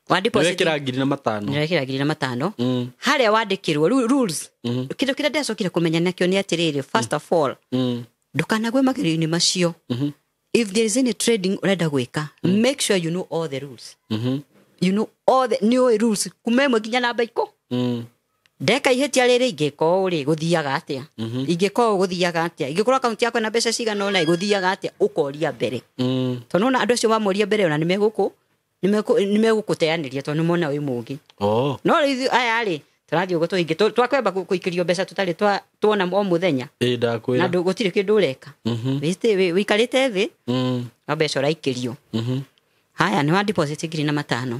Wa deposit Nĩwekĩra 5,000. Nĩwekĩra 5,000. Harĩa wandĩkĩrwo rules. Kĩndũ kĩrĩa ndacokire kũmenya nakĩo nĩ atĩrĩrĩ, first of all, ndũkanagwe magerio-inĩ macio. If there is any trading ũrenda gwĩka, make sure you know all the rules. You know all the, nĩ ũĩ rules kuma ĩmwe nginya namba ikũ. Ndeka ihĩtia rĩrĩ, ingĩka ũũ rĩ, gũthiaga atĩa? Ingĩka ũũ gũthiaga atĩa? Ingĩkorwo akaunti yakwa na mbeca cigana ũna, gũthiaga atĩa? Ũkoria mbere. Tondũ nona andũ acio wamoria mbere, ona nĩmegũkũteanĩria tondũ nĩmona wĩ mũũgĩ. No rĩu ithuĩ aya rĩ, tũrathiĩ ũguo tũingĩ twakwamba kũikĩrio mbeca tũtarĩ tuona o mũthenya. Ĩĩ, ndakwĩra. Na gũtirĩ kĩndũ ũreka. Wĩikarĩte thĩ, no mbeca ũraikĩrio. Haya, nĩ wa deposit 5,000.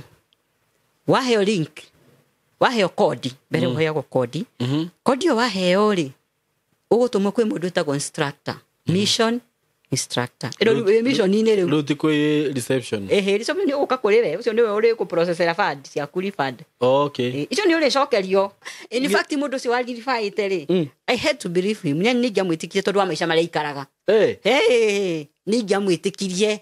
Waheo link, waheo kodi, mbere ũheagwo kodi. Kodi ĩyo waheo rĩ, ũgũtũmwo kwĩ mũndũ wĩtagwo instructor, mission instructor. Ĩno rĩu wĩ mission-inĩ rĩu. Rĩu ti kwĩ reception. Ĩhĩ, reception nĩ ũgũka kũrĩ we, ũcio nĩwe ũrĩkũprocessera fund ciaku, refund. Icio nĩ ũrĩcokerio. In fact, mũndũ ũcio wa refaite rĩ, I had to believe him. Nĩ ingĩamwĩtĩkirie tondũ wa maica marĩa aikaraga. Nĩ ingĩamwĩtĩkirie.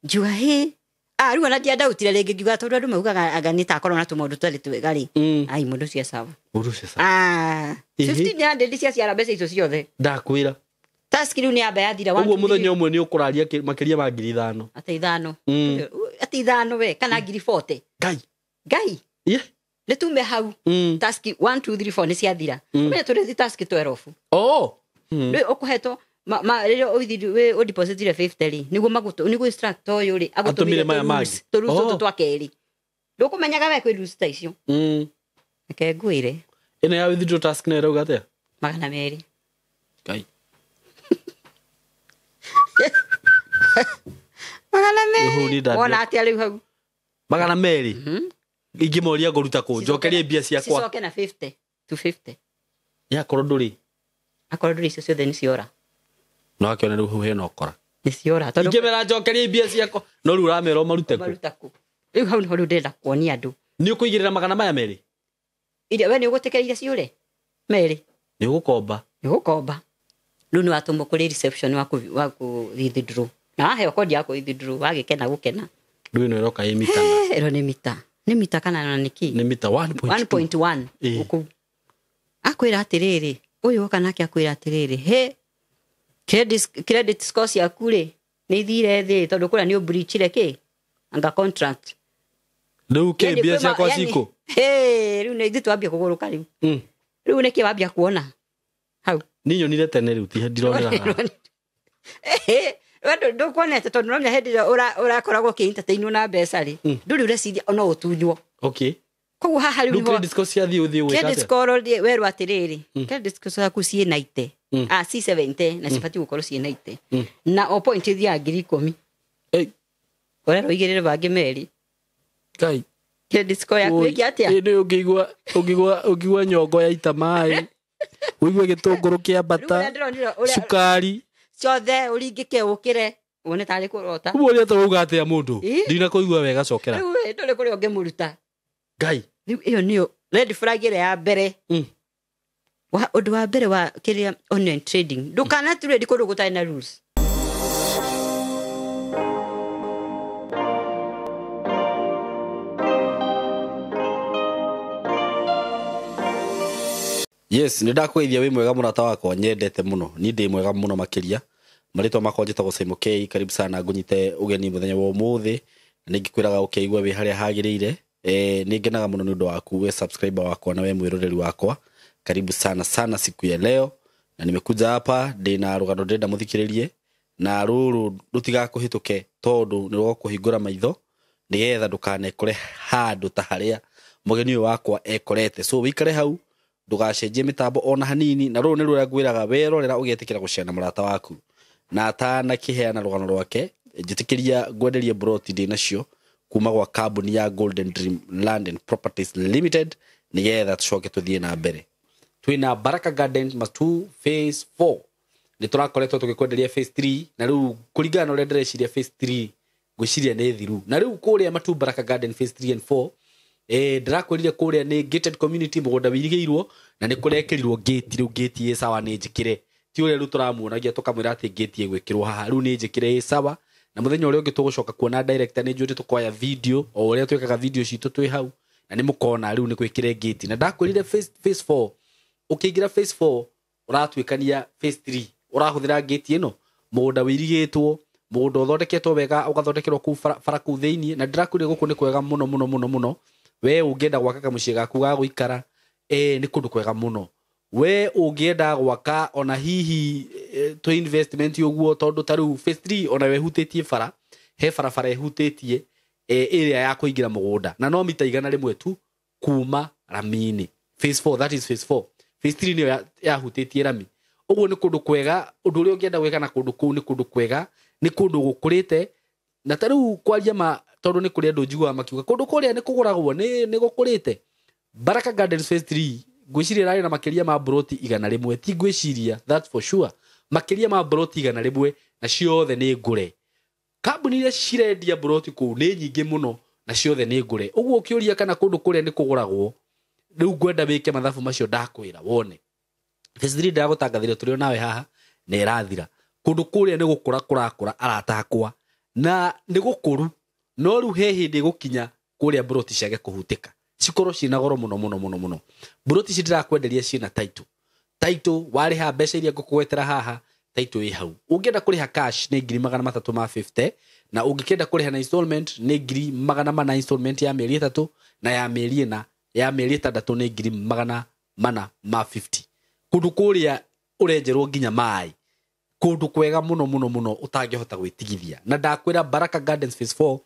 Ngiuga, hĩ. Rĩu ona ndiandautire rĩngĩ, ngiuga tondũ andũ maugaga anga nĩ takorwo na tũmaũndũ tũtarĩ twega rĩ. Ai, mũndũ ũcio sawa. Mũndũ ũcio sawa. 1,500 ciaciara mbeca icio ciothe. Ndakwĩra. Task rĩu nĩ yamba yathira, one, Ũguo two, mũthenya three. ũmwe nĩ ũkũraria makĩria ma 5,000. Atĩ ithano. Atĩ ithano we, kana ngiri forty. Ngai. Ngai. Nĩ tume hau. Task 1, 2, 3, 4 nĩ ciathira. Ũmenye tũrĩ task 12. Rĩu ũkũhetwo rĩrĩa ũithiri, wĩ ũdepositire 50 rĩ, nĩguo magũtũ, nĩguo instructor ũyũ rĩ, agũtũmire Atũmire maya mangĩ. tũrules tũtũ twa kerĩ. Ndũkũmenyaga we kwĩ rules ta icio. Reke ngwĩre. Ĩno ya withdraw task nayo ĩrauga atĩa? Magana merĩ. Ngai. Magana merĩ. Rĩu nĩ ndambia. Wona atĩa rĩu hau? Magana merĩ. Ingĩmoria ngũruta kũ? Njokerie mbia ciakwa. Cicoke na 50, 250. Ya akorwo ndũrĩ. Akorwo ndũrĩ, icio ciothe nĩ ciora. No akĩone rĩu hau hena ũkora. Nĩ ciora, tondũ Ingĩmera njokerie mbia ciakwa. No rĩu ũramera ũmarute kũ? Ũmarute kũ? Rĩu hau nĩho rĩu ndĩrenda kuonia andũ. Nĩ ũkũigĩrĩra magana maya merĩ? Iria, we nĩ ũgũtĩkĩra iria ciũre? Merĩ. Nĩ ũgũkomba. Nĩ ũgũkomba. Rĩu nĩ watũmwo kũrĩ reception wa kũ withdraw. Na waheo kodi ya kũ withdraw, wagĩkena gũkena. Rĩu ĩno ĩroka ĩ mita. Ĩno nĩ mita. Nĩ mita kana na nĩ kĩ? Nĩ mita one point One two. point one. Ũkũ. Akwĩra atĩrĩrĩ, ũyũ oka nake akwĩra atĩrĩrĩ, he, credit score ciaku rĩ, nĩ ithire thĩ, tondũ kũrĩa nĩ ũbreachire kĩ? Anga contract. Rĩu kĩ, Yani mbia kwĩ ma- ciakwa yani cikũ? Hĩ, rĩu nĩ ithuĩ twambia kũgũrũka rĩu. Rĩu nĩkĩ wambia kuona? Hau. Niĩ nyonire tene rĩu, ti ndironera haha. Ĩhĩ, we ndũkuonete tondũ no nginya hĩndĩ ĩrĩa ũrakoragwo ũkĩ-entertainwo na mbeca rĩ, ndũrĩ ũreciria no ũtunywo. Koguo haha rĩu Rĩu nĩho credit score ciathiĩ ũthiĩ ũgĩka Credit atĩa? score rĩ, werwo atĩrĩrĩ, credit score ciaku ciĩ 90. Ci 70, na cibatiĩ gũkorwo ciĩ 90. Na o point ĩthiaga ngiri ikũmi. Ũrerwo ũigĩrĩre bangĩ merĩ. Ngai. Credit score yaku Oi, ĩngĩ atĩa? ĩ, nĩ ũngĩigua nyongo yaita maĩ, ũigue gĩtũngũrũ kĩambata, Rĩu ũrĩa ndĩronire, ũrĩa cukari. Ciothe ũringĩke ũkĩre, wone tarĩ kũrota. Ũguo ũrĩa tũrauga atĩa mũndũ? Ĩ? Ndinakũigua wega, cokera. Rĩu ĩ, ndũrĩ kũrĩa ũngĩmũruta. Ngai. Rĩu ĩyo nĩyo red flag ĩrĩa ya mbere. Wa, ũndũ wa mbere wa kĩrĩa online trading, ndũkana trade kũndũ gũtarĩ na rules. Yes, nĩ ndakũgeithia wĩ mwega mũrata wakwa, nyendete mũno. Niĩ ndĩ mwega mũno makĩria. Marĩtwa makwa njĩtagwo Simon K, karibu sana ngũnyite ũgeni mũthenya wa ũmũthĩ. Na nĩ ngĩkwĩraga ũkĩigua wĩ harĩa hagĩrĩire. Nĩ ngenaga mũno nĩ ũndũ waku, we subscriber wakwa na we mwĩroreri wakwa. Karibu sana sana siku ya leo. Na nimekuja hapa ndĩna rũgano ndĩrenda mũthikĩrĩrie, na rũrũ rũtigakũhĩtũke tondũ nĩ rũgũkũhingũra maitho nĩgetha ndũkanekore handũ ta harĩa mũgeni ũyũ wakwa ekorete. So wĩikare hau, ndũgacenjie mĩtambo ona hanini, na rũrũ nĩ rũrĩa ngwĩraga werorera ũgetĩkĩra gũcera na mũrata waku. Na atanakĩheana rũgano rwake, njĩtĩkĩria ngwenderie broti ndĩ nacio kuma gwa kambuni ya Golden Dream Land and Properties Limited, nĩgetha tũcoke tũthiĩ na mbere. Twĩna Baraka Gardens Matuu Phase 4. Nĩ tũrakoretwo tũgĩkwenderia Phase 3, na rĩu kũringana na ũrĩa ndĩreciria Phase 3 ngwĩciria nĩ thiru. Na rĩu kũrĩa Matuu Baraka Garden Phase 3 and 4, ndĩrakwĩrire kũrĩa nĩ gated community, mũgũnda wĩirigĩirwo, na nĩ kũrekĩrirwo gate. Rĩu gate ĩ sawa nĩ njĩkĩre, ti ũrĩa rĩu tũramuonagia tũkamwĩra atĩ gate ĩgwĩkĩrwo haha, rĩu nĩ njĩkĩre ĩ sawa, Na muthenya uria ungi tugucoka kuona director ni njũĩ tukwaya video o uria twikaga video citũ twĩ hau, na nĩ mũkona rĩu nĩ gwĩkĩre gate. Na ndakwĩrire phase 4, ũkĩingĩra phase 4 ũratuĩkania phase 3, ũrahũthĩra gate ĩno, mũgũnda wĩirigĩtwo, mũgũnda ũthondeketwo wega, ũgathondekerwo kũu bara kũu thĩiniĩ. Na ndĩrakwĩrire gũkũ nĩ kwega mũno mũno mũno mũno. We ũngĩenda gwaka kamũciĩ gaku ga gũikara, nĩ kũndũ kwega mũno. We ũngĩenda gwaka ona hihi to investment ũguo, tondũ ta rĩu phase 3 ona wehutĩtie bara, he barabara ĩhutĩtie ĩrĩa ya kũingĩra mũgũnda, na no mita 100 tu kuma rami-inĩ. Phase 4, that is phase 4. Phase 3 nĩyo yahutĩtie rami. Ũguo nĩ kũndũ kwega. Ũndũ ũrĩa ũngĩenda gwĩka na kũndũ kũu nĩ kũndũ kwega, nĩ kũndũ gũkũrĩte. Na ta rĩu kwaria ma, tondũ nĩ kũrĩ andũ njiguaga makiuga kũndũ kũrĩa nĩ kũgũragwo, nĩ gũkũrĩte. Baraka Gardens phase 3 ngwĩciria ĩrarĩ na makĩria ma broti 100, ti ngwĩciria, that's for sure, makĩria ma broti 100, na ciothe nĩ ngũre. Kambuni iria cirendia broti kũu nĩ nyingĩ mũno, na ciothe nĩ ngũre. Ũguo ũkĩũria kana kũndũ kũrĩa nĩ kũgũragwo, rĩu ngwenda wĩke mathabu macio ndakwĩra wone. Phase 3 ndagũtangathĩria tũrĩ o nawe haha, na ĩrathira. Kũndũ kũrĩa nĩ gũkũra kũrakũra, arata akwa, na nĩ gũkũru. No rĩu he hĩndĩ ĩgũkinya kũrĩa broti ciage kũhutĩka, cikorwo ciĩna goro mũno mũno mũno mũno. Broti ici ndĩrakwenderia ciĩna title. Title warĩha mbeca iria ngũkũgwetera haha, title ĩ hau. Ũngĩenda kũrĩha cash nĩ ngiri magana matatũ ma 50, na ũngĩkĩenda kũrĩha na installment nĩ ngiri magana mana installment ya mĩeri 3, na ya mĩeri 4, ya mĩeri 6 nĩ ngiri magana mana ma 50. Kũndũ kũrĩa ũrenjerwo nginya maĩ, kũndũ kwega mũno mũno mũno ũtangĩhota gwĩtigithia. Na ndakwĩra Baraka Gardens phase 4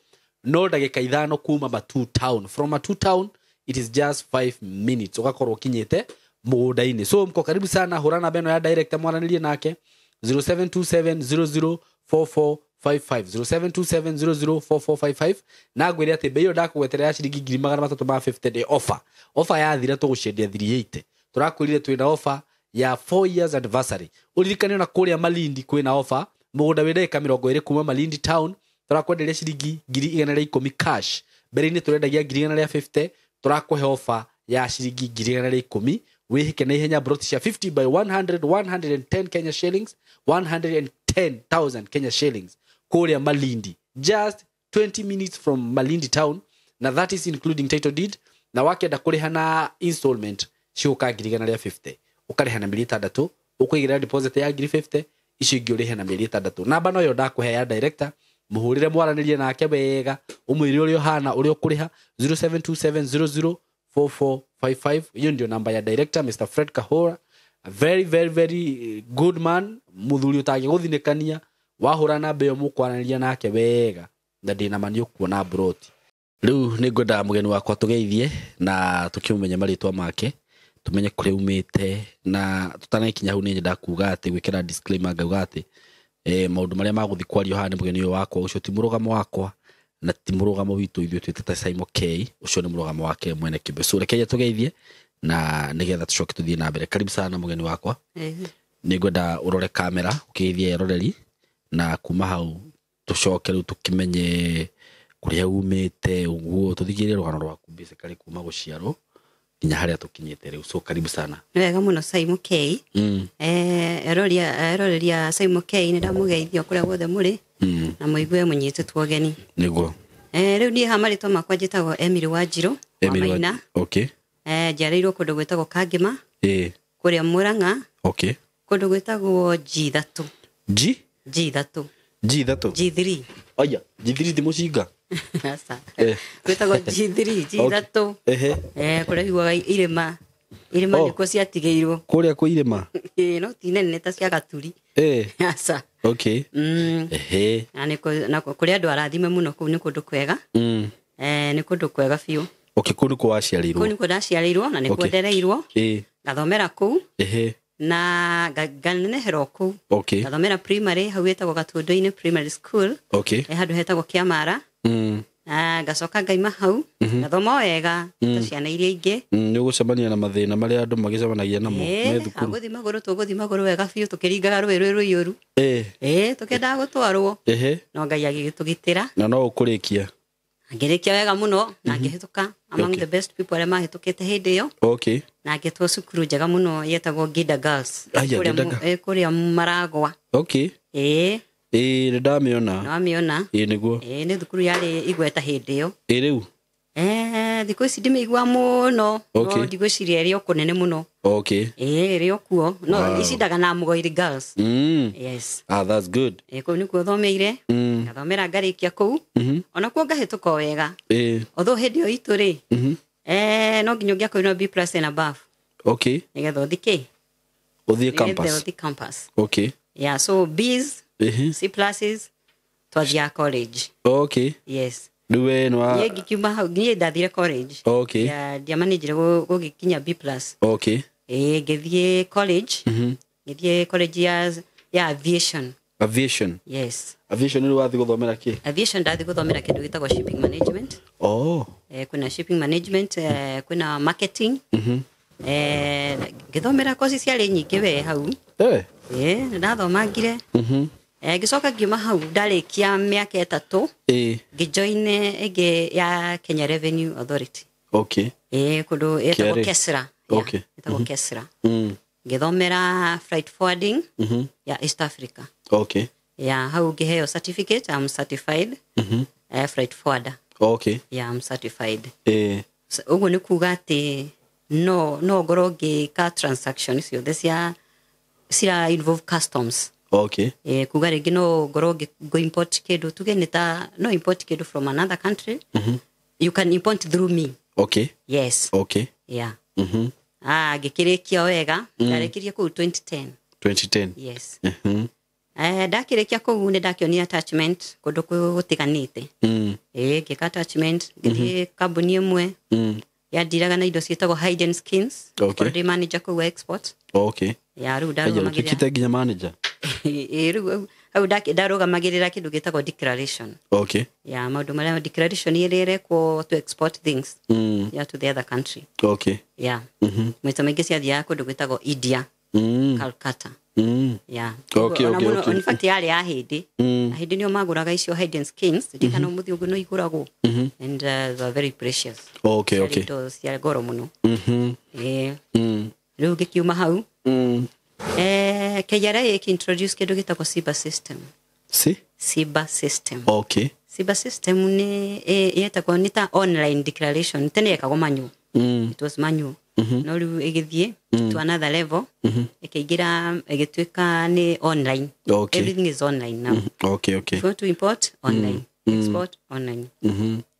no ndagĩka 5 kuma Matuu town. From Matuu town it is just 5 minutes ũgakorwo ũkinyĩte mũgũnda-inĩ. So mko karibu sana, hũra namba ĩno ya director mwaranĩrie nake 0727004455, 0727004455. Na ngwĩre atĩ bei ĩyo ndakũgweterera ya ciringi ngiri magana matatũ ma 50 nĩ offer. Offer yathira tũgũciendia 380. Tũrakwĩrire twĩna offer ya 4 years anniversary. Ũririkane ona kũrĩa Malindi kwĩna offer, mũgũnda wĩ ndagĩka 20 kuma Malindi town, tũrakwenderia ciringi ngiri igana rĩa ikũmi cash. Mbere-inĩ tũrendagia ngiri igana rĩa 50, tũrakũhe offer ya ciringi ngiri igana rĩa ikũmi. Wĩhĩke na ihenya broti cia 50 by 100, 110 Kenya shillings, 110,000 Kenya shillings kũrĩa Malindi, just 20 minutes from Malindi town, na that is including title deed. Na wakĩenda kũrĩha na installment ciũka ngiri igana rĩa 50, ũkarĩha na mĩeri 6, ũkũigĩrĩra deposit ya ngiri 50, icio ingĩ ũrĩhe na mĩeri 6. Namba no yo ndakũhe ya director, mũhũrĩre mwaranĩrie nake wega, ũmwĩre ũrĩa ũhana, ũrĩa ũkũrĩha. 0727004455, hiyo ndio namba ya director Mr. Fred Kahora, a very very very good man, muthuri utangĩgũthinĩkania. Wahũra namba ĩyo mũkwaranĩria nake wega, na ndĩna ma nĩ ũkuona broti. Rĩu nĩ ngwenda mũgeni wakwa tũgeithie na tũkĩmũmenye marĩtwa make, tumenye kũrĩa umĩte, na tũtanakinya hau nĩ nyendaga kuga atĩ gwĩkĩra disclaimer, ngauga atĩ maũndũ marĩa magũthiĩ kwario haha nĩ mũgeni ũyũ wakwa, ũcio ti mũrũgamo wakwa na ti mũrũgamo witũ ithuĩ twĩtĩte Simon K, ũcio nĩ mũrũgamo wake mwene kĩũmbe. So reke tũgeithie na nĩgetha tũcoke tũthiĩ na mbere. Karibu sana mũgeni wakwa. Nĩ ngwenda ũrore kamera ũkĩgeithie eroreri, na kuma hau tũcoke rĩu tũkĩmenye kũrĩa umĩte, ũguo tũthikĩrĩrie rũgano rwaku basically kuma gũciarwo nginya harĩa tũkinyĩte rĩu. So karibu sana. Nĩ wega mũno Simon K. Eroreria Simon K, nĩ ndamũgeithia kũrĩa guothe mũrĩ, na mũigue mũnyitĩtwo ũgeni. Nĩguo. Rĩu niĩ haha marĩtwa makwa njĩtagwo Emily Wanjirũ wa Maina. Okay. Njiarĩirwo kũndũ gwĩtagwo Kangĩma. Kũrĩa Mũrang'a. Okay. Kũndũ gwĩtagwo G3. G? G3. G3? G3. Aya, G3 ti mũcinga? Aca. Gwĩtagwo G3, G3. Kũrĩa iguaga irĩma. Irĩma nĩkuo ciatigĩirwo. Kũrĩa kwĩ irĩma? No ti nene ta cia Gaturi. Aca. Okay. Na kũrĩa andũ arathime mũno kũu nĩ kũndũ kwega. Nĩ kũndũ kwega biũ. Okay, kũu nĩkuo waciarĩirwo? Kũu nĩkuo ndaciarĩirwo na nĩkuo ndereirwo. Ngathomera kũu. Na nganeneherwo kũu. Okay. Ngathomera primary hau ĩtagwo Gatũndũ-inĩ primary school. Okay. Handũ hetagwo Kĩamara. Ngacoka ngaima hau, ngathoma wega ta ciana iria ingĩ. Nĩ ũgũcemania na mathĩna marĩa andũ magĩcemanagia namo me thukuru. Agũthiĩ magũrũ, tũgũthiĩ magũrũ wega biũ tũkĩringaga rũĩ rũrũ rũiyũru. Tũkĩendaga gũtwarwo. No Ngai agĩgĩtũgitĩra. Na no ũkũrĩkia? Ngĩrĩkia wega mũno na ngĩhĩtũka among the best people arĩa mahĩtũkĩte hĩndĩ ĩyo. Okay. Na ngĩtwo cukuru njega mũno yetagwo Ngida Girls. Aya, Ngida Girls. Kũrĩa Maragwa. Okay. Ĩĩ, nĩ ndamĩona. Nĩwamĩona? Ĩĩ, nĩguo. Ĩĩ, nĩ thukuru yarĩ igweta hĩndĩ ĩyo. Ĩĩ, rĩu. Thikũ ici ndimĩigua mũno. Okay. No ndigwĩciria ĩrĩ o kũnene mũno. Okay. Ĩĩ, ĩrĩ o kuo no Wow. icindaga na Mũgoiri Girls. Yes. Ah, that's good. Ĩĩ, kũu nĩkuo thomeire. Ngathomera ngarĩkia kũu. Ona kuo ngahĩtũka o wega. Ĩĩ. Although hĩndĩ ĩyo itũ rĩ, no nginya ũngĩakorirwo B plus and above Okay. nĩgetha ũthi kĩ? Ũthiĩ Nĩgetha campus. ũthi campus. Okay. Yeah, so Bs, Ĩhĩ. C pluses twathiaga college. Okay. Yes. Rĩu we nĩ wa Niĩ ngikiuma hau niĩ ndathire college. Okay. Yeah, ndiamanĩnjire gũgĩkinya B plus. Okay. Ĩĩ, ngĩthiĩ college. Ngĩthiĩ college ya aviation. Aviation. Yes. Aviation rĩu wathiĩ gũthomera kĩ? Aviation ndathi gũthomera kĩndũ gĩtagwo shipping management. Oh. Kwĩna shipping management, kwĩna marketing. Ngĩthomera koci ciarĩ nyingĩ we hau. Eh. Ĩĩ, nĩndathomangire. Ngĩcoka ngiuma hau ndarĩkia mĩaka 3. Ĩĩ. Ngĩjoin ĩngĩ ya Kenya Revenue Authority. Okay. Ĩĩ, kũndũ ĩtagwo KRA. Kesra. Yeah, Okay. ĩtagwo Kesra. Ngĩthomera freight forwarding ya East Africa. Okay. Ya hau ngĩheo certificate, I'm certified freight forwarder. Okay. Yeah, I'm certified. Ĩĩ. So, ũguo nĩ kuga atĩ no ngorwo ngĩka transaction ciothe cia cira involve customs. Okay. Kuga rĩngĩ no ngorwo ngĩ import kĩndũ, tuge nĩ ta no import kĩndũ from another country. You can import through me. Okay. Yes. Okay. Yeah. Ah, ngĩkĩrĩkia wega. Ndarĩkirie kũu 2010. 2010. Yes. Ndakĩrĩkia kũu nĩ ndakĩonire attachment kũndũ gũtiganĩte. Ĩĩ, ngĩka attachment ngĩthiĩ kambuni ĩmwe yandiraga na indo ciĩtagwo hide and skins. Okay. Korwo ndĩ manager kũu wa export. Okay. Ya rĩu Aya, ndarũgamagĩrĩra. ũtuĩkĩte nginya manager. Ĩĩ, rĩu hau ndarũgamagĩrĩra kĩndũ gĩtagwo declaration. Okay. Ya maũndũ marĩa declaration ĩrĩa ĩrekwo to export things. Yeah, to the other country. Okay. Yeah. Maita maingĩ ciathiaga kũndũ gwĩtagwo India, Calcutta. Yeah. Okay, Ona okay, mũno- okay. In fact yarĩ ya hĩndĩ. Ahĩndĩ nĩo magũraga icio hide skins. Ndikana mũthĩ ũguo no igũragwo. And they were very precious. Okay, Ciarĩ okay. indo cia goro mũno. Ĩĩ. Rĩu ngĩkiuma hau. KRA ĩkĩ-introduce kĩndũ gĩtagwo cyber system. Si? Cyber system. Okay. Cyber system nĩ yetagwo nĩ ta online declaration. Tene yekagwo manual. It was manual. No rĩu ĩgĩthiĩ to another level. Ĩkĩingĩra ĩgĩtuĩka nĩ online. Okay. Everything is online now. Okay, okay. If you want to import online, export online.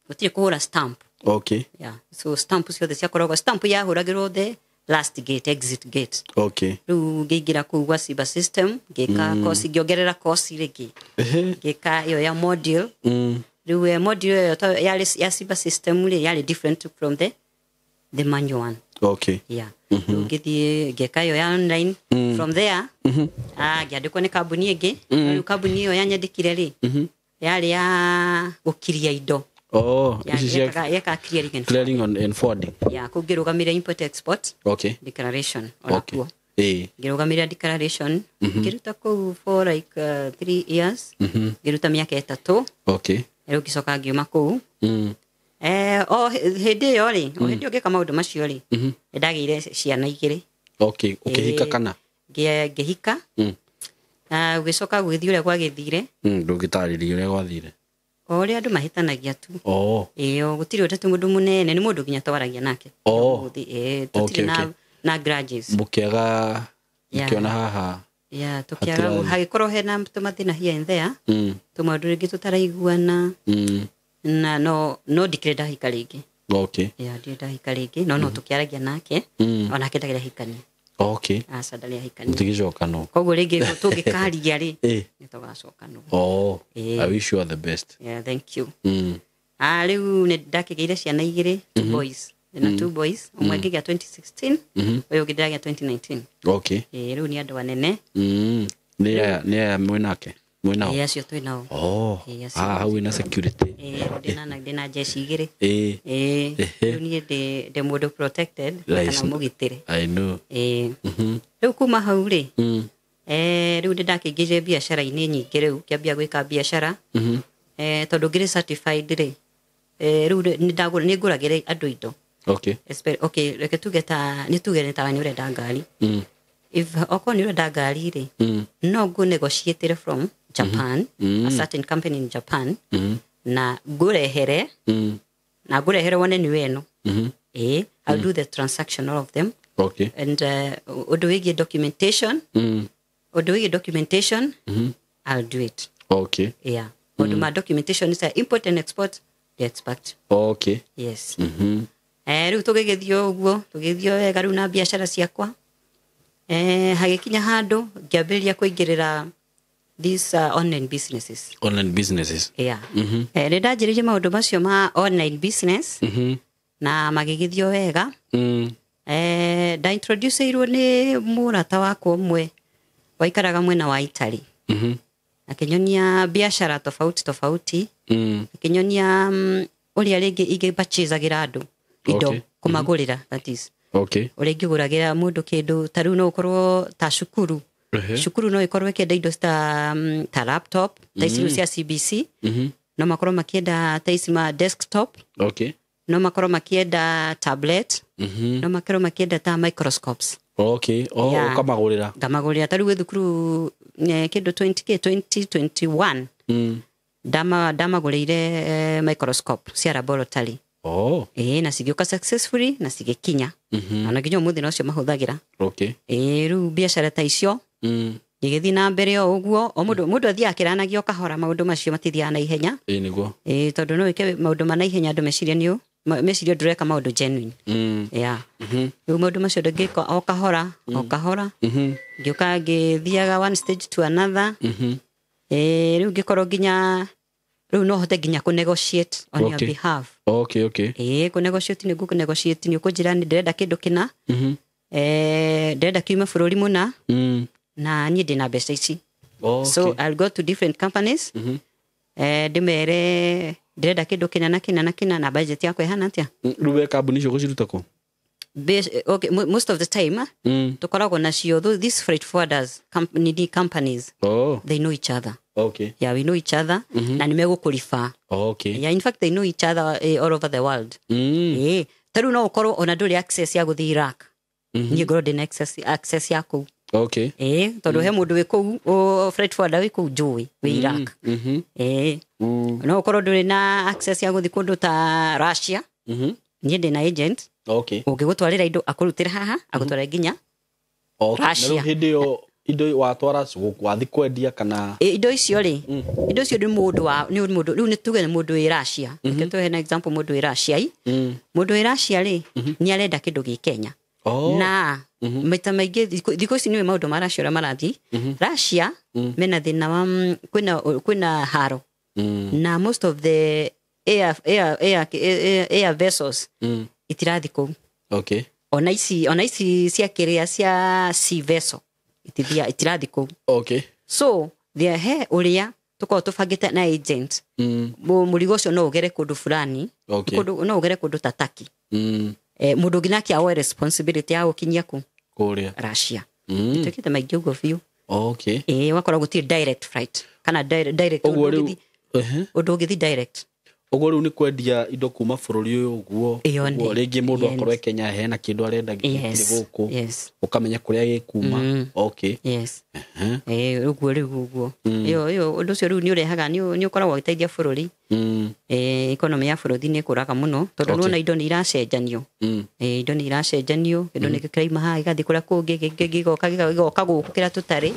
Gũtirĩ kũhũra stamp. Okay. Yeah. So stamp ciothe ciakoragwo stamp yahũragĩrwo the last gate, exit gate. Okay. Rĩu ngĩingĩra kũu gwa cyber system ngĩka course, ngĩongerera course rĩngĩ. Ngĩka ĩyo ya module. Rĩu module ĩyo yarĩ ya cyber system rĩ yarĩ different from the manual one. Okay. Yeah. Rĩu ngĩthiĩ ngĩka ĩyo ya online. From there, ngĩandĩkwo nĩ kambuni ĩngĩ. Rĩu kambuni ĩyo yanyandĩkire rĩ, yarĩ ya gũkiria indo. Oh, ici cia Yekaga clearing and clearing on and forwarding. Yeah, kũu ngĩrũgamĩrĩra import export Okay. declaration Okay. onakuo. Ĩĩ. Ngĩrũgamĩrĩra declaration ngĩruta kũu for like 3 years. Ngĩruta mĩaka 3. Okay. Rĩu ngĩcoka ngiuma kũu. O hĩndĩ ĩyo rĩ, o hĩndĩ ĩyo ngĩka maũndũ macio rĩ, nĩ ndagĩire ciana 2. Okay, ũkĩhika kana? Ngĩhika. Gũgĩcoka gũgĩthiĩ ũrĩa gwagĩthire. Ndũngĩtarĩria ũrĩa gwathire. O ũrĩa andũ mahĩtanagia tu. Oh. Ĩyo gũtirĩ ũteti mũndũ mũnene, nĩ mũndũ nginya twaragia nake. Oh. Ũmũthĩ, ĩĩ, tũtirĩ Okay, okay. na grudges. Mũkĩaga Yeah. mũkĩona haha. Yeah, tũkĩaga Hatirarĩ. hagĩkorwo hena tũmathĩna here and there, tũmaũndũ rĩngĩ tũtaraiguana. Na no ndikĩrĩ ndahika rĩngĩ. Okay. Yeah, ndirĩ ndahika rĩngĩ, no tũkĩaragia nake. Onake ndarĩ ahikania. Okay. Aca ndarĩ ahikania. Mũtigĩcoka no. Koguo rĩngĩ tũngĩkaria rĩ, Ĩĩ. nĩ tũgacoka no. Oh, Ĩĩ. I wish you all the best. Yeah, thank you. Rĩu nĩ ndakĩgĩire ciana 2, two boys. Ndĩna 2 boys, ũmwe ngĩgĩa 2016, ũyũ ũngĩ ndĩragĩa 2019. Okay. Ĩĩ, rĩu nĩ andũ anene. Nĩ aya mwĩnake? Mwĩnao? Ĩĩ, acio twĩ nao. Oh. Ĩĩ, acio. Ah, hau wĩna security. Ĩĩ, ndĩna jeshi 2. Ĩĩ. Ĩĩ, rĩu niĩ ndĩ mũndũ protected Nice. kana mũgitĩre. I know. Ĩĩ. Rĩu kuma hau rĩ, rĩu nĩ ndakĩingĩrire biacara-inĩ nyingĩ rĩu, ngĩambia gwĩka biacara. Tondũ ngĩrĩ certified rĩ, rĩu nĩ ngũragĩra andũ indo. Okay. Okay, reke tuge ta nĩ tuge nĩ ta nĩ ũrenda ngari. If okorwo nĩ ũrenda ngari rĩ, no ngũ negotiate from Japan, a certain company in Japan, na ngũrehere na ngũrehere wone nĩ weno. Ĩĩ, I'll do the transaction, all of them. And ũndũ wĩgiĩ documentation, ũndũ wĩgiĩ documentation, I'll do it. Yeah, maũndũ ma documentation is import and export, the expert. Yes. Rĩu tũgĩgĩthiĩ ũguo, tũgĩthiĩ wega rĩu na biacara ciakwa. Hagĩkinya handũ ngĩambĩrĩria kũingĩrĩra these online businesses. Online businesses. Yeah. Nĩ ndanjĩrĩirie maũndũ macio ma online business na magĩgĩthiĩ o wega. Ndaintroduceirwo nĩ mũrata wakwa ũmwe waikaraga mwena wa Italy. Akĩnyonia biacara tofauti tofauti. Akĩnyonia ũrĩa rĩngĩ ingĩpurchaseagĩra andũ indo, kũmagũrĩra, that is, ũrĩa ingĩgũragĩra mũndũ kĩndũ. Ta rĩu no ũkorwo ta cukuru, cukuru no ĩkorwo ĩkĩenda indo ta laptop, ta ici rĩu cia CBC. No makorwo makĩenda ta ici ma desktop. No makorwo makĩenda tablet. No makorwo makĩenda ta microscopes. Okay. Oh, Yeah. ũkamagũrĩra. Ngamagũrĩra. Ta rĩu gwĩ thukuru kĩndũ 20 2021, ndamagũrĩire microscope cia laboratory. Ĩĩ, na cigĩũka successfully na cigĩkinya, na nginya ũmũthĩ nocio mahũthagĩra. Ĩĩ, rĩu biacara ta icio igĩthiĩ na mbere o ũguo, o mũndũ athiaga akĩranagia o kahora. Maũndũ macio matithiaga na ihenya. Ĩĩ, nĩguo. Ĩĩ, tondũ no wĩke maũndũ ma na ihenya, andũ meciria nĩ meciria ndũreka maũndũ genuine. Yeah, rĩu maũndũ macio ndĩngĩka o kahora o kahora, ngĩũka ngĩthiaga one stage to another. Ĩĩ, rĩu ngĩkorwo nginya rĩu no hote nginya kũ negotiate on your behalf. Ĩĩ, kũ negotiate nĩ ngũ negotiate, nĩ ũkũnjĩra nĩ ndĩrenda kĩndũ kĩna, ndĩrenda kiume bũrũri mũna, na niĩ ndĩna mbeca ici. So I'll go to different companies, ndĩmere ndĩrenda kĩndũ kĩna na kĩna na kĩna, na budget yakwa ĩhana atĩa. Rĩu we kambuni icio gũciruta kũ? Okay, most of the time tũkoragwo nacio these freight forwarders nini companies. They know each other. Yeah, we know each other, na nĩ megũkũriba. Yeah, in fact they know each other all over the world. Ta rĩu no ũkorwo ona ndũrĩ access ya gũthiĩ Iraq, niĩ ngorwo ndĩna access ya kũu. Ĩĩ, tondũ he mũndũ wĩ kũu, freight forwarder wĩ kũu njũĩ wĩ Iraq. Ĩĩ, no ũkorwo ndũrĩ na access ya gũthiĩ kũndũ ta Russia, niĩ ndĩna agent ũngĩgũtwarĩra indo, akũrutĩre haha, agũtwarĩre nginya Na rĩu Russia. Hĩndĩ ĩyo indo watwara wathi kwendia kana? Ĩ, indo icio rĩ, indo icio nĩ mũndũ wa nĩ mũndũ rĩu nĩ tuge nĩ mũndũ wĩ Russia. Reke tũhe na example, mũndũ wĩ Russia i mũndũ wĩ Russia rĩ, nĩ arenda kĩndũ gĩ Kenya. Na maita maingĩ thikũ ici nĩwe maũndũ ma Russia ũrĩa marathiĩ, Russia mena thĩna wa kwĩna haro, na most of the air vessels itirathi kũu. Ona ici cia kĩrĩa cia sea vessel itirathi kũu. So there he ũrĩa tũkoragwo tũbangĩte na agent, mũrigo ũcio no ũgere kũndũ fulani, kũndũ no ũgere kũndũ ta Turkey. Mũndũ ũngĩ nake aoe responsibility ya gũkinyia kũ Kũrĩa. Russia. Twĩkĩte maingĩ ũguo biũ. Ĩĩ, ũgakora gũtirĩ direct flight kana direct Ũguo ũndũ rĩu ũndũ ũngĩthiĩ direct. Ũguo rĩu nĩ kwendia indo kuma bũrũri ũyũ ũguo? Ĩyo nĩ. Ũguo rĩngĩ mũndũ akorwo e Kenya hena kĩndũ arenda gĩkĩrĩ gũkũ, ũkamenya kũrĩa gĩkuma. Yes. Ũguo rĩu ũguo ĩyo ũndũ ũcio rĩu nĩ ũrehaga, nĩ ũkoragwo ũgĩteithia bũrũri. Economy ya bũrũri nĩ ĩkũraga mũno tondũ nĩwona indo nĩ iracenjanio. Indo nĩ iracenjanio, kĩndũ nĩ kĩraima haha gĩgathiĩ kũrĩa kũngĩ, kĩngĩ gĩgoka gũkũ kĩrĩa tũtarĩ.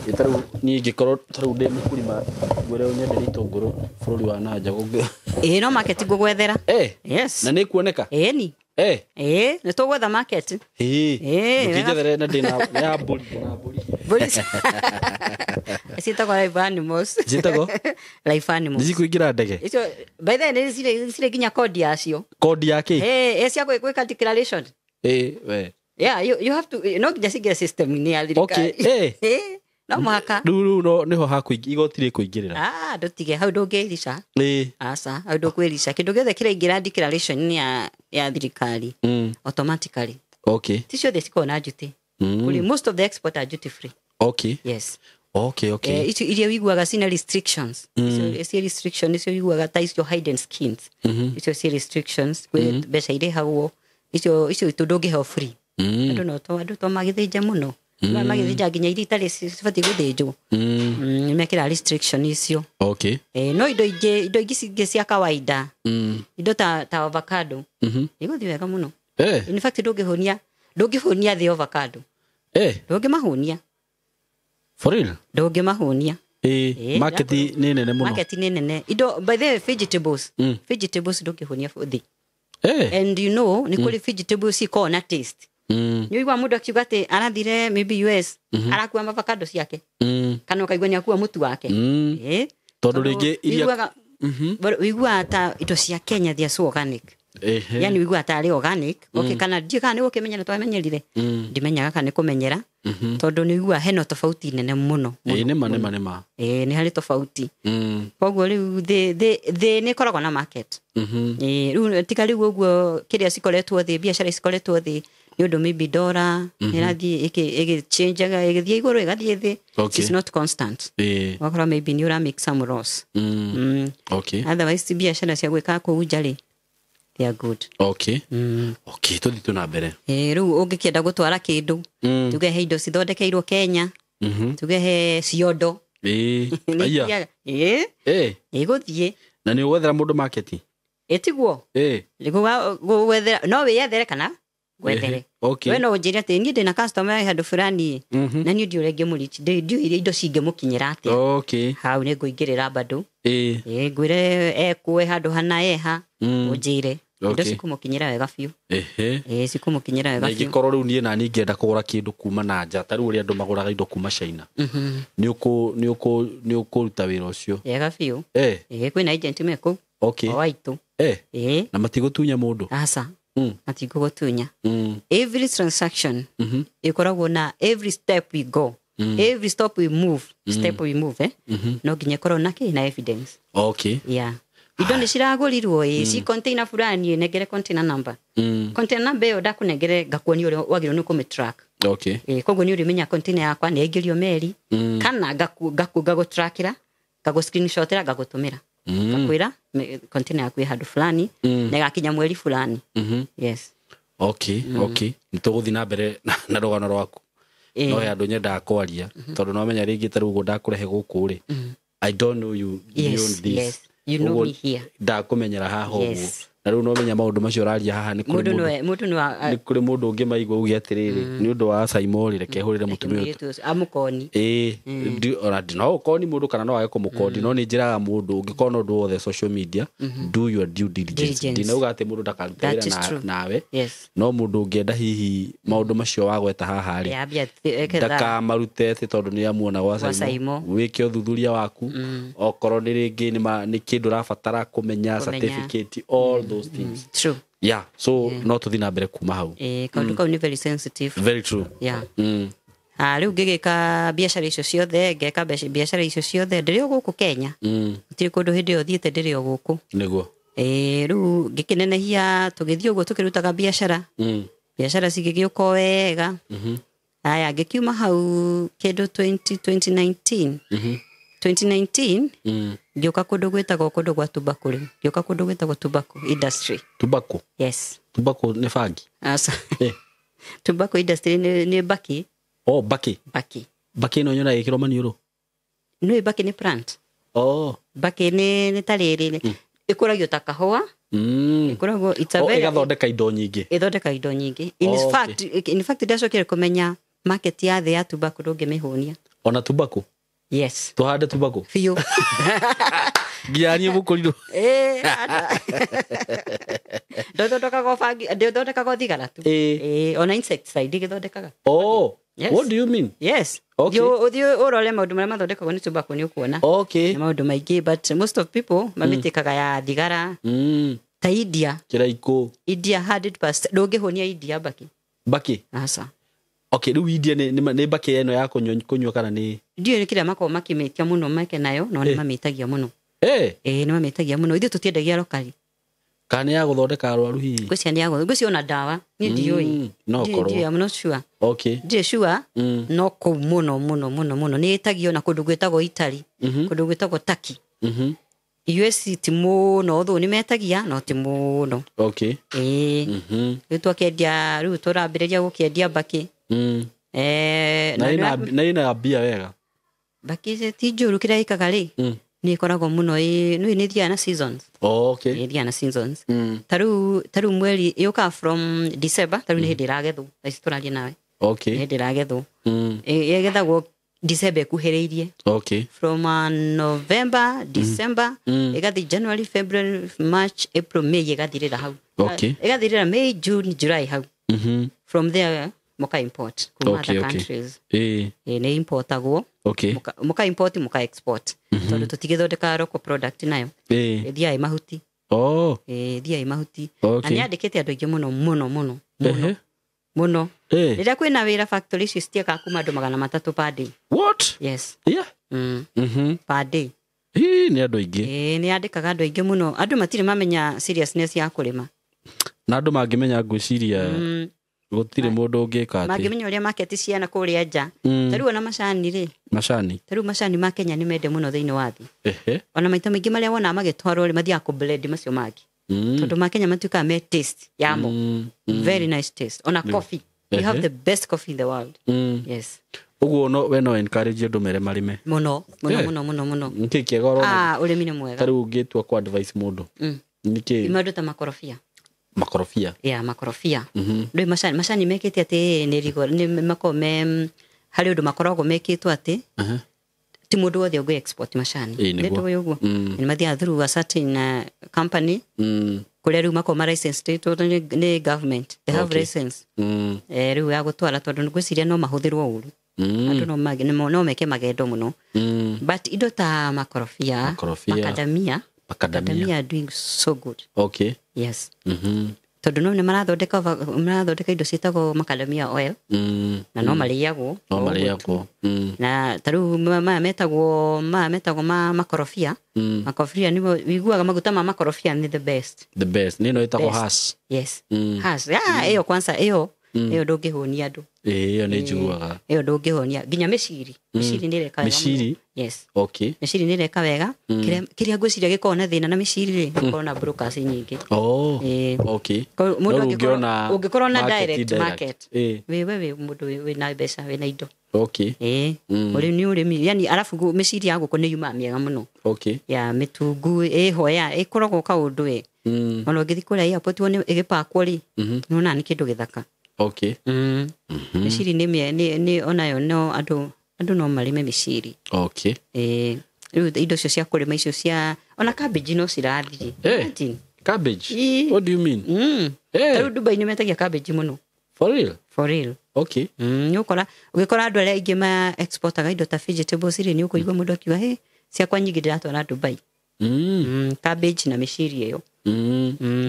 Ĩ, ta rĩu niĩ ingĩkorwo ta rĩu ndĩ mũkulima, ngwĩre ũnyenderie itũngũrũ bũrũri wa nanja gũngĩ? Ĩĩ, no market ngũgwethera. Yes. Na nĩ kuoneka? Ĩni. Ĩĩ, nĩ tũgwetha market. Ndũkĩnjethere na ndĩna nĩ ya mbũri, ndĩna mbũri. Mbũri ciĩtagwo live animals. Ciĩtagwo? Live animals. Nĩ cikũingĩra ndege? Icio by the way nĩ cirĩ nginya kodi yacio. Kodi ya kĩ? Ĩ cia gwĩka declaration. Ĩ we. Yeah, you have to, no nginya cingĩre system-inĩ ya thirikari. No mũhaka. Rĩu no nĩho hakũingĩ igoti rĩkũingĩrĩra. Ah, ndũtige hau, ndũngĩrica. Aca, hau ndũkwĩrica. Kĩndũ gĩothe kĩraingĩra declaration ya thirikari, automatically, ti ciothe cikoragwo na duty. Kũrĩ most of the export are duty free. Yes. Icio iria wiguaga cina restrictions, icio ci restriction, icio wiguaga ta icio hidden schemes, icio ci restrictions, kwĩ mbeca irĩhagwo, icio tondũ ndũngĩheo free. Andũ no to andũ to magĩthĩnja mũno. Magĩthĩnja nginya iria itarĩ cibatiĩ gũthĩnjwo. Nĩ mekĩraga restriction icio. Okay. No indo ingĩ, indo ingĩ cingĩ cia kawaida, indo ta avocado, igũthiĩ wega mũno. In fact ndũngĩhũnia thĩ avocado. Ndũngĩmahũnia. For real? Ndũngĩmahũnia. Market nĩ nene mũno. Market nĩ nene. Indo, by the way, vegetables. Vegetables ndũngĩhũnia thĩ. And you know, nĩ kũrĩ vegetables ikoragwo na taste. Nĩ ũigua mũndũ akiuga atĩ arathire maybe US, arakua avocado ciake. Kana ũkaigua nĩ akua mũtu wake. Tondũ rĩngĩ iria ũiguaga ta indo cia Kenya they are so organic. Yani ũiguaga ta arĩ organic. Okay, kana ndiũĩ kana nĩ gũkĩmenyera twamenyerire. Ndimenyaga kana nĩ kũmenyera. Tondũ nĩ ũiguaga hena tofauti nene mũno. Nĩma nĩma nĩma. Nĩ harĩ tofauti. Koguo rĩu thĩ nĩ ĩkoragwo na market. Rĩu tiga rĩu ũguo kĩrĩa cikoretwo thĩ, biacara cikoretwo thĩ nĩ ũndũ maybe dollar ĩrathiĩ ĩgĩchangeaga, ĩgĩthiĩ igũrũ ĩgathiĩ thĩ. It's not constant. Ũgakora maybe nĩ ũra make some loss. Otherwise biacara cia gwĩka kũu nja rĩ, they are good. Okay. Okay, tũthiĩ tu na mbere. Rĩu ũngĩkĩenda gũtwara kĩndũ, tuge he indo cithondekeirwo Kenya, tuge he ciondo. Aya. Ĩgũthiĩ. Na nĩ ũgwethera mũndũ market? Ĩtiguo. Gwethera, no wĩyethere kana gwethere. Okay. We no ũnjĩre atĩ niĩ ndĩna customer handũ fulani, na niĩ ndiũĩ ũrĩa ingĩmũreach, ndiũĩ iria indo cingĩmũkinyĩra atĩa. Okay. Hau nĩ ngũingĩrĩra bado. Ngwĩre ekũe handũ hana eha, ũnjĩre. Indo cikũmũkinyĩra wega biũ. Cikũmũkinyĩra wega Na biũ. ingĩkorwo rĩu niĩ nani ingĩenda kũgũra kĩndũ kuma na nja, ta rĩu ũrĩa andũ magũraga indo kuma China. Nĩ ũkũruta wĩra ũcio? Wega biũ. Kwĩna agent me kũu. Okay. O aitũ. Na matigũtunya mũndũ? Aca. Matigũgũtunya. Every transaction ĩkoragwo na every step we go. Every step we move, step we move, no nginya ĩkorwo na kĩ, na evidence. Okay. Yeah. Indo nĩ ciragũrirwo, ci container fulani, nengere container number. Container number ĩyo ndakũnengere ngakuonia ũrĩa wagĩrĩirwo nĩ kũmĩ-track. Okay. Koguo nĩ ũrĩmenya container yakwa nĩ yaingĩrio meri, kana ngagũ-trackĩra, ngagũ-screenshotĩra, ngagũtũmĩra. Ngakwĩra container yaku ĩ handũ fulani, na ĩgakinya mweri fulani. Yes. Okay, okay. Nĩ tũgũthiĩ na mbere na rũgano rwaku. No he andũ nyendaga kwaria, tondũ no menya rĩngĩ ta rĩu ũguo ndakũrehe gũkũ rĩ. I don't know you beyond this. Yes. You know me here. Ndakũmenyera haha ũguo. Na rĩu no menya maũndũ macio ũraria haha nĩ kũrĩ mũndũ. Mũndũ nĩ nĩ kũrĩ mũndũ ũngĩ maigua uge atĩrĩrĩ, nĩ ũndũ wa Saimo rĩ, reke hũrĩre mũtumia ũyũ. Amũkoni. Ona no ũkoni mũndũ kana no age kũmũkondi, no nĩ njĩraga mũndũ ũngĩkorwo na ũndũ wothe social media, do your due diligence. Ndinauga atĩ mũndũ ndakarute wĩra nawe. No mũndũ ũngĩenda hihi maũndũ macio wagweta haha rĩ, ndakamarute atĩ tondũ nĩ amuona gwa Saimo. Wĩke ũthuthuria waku, okorwo nĩ rĩngĩ nĩ kĩndũ ũrabatara kũmenya, certificate, all those things. True. Yeah, so no tũthiĩ na mbere kuma hau. Kaũndũ kau nĩ very sensitive. Very true. Yeah. Rĩu ngĩgĩka biacara icio ciothe, ngeka biacara icio ciothe ndĩrĩ o gũkũ Kenya. Gũtirĩ kũndũ hĩndĩ ĩyo thiĩte, ndĩrĩ o gũkũ. Nĩguo. Rĩu ngĩkĩnenehia, tũgĩthiĩ ũguo tũkĩrutaga biacara. Biacara cigĩgĩũka wega. Aya, ngĩkiuma hau kĩndũ 2019. 2019 ngĩũka kũndũ gwĩtagwo kũndũ gwa tobacco rĩu. Ngĩũka kũndũ gwĩtagwo tobacco industry. Tobacco? Yes. Tobacco nĩ bangi? Aca. Tobacco industry nĩ mbakĩ. Oh, mbakĩ. Mbakĩ. Mbakĩ ĩno nyonaga ĩkĩrwo maniũrũ? Nĩũĩ mbakĩ nĩ plant. Oh. Mbakĩ nĩ ta rĩrĩ, ĩkũragio ta kahũa. Ĩkũragwo, it's a very Ĩgathondeka indo nyingĩ. Ĩthondekaga indo nyingĩ. In fact ndacokire kũmenya market ya thĩ ya tobacco ndũngĩmĩhũnia. Ona tobacco? Yes. Tuhande tobacco? Biũ. Nginya niĩ mũkũrirũ. Ndũthondekaga bangi, ndũthondekaga thigara tu. Ona insecticide ĩgĩthondekaga. Oh. Yes. What do you mean? Yes. Okay. Ũthiĩ ũrore maũndũ marĩa mathondekagwo nĩ tobacco nĩ ũkuona. Okay. Nĩ maũndũ maingĩ, but most of people mamĩtĩkaga ya thigara. Ta India. Kĩraikũ. India 100% ndũngĩhũnia India mbakĩ. Mbakĩ? Aca. Okay, rĩu India nĩ mbakĩ ĩno ya kũnyua kana nĩ? Ndiũĩ nĩ kĩrĩa makoragwo makĩmĩtia mũno meke nayo, no nĩ mamĩtagia mũno. Nĩ mamĩtagia mũno. Ithuĩ tũtiendagia locally. Kana nĩ ya gũthondeka arwaru hihi? Ngwĩciria nĩ ya gũthondeka. Ngwĩciria ona ndawa. Niĩ ndiũĩ. No korwo. Ndiũĩ, I'm not sure. Okay. Ndirĩ sure, no kũu mũno, mũno, mũno, mũno. Nĩ ĩtagio na kũndũ gwĩtagwo Italy, kũndũ gwĩtagwo Turkey. US ti mũno, though nĩ metagia no ti mũno. Okay. Ĩĩ. Rĩu twakĩendia, rĩu tũrambĩrĩria gũkĩendia mbakĩ. Na na ina na ina mbia wega. Mbakĩ ti njũru, kĩrĩa ĩkaga rĩ, nĩ ĩkoragwo mũno nĩ nĩ ĩthiaga na seasons. Okay. Nĩ ĩthiaga na seasons. Ta rĩu mweri yũkaga from December, ta rĩu nĩ hĩndĩ ĩragethwo thaa ici tũraria nawe. Nĩ hĩndĩ ĩragethwo. Ĩgethagwo December ĩkuhĩrĩirie. From November, December, ĩgathiĩ January, February, March, April, May, ĩgathirĩra hau. Ĩgathirĩra May, June, July hau. From there muka import kuma other countries. Nĩ importagwo. Muka import, muka export, tondũ tũtigĩthondekaga local product nayo. Ĩthiaga ĩ mahuti. Ĩthiaga ĩ mahuti. Na nĩ yandĩkĩte andũ aingĩ mũno mũno mũno mũno mũno. Rĩrĩa kwĩna wĩra, factory icio citiakaga kuma andũ 300 per day. What? Yes. Per day. Hii nĩ andũ aingĩ. Ĩĩ, nĩ yandĩkaga andũ aingĩ mũno. Andũ matirĩ mamenya seriousness ya kũrĩma. Na andũ mangĩmenya, ngwĩciria gũtirĩ mũndũ ũngĩka atĩ. Mangĩmenya ũrĩa market ciana kũrĩa nja. Ta rĩu ona macani rĩ, Macani. ta rĩu macani ma Kenya nĩ mende mũno thĩinĩ wa thĩ. Ona maita maingĩ marĩa wonaga magĩtwarwo rĩ, mathiaga kũ blend macio mangĩ, tondũ ma Kenya matuĩkaga me taste yamo. Very nice taste. Ona coffee, we have the best coffee in the world. Yes. Ũguo no we no encourage andũ mere marĩme? Mũno mũno. Mũno mũno mũno. Nĩkĩ kĩega ũrona? Ah, ũrĩmi nĩ Ta mwega. rĩu ũngĩtua ku advice mũndũ, nĩkĩ? Ima andũ ta makorobia. Makorobia. Ya, makorobia. Rĩu macani mekĩte atĩ nĩ rigo nĩ makoragwo me harĩ ũndũ makoragwo mekĩtwo atĩ ti mũndũ wothe ũngĩ export macani. Ĩĩ, nĩguo. Nĩ tũĩ ũguo. Nĩ mathiaga through a certain company kũrĩa rĩu makoragwo ma license nĩ government. They have license. Rĩu ya gũtwara, tondũ ngwĩciria no mahũthĩrwo ũru. Andũ no no meke magendo mũno. But indo ta makorobia, Makorobia. macadamia, Macadamia. macadamia are doing so good. Yes. Tondũ no nĩ marathondeka indo ciĩtagwo macadamia oil na no marĩagwo. No O ũguo tu. marĩagwo. Na ta rĩu maya metagwo ma makorobia. Makorobia nĩmo wiguaga, maguta ma makorobia nĩ the best. The best nĩ ĩno ĩtagwo Best. Hass. Yes. Has. Ah, ĩyo kwanza ĩyo ndũngĩhũnia andũ. Ĩĩ, ĩyo nĩ njiguaga. Ĩyo ndũngĩhũnia, nginya mĩciri. Mĩciri nĩ ĩreka wega mũno. Mĩciri? Yes. Mĩciri nĩ ĩreka wega. Kĩrĩa ngwĩciria gĩkoragwo na thĩna na mĩciri rĩ, gũkorwo na brokers nyingĩ. Ĩĩ. Mũndũ No rĩu ũngĩona ũngĩkorwo na market direct market, wĩ we wĩ mũndũ wĩna mbeca, wĩna indo. Ĩĩ, ũrĩmi nĩ ũrĩmi yani, arabu mĩciri ya gũkũ nĩ yumaga mĩega mũno. Ya mĩtungu ĩho ya ĩkoragwo kaũndũ ĩ. Ona ũngĩthiĩ kũrĩa airport wone ĩgĩpakwo rĩ, nĩwonaga nĩ kĩndũ gĩthaka. Mĩciri nĩ onayo no andũ no marĩme mĩciri. Ĩĩ, rĩu indo icio cia kũrĩma, icio cia ona cabbage no cirathiĩ. Imagine. Cabbage? Ĩĩ. What do you mean? Ta rĩu Dubai nĩ metagia cabbage mũno. For real? For real. Nĩ ũkora ũgĩkora andũ arĩa aingĩ ma exportaga indo ta vegetables rĩ, nĩ ũkũigua mũndũ akiuga, "Hey, ciakwa nyingĩ ndĩratwara Dubai." Cabbage na mĩciri ĩyo.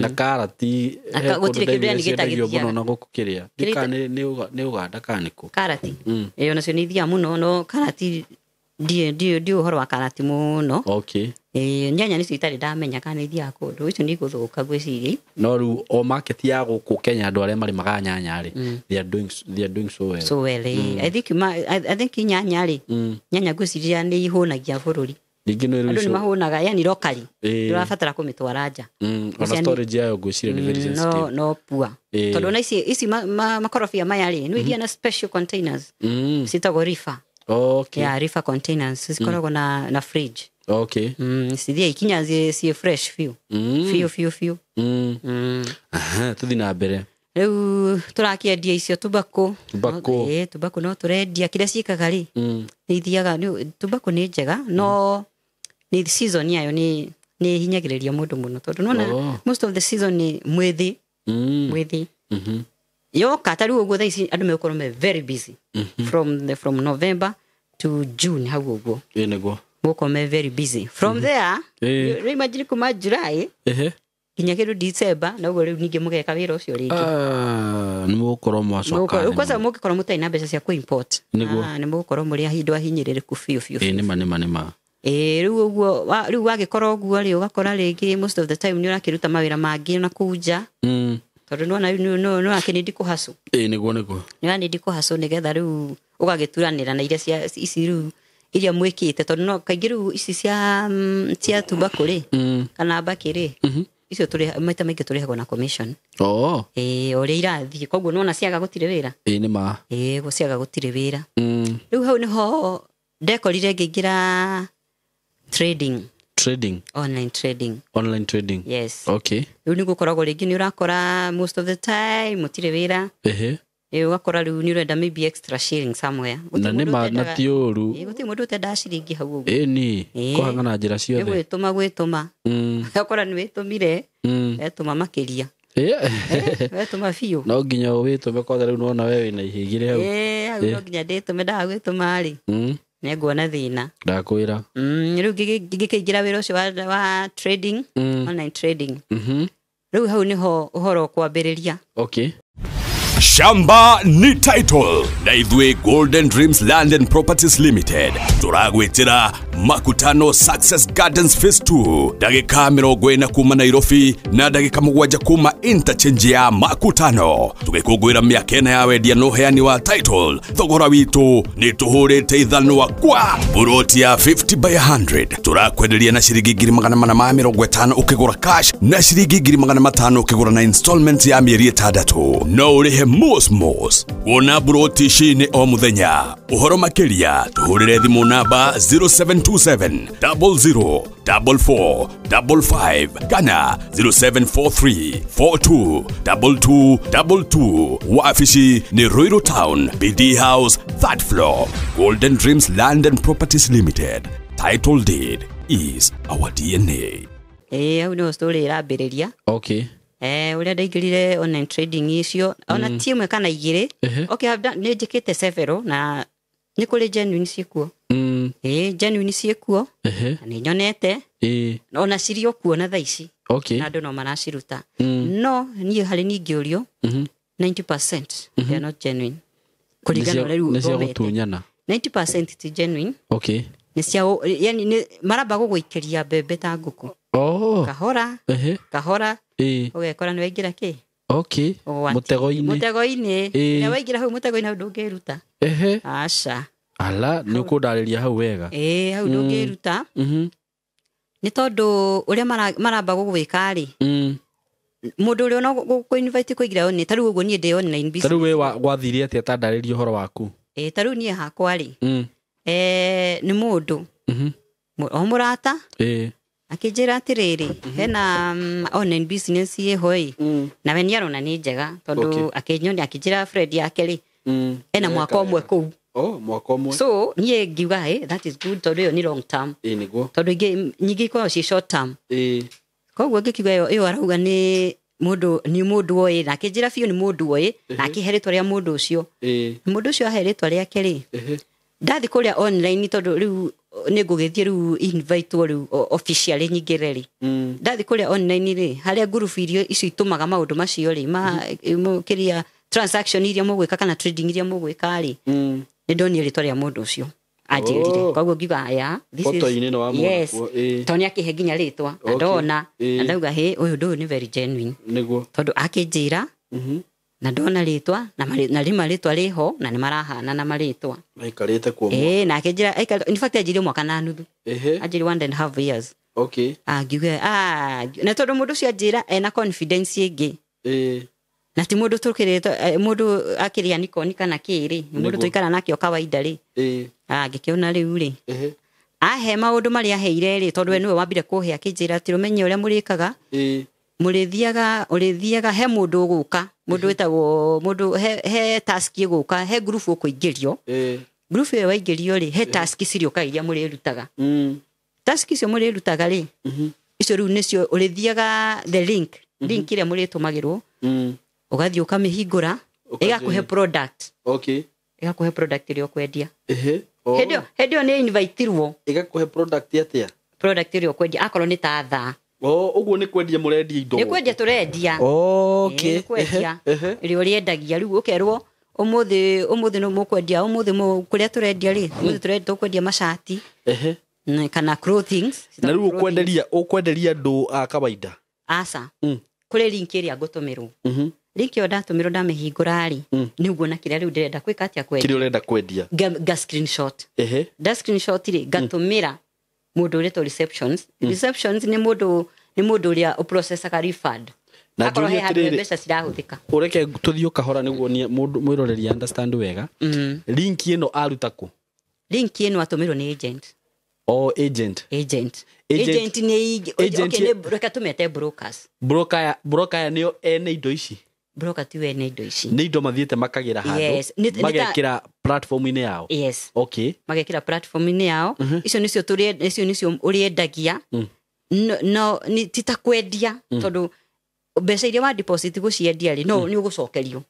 Na karati? Na He kũndũ gũtirĩ kĩndũ ndaiguire yani ciendagio gĩtagĩthiaga. mũno na gũkũ kĩrĩa. Kĩrĩa Ndika nĩ Uganda kana nĩ kũ? Karati ĩyo nacio nĩ ithiaga mũno, no karati ndiũ ũhoro wa karati mũno. Ĩĩ, nyanya nĩcio itarĩ ndamenya kana nĩ ithiaga kũndũ, icio nĩ igũthũka ngwĩciria. No rĩu o market ya gũkũ Kenya, andũ arĩa marĩmaga nyanya rĩ, they are doing so well. So well, I think nyanya rĩ, nyanya ngwĩciria nĩ ihũnagia bũrũri. Ningĩ nĩ Andũ rĩu nĩ icio mahũnaga yani locally. Ndũrabatara kũmĩtwara nja. Ona storage yayo ngwĩciria nĩ very sensitive. No no pua. Tondũ ona ici makorobia maya rĩ, nĩ iria na special containers ciĩtagwo reefer. Yeah, reefer containers cikoragwo na fridge. Cithiaga ikinya ciĩ fresh biũ biũ biũ biũ. Aha, tũthiĩ na mbere. Rĩu tũrakĩendia icio tubako. Tobacco. Ĩĩ, tobacco no tũrendia. Kĩrĩa ciĩkaga rĩ, nĩ ithiaga tobacco nĩ njega, no nĩ season yayo nĩ hinyagĩrĩria mũndũ mũno, tondũ nona most of the season nĩ mwĩthĩ. Mwĩthĩ yoka ta rĩu ũguo thaa ici andũ megũkorwo me very busy from November to June hau ũguo. Ĩ, nĩguo. Mũgũkorwo me very busy from there. Rĩu imagine kuma July nginya kĩndũ December, na ũguo rĩu ningĩ mũgeka wĩra ũcio rĩngĩ. Ah, nĩ mũgũkorwo mwacoka Rĩu thĩ kwanza mũno. mũngĩkorwo mũtarĩ na mbeca cia kũ-import. Nĩguo. Ah, nĩ mũgũkorwo mũrĩ ahindu ahinyĩrĩrĩku biũ biũ. Ĩ, nĩma nĩma nĩma. Ĩĩ, rĩu ũguo rĩu wagĩkorwo ũguo rĩ, ũgakora rĩngĩ most of the time nĩ ũrakĩruta mawĩra mangĩ na kũu nja, tondũ nĩwona rĩu nĩ ũrakĩnĩndi kũhacũ. Ĩ, nĩguo nĩguo. Nĩ ũranĩndi kũhacũ nĩgetha rĩu ũgagĩturanĩra na iria cia ici rĩu Iria mwĩkĩte tondũ no kaingĩ rĩu ici cia cia tubacco rĩ, kana mbakĩ rĩ, icio maita maingĩ tũrĩhagwo na commission. Oh. Ĩĩ, ũrĩa irathiĩ, koguo nĩwona ciaga gũtirĩ wĩra. Ĩĩ, nĩ ma. Ĩĩ, gũciaga gũtirĩ wĩra. Rĩu hau nĩho ndekorire ngĩingĩra trading. Trading. Online trading. Online trading. Yes. Okay. Rĩu nĩ gũkoragwo rĩngĩ nĩ ũrakora most of the time mũtirĩ wĩra. Ĩĩ, ũgakora rĩu nĩ ũrenda maybe extra shilling somewhere. Gũtirĩ Na nĩ mũndũ ma, na ti ũru. Ĩĩ, gũtirĩ mũndũ ũtendaga ciringi hau ũguo. Ĩĩ, ni Ĩĩ. kũhang'ana njĩra Nĩ ciothe. gwĩtũma. Ũgakora nĩ wĩtũmire, wetũma makĩria. Wetũma biũ. No nginya wĩtũme kwanza rĩu nĩwona we wĩna ihĩ igĩrĩ hau. Ĩĩ, hau no nginya ndĩtũme, ndaga gwĩtũma rĩ, nĩnguona thĩna. Ndakwĩra. Rĩu ngĩkĩingĩra wĩra ũcio wa trading, online trading. Rĩu hau nĩho ũhoro ũkwambĩrĩria. Okay. Shamba ni title na ithuĩ Golden Dreams Land and Properties Limited tũragwĩtĩra Makutano Success Gardens Phase 2, ndagĩka 40 kuma Nairobi na ndagĩka 7 kuma interchange ya Makutano, tũgĩkũngũĩra mĩaka 4 ya wendia na ũheani wa title. Thogora witũ nĩ tũhũrĩte ithanwa kwa buroti ya 50 by 100, tũrakwenderia na ciringi 450 ũkĩgũra cash na ciringi 500 ũkĩgũra na installment ya mĩeri 6. No ũrĩhe mos kuona buroti ici nĩ o mũthenya. Ũhoro makĩria tũhũrĩre thimũ namba 0727 00 44 55 kana 0743 42 22 22. Wabici nĩ Ruiru Town, BD House, 3rd floor. Golden Dreams Land and Properties Limited. Title deed is our DNA. Ĩĩ, hau nĩho story ĩrambĩrĩria. Okay. Ũrĩa ndaingĩrire online trading icio, ona ti ĩmwe kana igĩrĩ. Okay, nĩ njĩkĩte several na nĩ kũrĩ genuine ciĩkuo. Ĩĩ, genuine ciĩkuo. Na nĩ nyonete. Ĩĩ. Ona cirĩ o kuo na thaa ici. Okay. Na andũ no maraciruta. No niĩ harĩ niĩ ngĩũrio, 90% they are not genuine. Kũringana na ũrĩa rĩu Nĩ cia thomete. gũtunyana. 90% ti genuine. Okay. Nĩ cia yani nĩ maramba gũgũikĩria mbembe ta ngũkũ. Oh. Kahora, kahora, Ĩĩ. ũgekora nĩ waingĩra kĩ? Okay. Ũgwati. Mũtego-inĩ. Mũtego-inĩ. Ĩĩ. Na waingĩra hau mũtego-inĩ hau ndũngĩruta. Aca. Ala, nĩ ũkũndarĩria hau wega. Ĩĩ, hau ndũngĩruta. Nĩ tondũ ũrĩa maramba gũgwĩka rĩ, mũndũ ũrĩa ona gũkũ-invite kũingĩra online, ta rĩu ũguo niĩ ndĩ online Ta rĩu business. we gwathire atĩa, ta ndarĩria ũhoro waku? Ĩĩ, ta rĩu niĩ hakwa rĩ, nĩ mũndũ, o mũrata, akĩnjĩra atĩrĩrĩ, hena online business ĩho ĩ, na we nĩarona nĩ njega, tondũ akĩnyonia, akĩnjĩra friend yake rĩ, ena mwaka ũmwe kũu. Oh, mwaka ũmwe. So niĩ ngiuga, hey, that is good, tondũ ĩyo nĩ long term. Ĩĩ, nĩguo. Tondũ ingĩ nyingĩ ikoragwo ciĩ short term. Ĩĩ. Koguo ngĩkiuga ĩyo arauga nĩ mũndũ, nĩ mũndũ oĩ, na akĩnjĩra biũ nĩ mũndũ oĩ, na akĩhe rĩtwa rĩa mũndũ ũcio. Mũndũ ũcio ahe rĩtwa rĩake rĩ, ndathi kũrĩa online, tondũ rĩu nĩ ngũgĩthiĩ rĩu invite-wo rĩu officially nyingĩre rĩ. Ndathi kũrĩa online rĩ, harĩa ngurubu iria icio itũmaga maũndũ macio rĩ, kĩrĩa transaction iria mũgwĩka kana trading iria mũgwĩka rĩ, nĩ ndonire rĩtwa rĩa mũndũ ũcio anjĩrire. Koguo ngiuga, yeah, this is Photo-inĩ nĩ wamwona Yes. kuo, ĩĩ. Tondũ nĩ akĩhe nginya rĩtwa, na Okay. ndona, Ĩĩ. na ndauga, hĩ, ũyũ ũndũ ũyũ nĩ very genuine. Nĩguo. Tondũ akĩnjĩra, na ndona rĩtwa, na rĩma rĩtwa rĩho, na nĩ marahana na marĩtwa. Maikarĩte kuo mwaka. Ĩĩ, na akĩnjĩra, in fact anjĩrire mwaka na nuthu. Anjĩrire 1.5 years. Okay. Ngiuga, na tondũ mũndũ ũcio anjĩra ena confidence ĩngĩ. Na ti mũndũ tũkĩrĩte, mũndũ akĩrĩa Nikon kana kĩ rĩ, nĩ mũndũ Nĩguo. tũikara nake o kawaida rĩ. Ngĩkĩona rĩu rĩ. Ahe maũndũ marĩa aheire rĩ, tondũ we nĩwe wambire kũhe, akĩnjĩra atĩ ũmenye ũrĩa mũrĩkaga. Mũrĩthiaga, ũrĩthiaga he mũndũ ũgũka, mũndũ wĩtagwo, mũndũ, he task ĩgũka, he group ũkũingĩrio. Group ĩyo waingĩrio rĩ, he task cirĩũkaga iria mũrĩrutaga. Task icio mũrĩrutaga rĩ, icio rĩu nĩcio ũrĩthiaga the link, link ĩrĩa mũrĩtũmagĩrwo, ũgathiĩ ũkamĩhingũra, Ũkanjĩra. ĩgakũhe product. Okay. Ĩgakũhe product ĩrĩa ũkwendia. Oh. Hĩndĩ ĩyo nĩ invite-irwo. Ĩgakũhe product atĩa? Product ĩrĩa ũkwendia, akorwo nĩ ta thaa. Oh, ũguo nĩ kwendia mũrendia indo. Nĩ kwendia tũrendia. Okay. Ĩĩ, nĩ kwendia. Ĩrĩa ũrĩendagia rĩu ũkerwo ũmũthĩ nĩ mũkwendia, ũmũthĩ kũrĩa tũrendia rĩ, ũmũthĩ tũkwendia macati. Kana clothings. Na rĩu ũkwenderia andũ a kawaida? Aca. Kũrĩ link ĩrĩa ngũtũmĩrwo. Link ĩyo ndatũmĩrwo ndamĩhingũra rĩ, nĩ nguona kĩrĩa rĩu ndĩrenda gwĩka atĩa, kwendia. Kĩrĩa ũrenda kwendia. Nga screenshot. Ehe. Nda screenshot rĩ, ngatũmĩra mũndũ ũrĩtwo receptions. Receptions nĩ mũndũ ũrĩa ũprocessaga refund Na akorwo njũrie he handũ atĩrĩrĩ, mbeca cirahũthĩka. Ũreke tũthiĩ o kahora nĩguo mũndũ mwĩroreri understand wega. Link ĩno aruta kũ? Link ĩno atũmĩrwo nĩ agent. O agent? Agent. Agent. Agent nĩ Agent. okay, reke tũmete brokers. Broker aya nĩo ene indo ici? Broker ti wene indo ici. Nĩ indo mathiĩte makagĩra handũ, Yes. Nĩ ta- magekĩra platform-inĩ yao? Yes. Okay. Magekĩra platform-inĩ yao. Icio nĩcio ũrĩendagia. No ti ta kwendia, tondũ mbeca iria wa deposit gũciendia rĩ, no nĩ ũgũcokerio.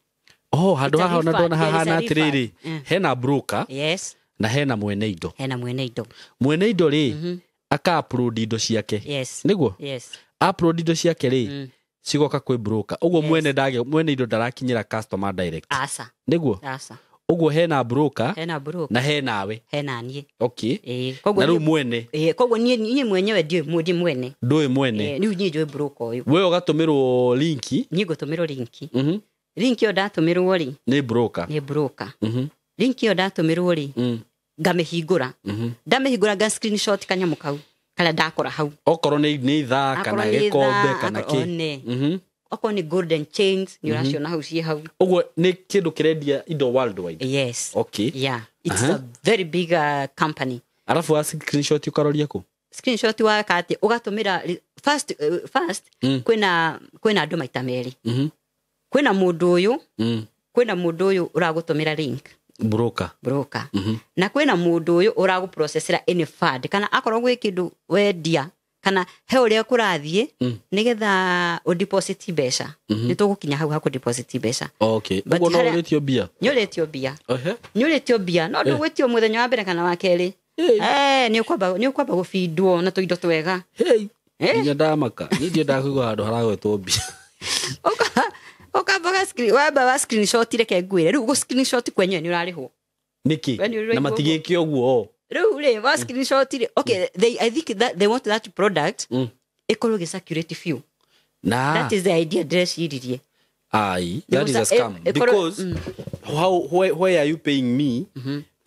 Oh, handũ It's a haha ona refund. ndona There is a hahana refund. atĩrĩrĩ, hena broker Yes. na hena mwene indo. Hena mwene indo. Mwene indo rĩ, aka upload indo ciake? Yes. Nĩguo? Yes. Upload indo ciake rĩ, cigoka kwĩ broker ũguo. Mwene ndage, mwene indo ndarakinyĩra customer direct? Aca. Nĩguo? Aca. Ũguo hena broker Hena broker. na henawe. Hena niĩ. Okay. Ĩĩ. Na Koguo rĩu mwene ĩĩ, koguo niĩ mwenyewe ndiũĩ ndi mwene. Ndũĩ mwene. Ĩĩ, rĩu niĩ njũĩ broker ũyũ. We ũgatũmĩrwo linki. Niĩ ngũtũmĩrwo linki. Link ĩyo ndatũmĩrwo rĩ, Nĩ broker. Nĩ broker. Link ĩyo ndatũmĩrwo rĩ, ngamĩhingũra. Ndamĩhingũra, nga screenshot kanyamũ kau karĩa ndakora hau. Okorwo nĩ ithaa Akorwo kana nĩ gĩkombe ithaa, kana kĩ. one. Okorwo nĩ golden chains, nĩ ũraciona hau ciĩ hau. Ũguo nĩ kĩndũ kĩrendia indo worldwide? Yes. Okay. Yeah, it's a very big company. Arabu wa screenshot ũkaroria kũ? Screenshot waka atĩ ũgatũmĩra first kwĩna andũ maita merĩ. Kwĩna mũndũ ũyũ, kwĩna mũndũ ũyũ ũragũtũmĩra link. Broker. Broker. Na kwĩna mũndũ ũyũ ũragũprocessera any fund, kana akorwo gwĩ kĩndũ wendia kana he ũrĩa kũrathiĩ nĩgetha ũdeposit mbeca. Nĩ tũgũkinya hau ha kũdeposit mbeca. Okay. But Ũguo no harĩa- ũrĩtio mbia? Nĩ ũrĩtio mbia. Ehe. Nĩ ũrĩtio mbia, no ndũgwĩtio mũthenya wa mbere kana wa kerĩ. Hey. Eh, nĩ ũkwamba gũbindwo na tũindo twega. Hey. Eh? Nginya ndamaka niĩ ndiendaga kũigua handũ haragwetwo mbia. Ũkamba wamba wa screenshot. Reke ngwĩre, rĩu gũ screenshot kwenyewe nĩ ũrarĩhwo. Nĩkĩ? We nĩ ũraigua Na matigĩke ũguo? Rĩu rĩ, wa screenshot rĩ, okay, they, I think that they want that product ĩkorwo ĩgĩ circulate biũ. Na That is the idea ndĩreciririe. Ai, that is a scam. Because Because how why are you paying me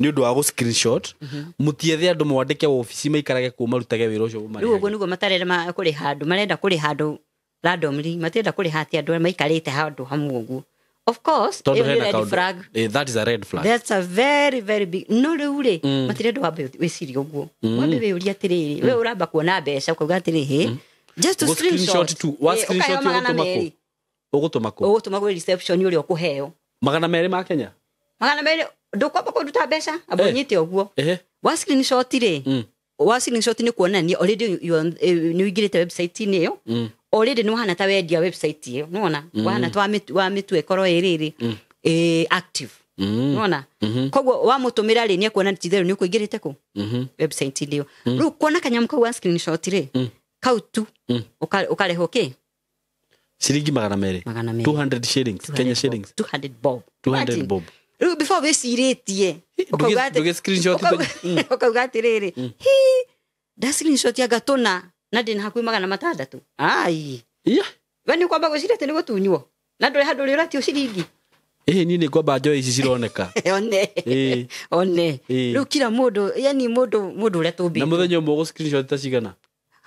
nĩ ũndũ wa gũ screenshot? Mũtiethe andũ mwandĩke wobici maikarage kũu marutage wĩra ũcio. Rĩu ũguo Mũmarĩhage. nĩguo matarenda kũrĩha andũ, marenda kũrĩha andũ randomly, matirenda kũrĩha atĩ andũ arĩa maikarĩte handũ hamwe ũguo. Of course Tondũ ĩyo nĩ hena red kaũndũ. flag. Eh, that is a red flag. That's a very very big no. Rĩu rĩ, matirenda wambe wĩcirie ũguo, wambe wĩũrie atĩrĩrĩ, we ũramba kuona mbeca ũkauga atĩrĩ, hĩ, just to Gũ screenshot screenshot tu, wa Eh, screenshot ũkaheo magana ũgũtũma kũ? merĩ. Ũgũtũma kũ? Ũgũtũma gwĩ reception ũrĩa ũkũheo. 200 ma Kenya? 200. Ndũkwamba kũruta mbeca, amba Eh. ũnyite ũguo. Ehe. Wa screenshot rĩ, wa screenshot nĩ kuonania already nĩ ũingĩrĩte website-inĩ ĩyo. Already nĩ wahana ta wendia website ĩyo, nĩwona wahana ta wamĩtua ĩkorwo ĩrĩrĩ active, nĩwona? Koguo wamũtũmĩra rĩ, nĩ ekuona ti-itherũ nĩ ũkũingĩrĩte kũ website-inĩ ĩyo. Rĩu kuona kanyamũ kau wa screenshot rĩ, kau tu ũkarĩhwo kĩ? Ciringi 200. 200. 200 shillings, Kenya shillings. 200 bob. 200 Imagine. bob. Rĩu before wĩcirĩtie ũkauga Ndũgĩ screenshot. Ũkauga atĩrĩrĩ, hi, nda screenshot anga tũna na ndĩna hakuhĩ 600, ai. Yeah. We nĩ ũkwamba gwĩciria atĩ nĩ gũtunywo na ndũrĩ handũ ũrĩ ũratio ciringi. Ĩhĩ, niĩ nĩ ngwamba njoe ici cironeka. One. Ĩĩ. One. Ĩĩ. Rĩu kila mũndũ, yani mũndũ ũrĩa Na tũmbĩtwo. mũthenya ũmwe ũgũ screenshot ta cigana?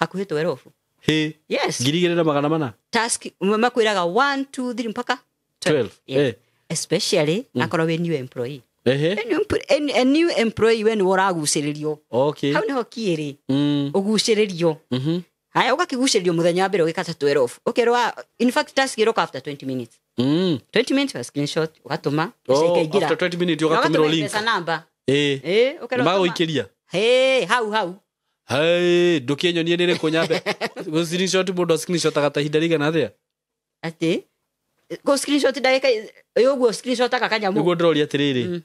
Hakuhĩ 12. Hĩ? Yes. 2400? Task makwĩraga 1 2 3 mpaka 12. Yeah. Eh. Especially akorwo wĩ new employee. Ehe. A new employee, we nĩwe ũragucĩrĩrio. Okay. Hau nĩho kiĩrĩ ũgucĩrĩrio. Haya, ũgakĩgucĩrĩrio mũthenya wa mbere ũgĩkata 12, ũkerwo in fact task ĩroka after 20 minutes. 20 minutes wa screenshot ũgatũma mbeca Oh, ikaingĩra. after 20 minutes Na ũgatũmĩrwo ũgatũma link. M-Pesa number. Ĩĩ. Ĩĩ, ũkerwo tũma. Magũikĩria. Hĩ, hau hau. Hey, ndũkĩnyonie nĩ rĩkũ nyambe gũ screenshot. Mũndũ screenshotaga ta ihinda rĩigana atĩa? Atĩ kũ screenshot ndagĩka ĩ ũguo screenshotaga kanyamũ. Nĩguo ndĩroria atĩrĩrĩ,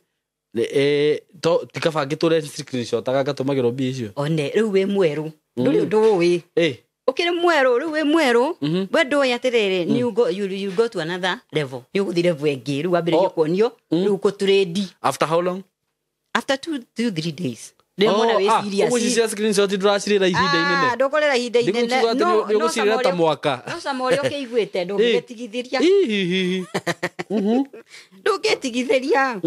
to ti kaba ngĩtũre screenshotaga ngatũmagĩrwo mbia icio? One, rĩu wĩ mwerũ, ndũrĩ ũndũ ũĩ. Ĩ. Ũkĩrĩ mwerũ, rĩu wĩ mwerũ, we ndũĩ atĩrĩrĩ, you go to another level, nĩ ũgũthiĩ level ĩngĩ rĩu wambĩrĩrie Oh. kuonio rĩu kũtrade. After how long? After 2, 3 days. Rĩrĩa mwana wĩ serious. Ũguo ici cia screenshot ndũracirĩra ihinda inene. Ah, ndũkũrĩra ihinda inene. Ndĩgũkiuga atĩ nĩ ũgũcirĩra ta mwaka. No cama ũrĩa ũkĩiguĩte ndũngĩtigithĩria. Hihihi. Ndũngĩtigithĩria.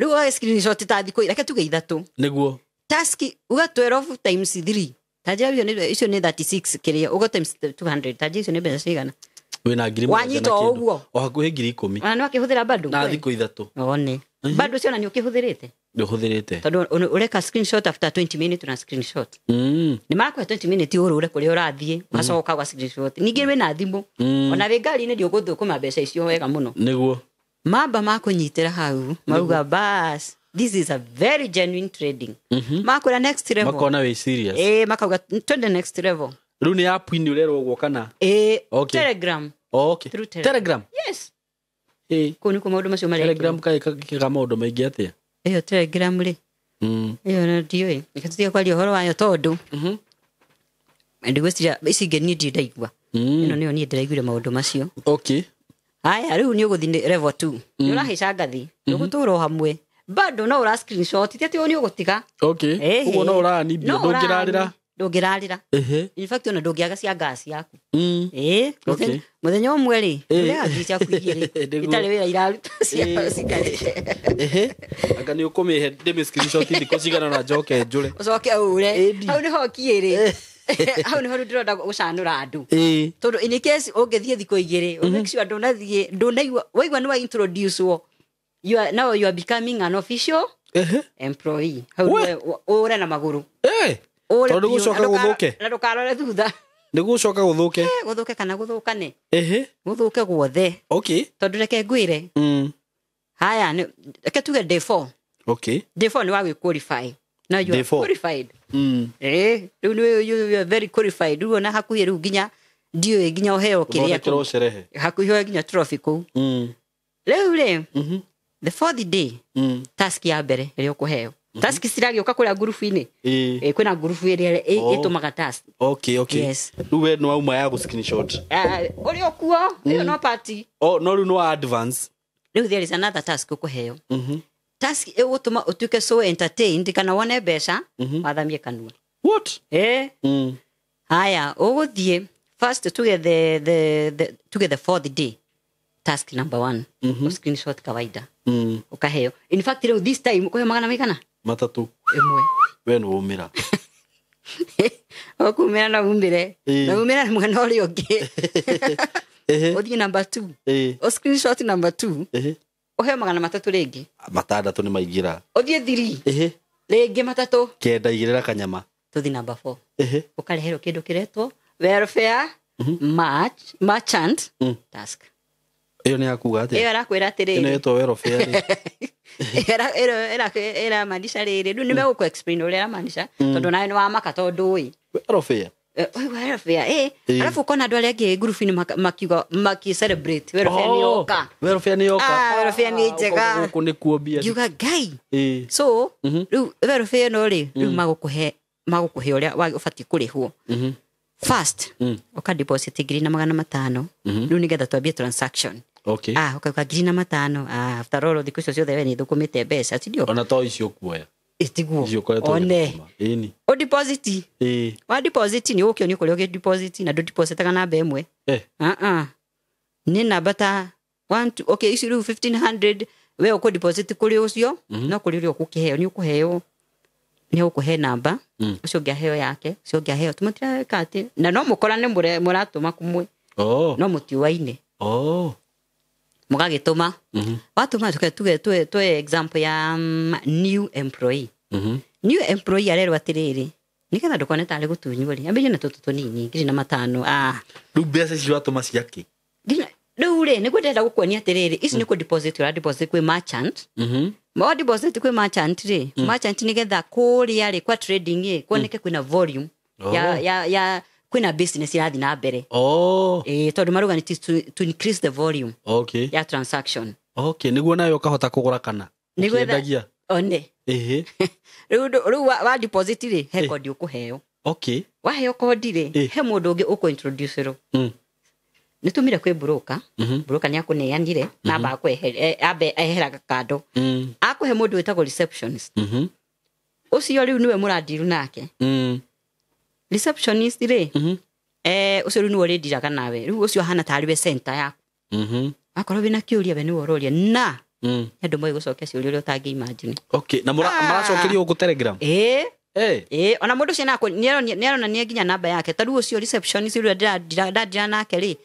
Rĩu ũgagĩ screenshot ta thikũ, reke tuge 3. Nĩguo. Task uga 12 times 3. Ta njĩra icio nĩ 36 kĩrĩa uga times 200. Ta njĩra icio nĩ mbeca cigana? Wĩna 7,000 Wanyita na o kĩndũ. ũguo. O hakuhĩ 10,000. Ona nĩ wakĩhũthĩra bado? Na thikũ 3. One. Bado cio ona nĩ ũkĩhũthĩrĩte? Ndũhũthĩrĩte. Tondũ ũreka screenshot after 20 minutes na screenshot. Nĩ makũhe 20 minutes ũrũre kũrĩa ũrathiĩ, ũgacoka ũga screenshot. Ningĩ wĩna thimũ. Ona wĩ ngari-inĩ ndũgũthũkũma mbeca icio wega mũno. Nĩguo. Mamba makũnyitĩra hau, mauga bas, this is a very genuine trading. Makwĩra next level. Makona wĩ serious. Ĩĩ, makauga twende next level. Rĩu nĩ app-inĩ ũrerwo ũguo kana? Ĩĩ, Okay. Telegram. Okay. Through Telegram. Telegram. Yes. Ĩĩ. Kũu nĩkuo maũndũ macio marekĩrwo. Telegram kaĩ kaga maũndũ maingĩ atĩa? Ĩyo Telegram rĩ, ĩyo na ndiũĩ. Reke tũtige kwaria ũhoro wayo tondũ ndigwĩciria ici ingĩ niĩ ndirĩ ndaigua. Ĩno nĩyo niĩ ndĩraiguire maũndũ macio. Okay. Haya, rĩu nĩ ũgũthiĩ level 2. Nĩ ũrahaica ngathi. Nĩ ũgũtũra o hamwe. Bado no ũra screenshot, ti atĩ nĩ ũgũtiga. Okay. Ĩhĩ. Ũguo no ũranimbio No ndũngĩrarĩra. Ndũngĩrarĩra. Ehe. In fact ona ndũngĩaga cia gas yaku. Ĩĩ, Okay. mũthenya ũmwe rĩ, Ĩĩ. ũrĩaga ngiri ciaku 2 Nĩguo. itarĩ wĩra iraruta cia Ĩĩ. cikarĩte. Ehe. Anga nĩ ũkũmĩhe ndĩmĩ screenshot thikũ cigana na njoke njũre. Ũcoke ũre. Ĩndi. Hau nĩho kiĩrĩ. Hau nĩho rĩu ndĩrenda gũcanũra andũ. Ĩĩ. Tondũ in case ũngĩthiĩ thikũ 2, make sure ndũnathiĩ, ndũnaigua, waigua nĩ wa introduce wo. You are, now you are becoming an official Ehe. employee. Hau We. nĩwe ũre na magũrũ. Eh. Ũre Tondũ biũ, gũcoka na gũthũke. Na ndũkarore thutha. Nĩ gũcoka gũthũke. Gũthũke kana gũthũkane. Ehe. Gũthũke guothe. Okay. Tondũ reke ngwĩre. Haya, reke tuge day 4. Okay. Day 4 nĩ wagwĩ qualify. Now you Day are four. qualified. Ĩĩ, rĩu nĩ you are very qualified. Rĩu ona hakuhĩ rĩu nginya ndiũĩ nginya ũheo kĩrĩa Ũthondekerwo sherehe. hakuhĩ ũheo nginya trophy kũu. Rĩu rĩ, the fourth day, task ya mbere ĩrĩa ũkũheo. Task ciragĩũka kũrĩa ngurubu-inĩ. Ĩĩ. Ĩĩ, kwĩna ngurubu ĩrĩa Oh. ĩtũmaga task. Okay, okay. Yes. Rĩu we nĩ wauma ya gũ screenshot. Ah, ũrĩ o kuo, ĩyo no party. Oh, no rĩu nĩ wa advance. Rĩu there is another task ũkũheo. Task ĩgũtũma ũtuĩke so entertained kana wone mbeca, wathamie kanua. What? Ĩĩ. Haya, ũgũthiĩ first tuge the tuge the fourth day. Task number 1. Screenshot kawaida. Ũkaheo. In fact rĩu this time ũkũheo magana maigana? 3. Ĩmwe. We nĩ waumĩra. Ũkumĩra na umĩre. Ĩĩ. Na umĩra na mwena ũrĩa ũngĩ. Ehe. Ũthiĩ number 2. Ĩĩ. O screenshot number 2. Ehe. Ũheo 300 rĩngĩ. 6 nĩ maingĩra. Ũthiĩ 3. Ehe. Rĩngĩ 3. 9 igĩrĩra kanyama. Tũthiĩ number 4. Ehe. Ũkareherwo kĩndũ kĩretwo welfare merchant task. Ĩyo nĩ ya kuga atĩa? Ĩyo ĩrakwĩra Ĩno atĩrĩrĩ. ĩtwo welfare rĩ. Ĩramaanisha rĩrĩ. Rĩu nĩ megũkũ explain ũrĩa ĩramaanisha tondũ nawe nĩ wamaka tondũ ũĩ. Welfare. Welfare ĩ. Ĩĩ. Alafu ũkona andũ arĩa angĩ ngurubu-inĩ makiuga maki celebrate welfare nĩ yoka. Welfare nĩ yoka. Ah, welfare nĩ njega. Gũkũ nĩ kuo mbia. Ngiuga Ngai. Ĩĩ. So rĩu welfare ĩno rĩ, rĩu magũkũhe ũrĩa ũbatiĩ kũrĩhwo. First, ũka deposit 1,500. Rĩu nĩgetha twambie transaction. Okay. Ah, ũkauga 1,500. Ah, after all thikũ icio ciothe we nĩ thũkũmĩte mbeca, ti ndio? Ona to icio ũkuoya. Ĩtiguo. Icio ũkoretwo One. ũgĩthũkũma. Ĩni. O deposit. Ĩĩ. Wa deposit nĩ ũgũkĩonio kũrĩa ũgĩ deposit na ndũ depositaga namba ĩmwe. Eh. Ah ah. Nĩ namba ta 1 2 okay ici rĩu 1500 we ũkũ deposit kũrĩ ũcio no kũrĩ ũrĩa ũgũkĩheo nĩ ũkũheo nĩ ũkũhe namba ũcio ũngĩ aheo yake ũcio ũngĩ aheo tũmatireka atĩ na no mũkorane mũratũma kũmwe Oh. no mũtiũaine Oh. mũgagĩtũma watũma tuge tuge example ya new employee. New employee arerwo atĩrĩrĩ nĩgetha ndũkone tarĩ gũtunywo rĩ ambĩrĩrie na tũtũ tũnini 1,500. Ah. Rĩu mbeca icio watũma ciakĩ? Rĩu rĩ nĩguo ndĩrenda gũkuonia atĩrĩrĩ ici nĩ kũ deposit ũra deposit kwĩ merchant. Wa deposit kwĩ merchant rĩ, merchant nĩgetha kũrĩa rĩ kwa trading rĩ kuoneke kwĩna volume ya kwĩna business irathiĩ na mbere. Oh. Ĩĩ, tondũ marauga nĩ to increase the volume Okay. ya transaction. Okay, nĩguo nawe ũkahota kũgũra kana Nĩguo ũkĩendagia. One. Ĩhĩ. Rĩu wa deposit rĩ he kodi ũkũheo. Okay. Waheo kodi rĩ Ĩĩ. he mũndũ ũngĩ ũkũ introduce rwo. Nĩ tũmire kwĩ broker. Broker nĩ akũneanire namba ambe eheraga kando. Akũhe mũndũ wĩtagwo receptionist. Ũcio rĩu nĩwe mũrandiru nake. Receptionist rĩ, ũcio rĩu nĩwe ũrĩndiraga nawe. Rĩu ũcio ahana tarĩ we center yaku. Akorwo wĩna kĩũria, we nĩwe ũroria na nĩ andũ moĩ gũcokia ciũria ũrĩa ũtangĩ imagine. Okay, na maracokerio gũkũ Telegram? Ĩĩ. Eh. Ĩĩ, ona mũndũ ũcio nako nĩaronania nginya namba yake. Ta rĩu ũcio receptionist ũrĩa ndĩrandira nake rĩ,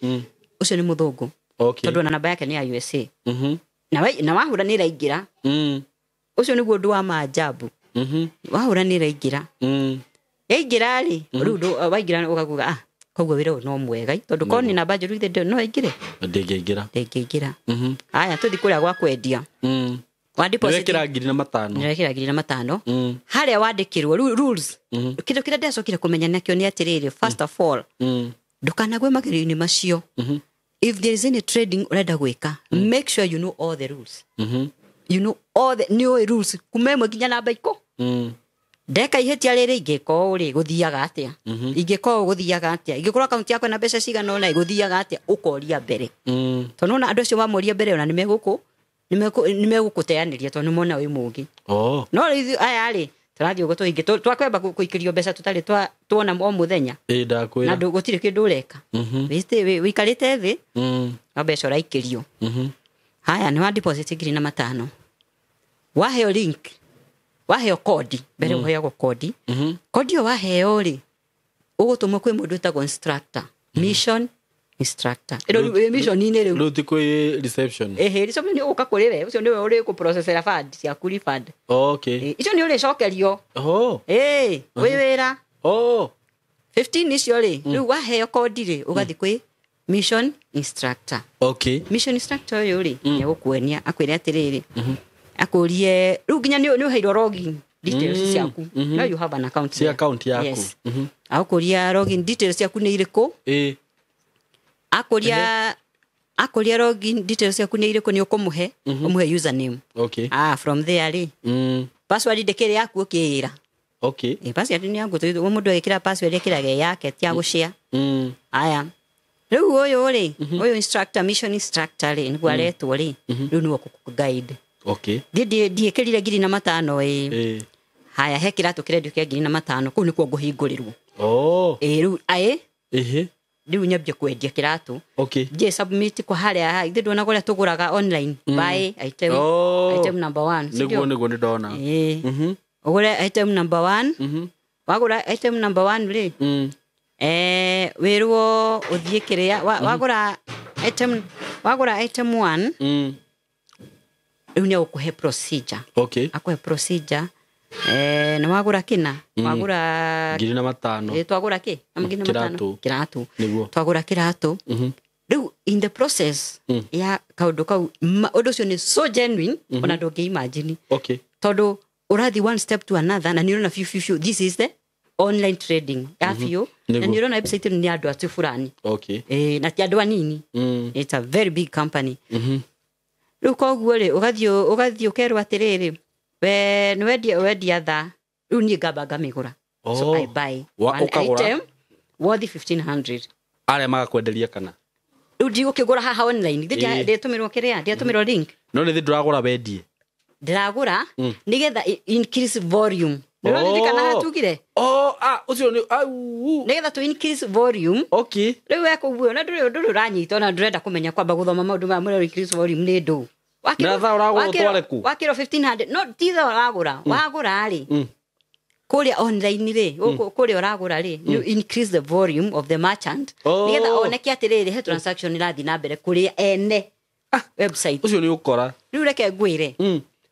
ũcio nĩ mũthũngũ. Tondũ ona namba yake nĩ ya USA. Na wahũra nĩ ĩraingĩra. Ũcio nĩguo ũndũ wa maajabu. Wahũra nĩ ĩraingĩra. Yaingĩra rĩ, rĩu waingĩra ũkaguga, ah, koguo wĩra ũyũ no mwega, tondũ korwo nĩ namba njũru ithe no ĩingĩre? Ndĩngĩingĩra. Ndĩngĩingĩra. Aya, tũthi kũrĩa gwa kwendia. Wa deposit. Nĩwekĩra 5,000. Nĩwekĩra 5,000. Harĩa wandĩkĩrwo rĩu rules. Kĩndũ kĩrĩa ndĩracokire kũmenya nakĩo nĩ atĩrĩrĩ, first of all, ndũkanagwe magerio-inĩ macio. If there is any trading ũrenda gwĩka, make sure you know all the rules. You know all the, nĩ ũĩ rules kuma ĩmwe nginya namba ikũ. Ndeka ihĩtia rĩrĩ, ingĩka ũũ rĩ, gũthiaga atĩa? Ingĩka ũũ, gũthiaga atĩa? Ingĩkorwo akaunti yakwa na mbeca cigana ũna, gũthiaga atĩa? Ũkoria mbere. Tondũ nona andũ acio wamoria mbere, ona nĩmegũkũteanĩria, tondũ nĩmona wĩ mũũgĩ. Oh. No rĩu ithuĩ aya rĩ, tũrathiĩ ũguo tũingĩ twakwamba kũikĩrio mbeca tũtarĩ tuona o mũthenya. Ĩĩ, Na ndakwĩra. gũtirĩ kĩndũ ũreka. Wĩikarĩte thĩ, no mbeca ũraikĩrio. Haya, nĩ wa deposit 5,000. Waheo link, waheo kodi, mbere ũheagwo kodi. Kodi ĩyo waheo rĩ, ũgũtũmwo kwĩ mũndũ wĩtagwo instructor, mission instructor. Ĩno rĩu wĩ mission-inĩ rĩu. Rĩu ti kwĩ reception? Ĩhĩ, reception nĩ ũgũka kũrĩ we, ũcio nĩwe ũrĩkũprocessera fund ciaku, refund. Okay. Ĩ, icio nĩ ũrĩcokerio. Oh. Ĩ, wĩ wĩra. Oh. 15 icio rĩ, rĩu waheo kodi rĩ, ũgathiĩ kwĩ mission instructor. Okay. Mission instructor ũyũ rĩ, nĩegũkuonia, akwĩre atĩrĩrĩ, akũrie rĩu nginya nĩ ũheirwo login details ciaku. Now you have an account Ci there. account yaku. Yes. Akũria login details ciaku nĩ irĩkũ. Akũria login details ciaku nĩ irĩkũ, nĩ ũkũmũhe, ũmũhe username. Okay. Ah, from there rĩ, password ndĩkĩrĩ yaku ũkĩĩra. Okay. Ĩ, password nĩ yaku, tondũ mũndũ agĩkĩra password ekĩraga ĩ yake, ti ya gũshare. Aya, rĩu ũyũ rĩ, ũyũ instructor, mission instructor rĩ, nĩguo aretwo rĩ, rĩu nĩwe ũkũkũ guide. Okay. Thiĩ ndiĩkĩrire 5,000 ĩ. Haya, he kĩratũ kĩrendio kĩa 5,000, kũu nĩkuo ngũhingũrĩrwo. Oh. Ĩ, rĩu aĩ, Ehe. rĩu nyambie kwendia kĩratũ. Okay. Ndiĩ submit kwa harĩa ithuĩ nduonaga ũrĩa tũgũraga online, buy item, Oh. item number one, si Nĩguo. ndio? Nĩguo, nĩ ndona. Ĩ, ũgũre item number one. Wagũra item number one rĩ, wĩrwo ũthiĩ kĩrĩa wagũra item, wagũra item one, rĩu nĩ agũkũhe procedure. Okay. Akũhe procedure, nĩ wagũra kĩna, wagũra 5,000. Ĩ, twagũra kĩ? Na 5,000. Kĩratũ. Kĩratũ. Nĩguo. Twagũra kĩratũ. Rĩu in the process ya kaũndũ kau, ũndũ ũcio nĩ so genuine, ona ndũngĩ imagine. Okay. Tondũ ũrathiĩ one step to another, na nĩ ũrona biũ biũ biũ this is the online trading ya biũ, na Nĩguo. nĩ ũrona website ĩno nĩ andũ atu fulani. Okay. Ĩ, na ti andũ anini. It's a very big company. Rĩu koguo rĩ, ũgathiĩ ũkerwo atĩrĩrĩ, we nĩ wendia thaa, rĩu niĩ ngamba ngamĩgũra. So Oh. I buy Wa- one ũkagũra? item worth 1500. Arĩa magakwenderia kana? Rĩu ndigũkĩgũra haha online. Ĩĩ. Ndĩtũmĩrwo kĩrĩa, ndiatũmĩrwo link. No nĩ thĩ ndũragũra wendie? Ndĩragũra nĩgetha increase volume. Nĩũraririkana Oh. hatugire? Oh, ah, ũcio nĩ au. Nĩgetha tũ increase volume. Okay. Rĩu wekũguo na ndũrĩ ũranyita, ona ndũrenda kũmenya kwamba gũthoma maũndũ maya mũrĩa increase volume nĩ ndũ. Na thaa ũragũra ũtware kũ? Wakĩrwo 1500, no ti thaa ũragũra, wagũra rĩ, kũrĩa online rĩ, kũrĩa ũragũra rĩ, you increase the volume of the merchant, Oh. nĩgetha oneke atĩrĩrĩ, he transaction ĩrathiĩ na mbere kũrĩa ene website. Ũcio nĩ ũkora. Rĩu reke ngwĩre.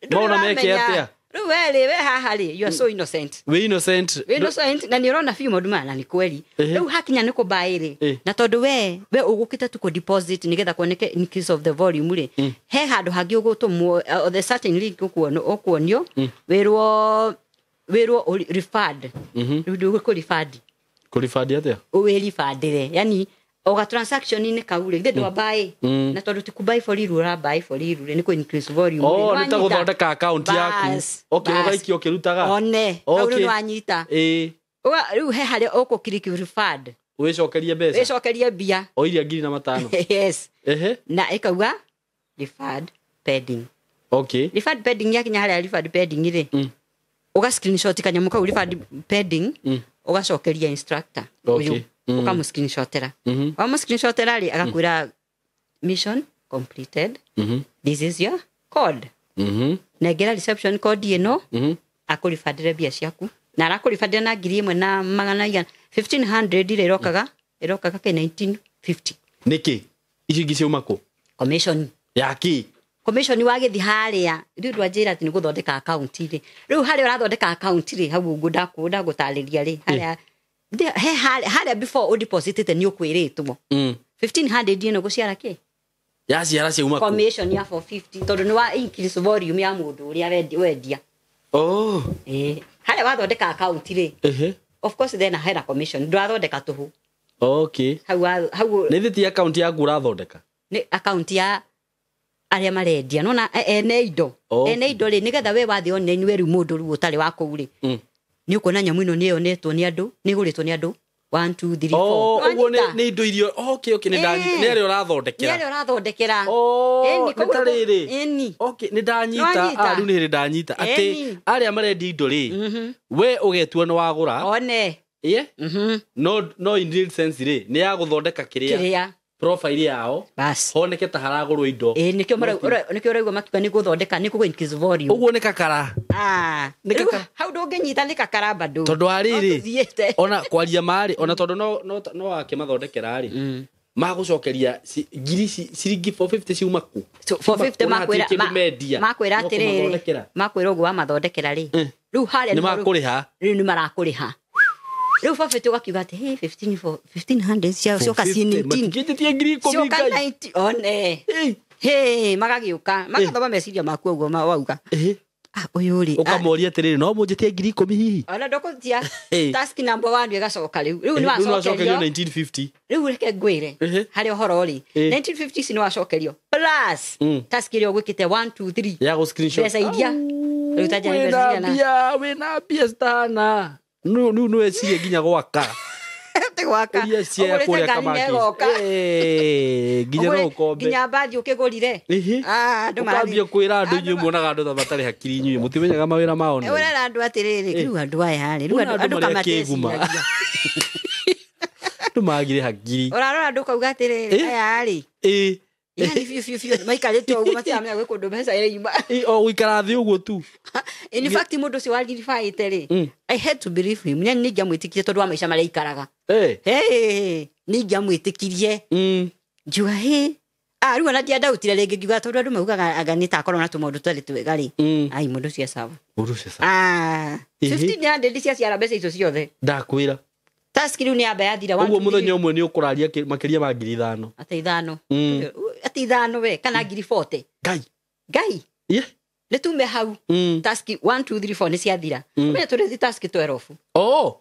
Ndũrĩ Maona meke ũramenya. atĩa? Rĩu we rĩ, we haha rĩ, you are so innocent. Wĩ innocent. Wĩ innocent, na nĩ ũrona biũ maũndũ maya na nĩ kweri. Rĩu hakinya nĩ kũmbaĩ rĩ, na tondũ we ũgũkĩte tu kũ-deposit nĩgetha kuoneke increase of the volume rĩ, he handũ hangĩ ũgũtũmwo, the certain link ũkuonio, wĩrwo refund. Rĩu ndũgũkũ refund. Kũribandi atĩa? Wĩribandĩre, yani oga transaction-inĩ kau rĩ, githĩ ndwambaĩ, na tondũ ti kũmbaĩ for real, ũrambaĩ for real rĩ, nĩ kũ increase volume rĩ, Oh, nĩ ta nĩwanyita? gũthondeka account yaku. Bas, Okay, bas. ũgaikia ũkĩrutaga. One, hau rĩu Okay. nĩwanyita. Ĩĩ. Rĩu he harĩa ũkũkiriki refund. Wĩcokerie mbeca. Wĩcokerie mbia. O iria 5,000. Yes. Ehe. Na ĩkauga refund pending. Okay. Refund pending yakinya harĩa refund pending rĩ, Uga screenshot kanyamu kau refund pending, ugacokeria instructor uyu, ukamu screenshotera. Wamu screenshotera ri, agakwira mission completed, this is your code. Nengera reception code ĩno, akũribandĩre mbia ciaku, na arakũribandĩra na 1,100, 1500 rĩ, ĩrokaga ke 1950. Nĩkĩ icio ingĩ ciauma kũ? Commission. Yaki? Commission wagĩthi harĩa rĩu ndwanjĩra atĩ nĩ gũthondeka account rĩ, rĩu harĩa ũrathondeka account rĩ, hau ũguo ndagũtarĩria rĩ, harĩa he harĩa before ũdepositĩte nĩ ũkwĩrĩtwo 1500 ĩno gũciara kĩ? Yaciara ciauma kũ? Commission ya 450, tondũ nĩ wa increase volume ya mũndũ ũrĩa wendia. Oh. Eh, harĩa wathondeka account rĩ, of course then hena commission, ndũrathondeka tũhũ. Hau hau. Nĩ thĩ ti account yaku ũrathondeka? Nĩ account ya arĩa marendia, nona ene indo. Ene indo rĩ, nĩgetha we wathiĩ online, we rĩu mũndũ rĩu ũtarĩ wa kũu rĩ, nĩ ũkuona nyamũ ĩno nĩ yonetwo nĩ andũ, nĩ ĩgũrĩtwo nĩ andũ 1 2 3 4. Oh, ũguo nĩ indo irio. Okay, nĩ ndanyita. Nĩ arĩa ũrathondekera. Nĩ arĩa ũrathondekera. Oh, nĩ ta rĩrĩ. Ĩni. Okay, nĩ ndanyita. Nĩwanyita? Ah, rĩu nĩ hĩndĩ ndanyita atĩ arĩa marendia indo rĩ, we ũgetua nĩ wagũra. One. Ĩĩ. No in real sense rĩ, nĩ ya gũthondeka kĩrĩa Kĩrĩa profile yao bas honeke ta haragũrwo indo. Ĩĩ, nĩkĩo nĩkĩo ũraigua makiuga nĩ gũthondeka, nĩ kũgũ increase volume. Ũguo nĩ kakara. Ah, Nĩ rĩu kakara. Hau ndũngĩnyita, nĩ kakara bado. Tondũ wa rĩrĩ, No tũthiĩte. ona kwaria marĩ, ona tondũ no wakĩmathondekera rĩ, magũcokeria ngiri ciringi 450 ciuma kũ? So, 450 Ona hatirĩ makwĩra kĩndũ mendia. makwĩra No atĩrĩrĩ, kũmathondekera. makwĩra ũguo wamathondekera rĩ, rĩu harĩa Nĩ nĩho makũrĩha. Rĩu nĩ marakũrĩha, rĩu 450 ũgakiuga atĩ hey, 15 for 1500 cioka ci 19. Matingĩnjĩtie 10,000. Cioka Ngai. 90 one. Ĩ. Hey, magagĩũka magathoma meciria maku ũguo wauga, ah, ũyũ rĩ, ah, Ũkamoria atĩrĩrĩ, no mũnjĩtie 10,000 hihi? Ona ndũkũtia. Task number 1 ĩgacoka rĩu nĩ Rĩu nĩ wacokerio wacokerio. 1950. Rĩu reke ngwĩre, harĩ ũhoro rĩ, 1950 ici nĩ wacokerio plus task ĩrĩa ũgwĩkĩte 1 2 3. Ya gũ screenshot. Mbeca iria rĩu ta njĩra Wĩna mbeca cigana? mbia, wĩna mbia citahana rĩu nĩ wecirie nginya gwaka. Ti gwaka. Iria cia Ũgũrĩte kũrĩa ngari Kamakis. na ĩgoka. Nginya no ũkombe. Nginya mbathi ũkĩgũrire. Ah, andũ marathiĩ- Ũkambia kwĩra andũ, Andũ inyuĩ muonaga andũ ta matarĩ hakiri, inyuĩ mũtimenyaga mawĩra mao nĩ. Ũrera andũ atĩrĩrĩ, rĩu andũ aya rĩ, rĩu Ũrera andũ andũ marĩa kĩguma. kamateciragia. Andũ magire hakiri. Ũrarora andũ ũkauga atĩrĩrĩ, aya rĩ, yani biũ biũ biũ maikarĩte ũguo matiramenya gwĩ kũndũ mbeca irauma. O gũikara thĩ ũguo tu. In fact, mũndũ ũcio wariribaĩte rĩ, I had to believe him, yani nĩingĩamwĩtĩkirie tondũ wa maica marĩa aikaraga. Hey, nĩingĩamwĩtĩkirie. Ngiuga hĩ, ah, rĩu ona ndiandautire rĩngĩ, ngiuga tondũ andũ maugaga anga nĩ takorwo na tũmaũndũ tũtarĩ twega rĩ, ai, mũndũ ũcio e sawa. Mũndũ ũcio sawa. Ah, 1500 ciaciara mbeca icio ciothe. Ndakwĩra. Task rĩu nĩ yamba yathira, one, Ũguo two, mũthenya three. ũmwe nĩ ũkũraria makĩria ma 5,000. Atĩ ithano? Atĩ ithano we, kana 40,000. Ngai. Ngai. Nĩ tume hau. Task 1 2 3 4 nĩ ciathira. Ũmenye tũrĩ task 12. Oh,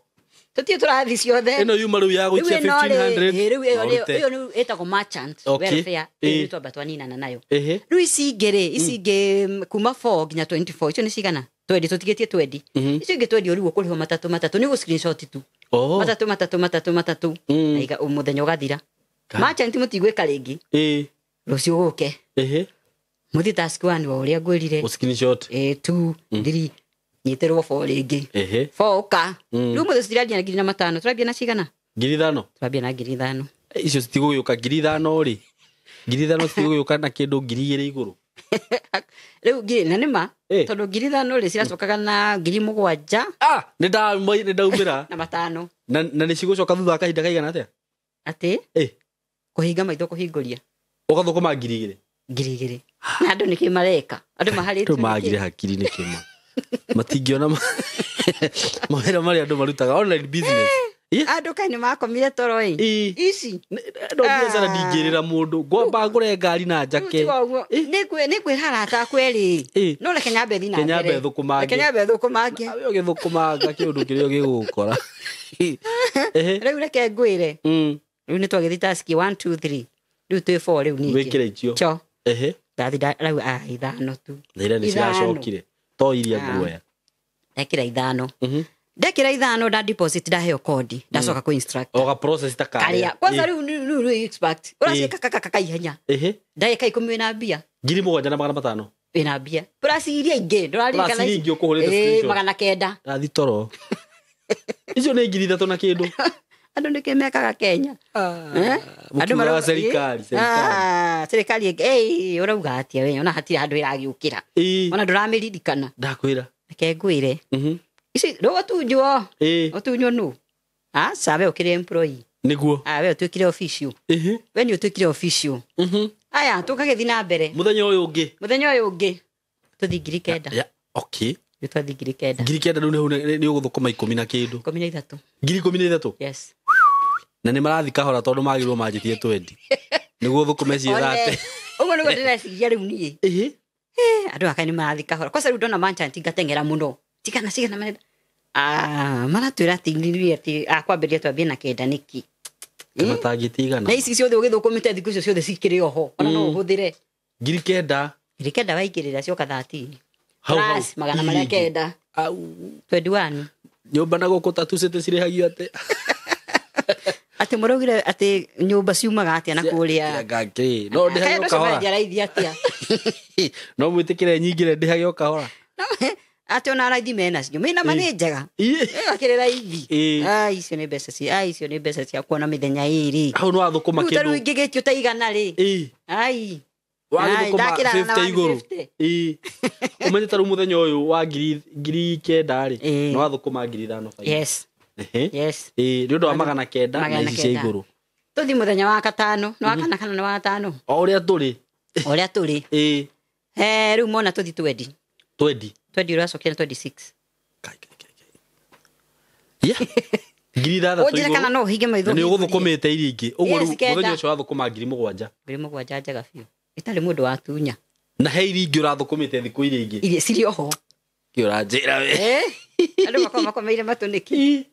Tũtirĩ tũrathi ciothe. ĩno yuma rĩu ya Rĩu gũikia ĩno rĩ, 1500. ĩ, rĩu ĩyo No ũrute. ĩyo nĩ ĩtagwo merchant welfare. Ĩyo nĩ twamba twaninana nayo. Rĩu ici ingĩ rĩ, ici ingĩ kuma 4 nginya 24, icio nĩ cigana? Twendi, tũtigĩtie twendi. Icio ingĩ twendi rĩu ũkũrĩhwo matatũ matatũ, nĩ gũ screenshot tu. Oh. Matatũ matatũ matatũ matatũ. Na mũthenya ũgathira. Merchant mũtigwĩka rĩngĩ. Rũciũ gũke. Mũthiĩ task 1 o ũrĩa ngwĩrire. Gũ screenshot. 2 3, nyitĩrwo 4 rĩngĩ. 4 ũka. Rĩu mũthĩ tũtirambia na 5,000, tũrambia na cigana? 5,000. Tũrambia na 5,000. Icio citigũgĩũka 5,000 rĩ, 5,000 citigũgĩũka na kĩndũ 2,000 igũrũ. Rĩu ngiri na nĩma, tondũ 5,000 rĩ, ciracokaga na 7,000. Ah, nĩ ndaumĩra. Na matano. Na nĩ cigũcoka thutha wa kahinda kaigana atĩa? Atĩ kũhinga maitho kũhingũria. Ũgathũkũma 2,000. 2,000. Na andũ nĩkĩ mareka? Andũ maharĩtio Andũ magire nĩkĩ? hakiri nĩ kĩma matingĩona mawĩra marĩa andũ marutaga online business. Andũ kaĩ nĩ makomire toro ĩ? Ici. No biacara Ah. ndingĩrĩra mũndũ ngwamba ngũre ngari na Rĩu njake. tiga ũguo. Nĩ kwĩra arata akwa erĩ. No reke nyambe thiĩ na Reke nyambe mbere. thũkũmange. Reke nyambe thũkũmange. Nawe ũgĩthũkũmanga kĩũndũ kĩrĩa gĩgũgũkora. Rĩu reke ngwĩre. Rĩu nĩ twagĩthiĩ task 1 2 3. Rĩu twĩ 4 rĩu ningĩ. Wĩkĩre icio. Cho. Ndathi rĩu ithano tu. Na ira nĩ Ithano. ciracokire to iria Ah. nguoya. Ndekĩra ithano. Ndekĩra ithano, nda deposit, ndaheo kodi, ndacoka kwĩ instructor. Oga process ta Karĩa. karĩa. Kwanza rĩu rĩu rĩu expert. Ũraciĩka kaka kaka ihenya. Ndagĩka 10 wĩna mbia. 7,500. Wĩna mbia plus iria ingĩ ndũraririkana Plus iria ingĩ ũkũhũrĩte screenshot. 900. Ndathi toro. Icio nĩ 3,000 na kĩndũ. Andũ nĩkĩ mekaga Kenya? Eh? Mũkiugaga serikali, serikali. Ah, serikali ĩngĩ, ĩĩ, ũrauga atĩa we? Ona hatirĩ handũ ĩragĩũkĩra. Ĩĩ. Ona ndũramĩririkana. Ndakwĩra. Reke ngwĩre. Ici ndũgũtunjwo. Ũtunywo nũ? Aca, we ũkĩrĩ employee. Nĩguo. Ah, we ũtuĩkire official. We nĩ ũtuĩkire official. Aya, tũkagĩthiĩ na mbere. Mũthenya ũyũ ũngĩ. Mũthenya ũyũ ũngĩ. Tũthiĩ 9,000. Ya, okay. Nĩ twathiĩ 9,000. 9,000 rĩu nĩ ũgũthũkũma 10 na kĩndũ. 13. 13,000. Yes. Na nĩ marathiĩ kahora tondũ magĩrĩirwo manjĩtie 20. Nĩguo thũkũme ciĩ thate. Ũguo nĩguo ndĩreciria rĩu niĩ. Andũ aka nĩ marathiĩ kahora. Kwanza rĩu ndona merchant ngateng'era mũno. Tigana cigana marenda. Ah, maratwĩra atĩ nĩ atĩ akwambĩrĩria twambie na 9 nĩkĩ. Matangĩtigana. Na ici ciothe ũgĩthũkũmĩte thikũ icio ciothe cikĩrĩ oho. Ona no ũhũthĩre. 9,000. 9,000 waingĩrĩra cioka 13. Hau hau. Plus 900. Au. 21. Nyũmba na gũkũ tatucĩte cirĩhagio atĩ. Atĩ mũraugire atĩ nyũmba ciumaga atĩa na kũrĩa. Ngakĩ. No ndĩhage o kahora. Raithi atĩa. No mwĩtĩkĩre nyingĩre ndĩhage o kahora. Atĩ ona raithi menacio. Mena ma nĩ njega. Ĩgakĩrĩ raithi. Ai, icio nĩ mbeca cia, ai, icio nĩ mbeca cia kuona mĩthenya ĩrĩ. Hau nĩ wathũkũma Rĩu ta rĩu kĩndũ. ingĩgĩtio ta 100 rĩ. Ai. Wagĩthũkũma Ndakĩrara na 50 igũrũ. 150. Ũmenye ta rĩu mũthenya ũyũ wa 9,000 rĩ. Nĩ wathũkũma 5,000 bainda. Yes. Yes. Nĩ ũndũ wa 900 na ici cia 900. igũrũ. Tũthiĩ mũthenya wa katano. Nĩ wa kana kana nĩ wa gatano? O ũrĩa tũrĩ. O ũrĩa tũrĩ. Rĩu mona tũthiĩ twendi. Twendi. Twendi ũracokera 26. Kai, kai, kai, kai. Yeah. 6,000 Ũnjĩre kana no ũhinge maitho. Na nĩ ũgũthũkũmĩte iria ingĩ. Ũguo Yes, rĩu 9. mũthenya ũcio wathũkũma 7,000. 7,000 njega biũ. Ĩtarĩ mũndũ watunya. Na he iria ingĩ ũrathũkũmĩte thikũ iria ingĩ. Iria cirĩ oho. Kĩ ũranjĩra we. Andũ makoragwo makomeire matũ nĩkĩ?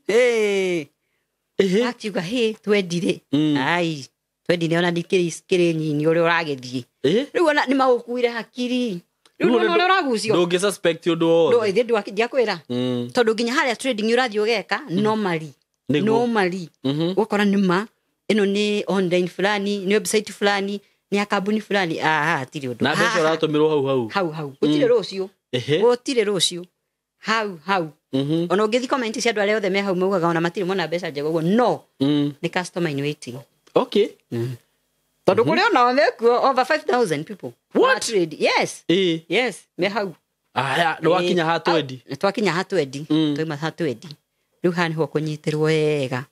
Akiuga hĩ twendi rĩ. Ai, twendi nĩ ona nĩ kĩrĩ nyinyi ũrĩa ũragĩthiĩ. Rĩu ona nĩ magũkuire hakiri. Rĩu nĩ ũrĩa ũragucio. Ndũngĩ suspect ũndũ o wothe. Ndũ ndiakwĩra. Tondũ nginya harĩa trading ũrathiĩ ũgeka normally. Normally. Ũgakora nĩ ma ĩno nĩ online fulani, nĩ website fulani, nĩ ya kambuni fulani. Ah, hatirĩ ũndũ. Na mbeca ũratũmĩrwo hau hau. Hau hau. Gũtirĩ rũciũ. Gũtirĩ rũciũ. Hau hau. Ona ũngĩthiĩ comment cia andũ arĩa othe me hau maugaga ona matirĩ mona mbeca njega ũguo. No. Nĩ customer in waiting. Okay. Tondũ kũrĩ onao mekuo over 5,000 people. What? Trade. Yes. Yes, me hau. Aya, nĩ wakinya ha twendi. Nĩ twakinya ha twendi. Twaima ha twendi. Rĩu haha nĩho kũnyitĩrwo wega.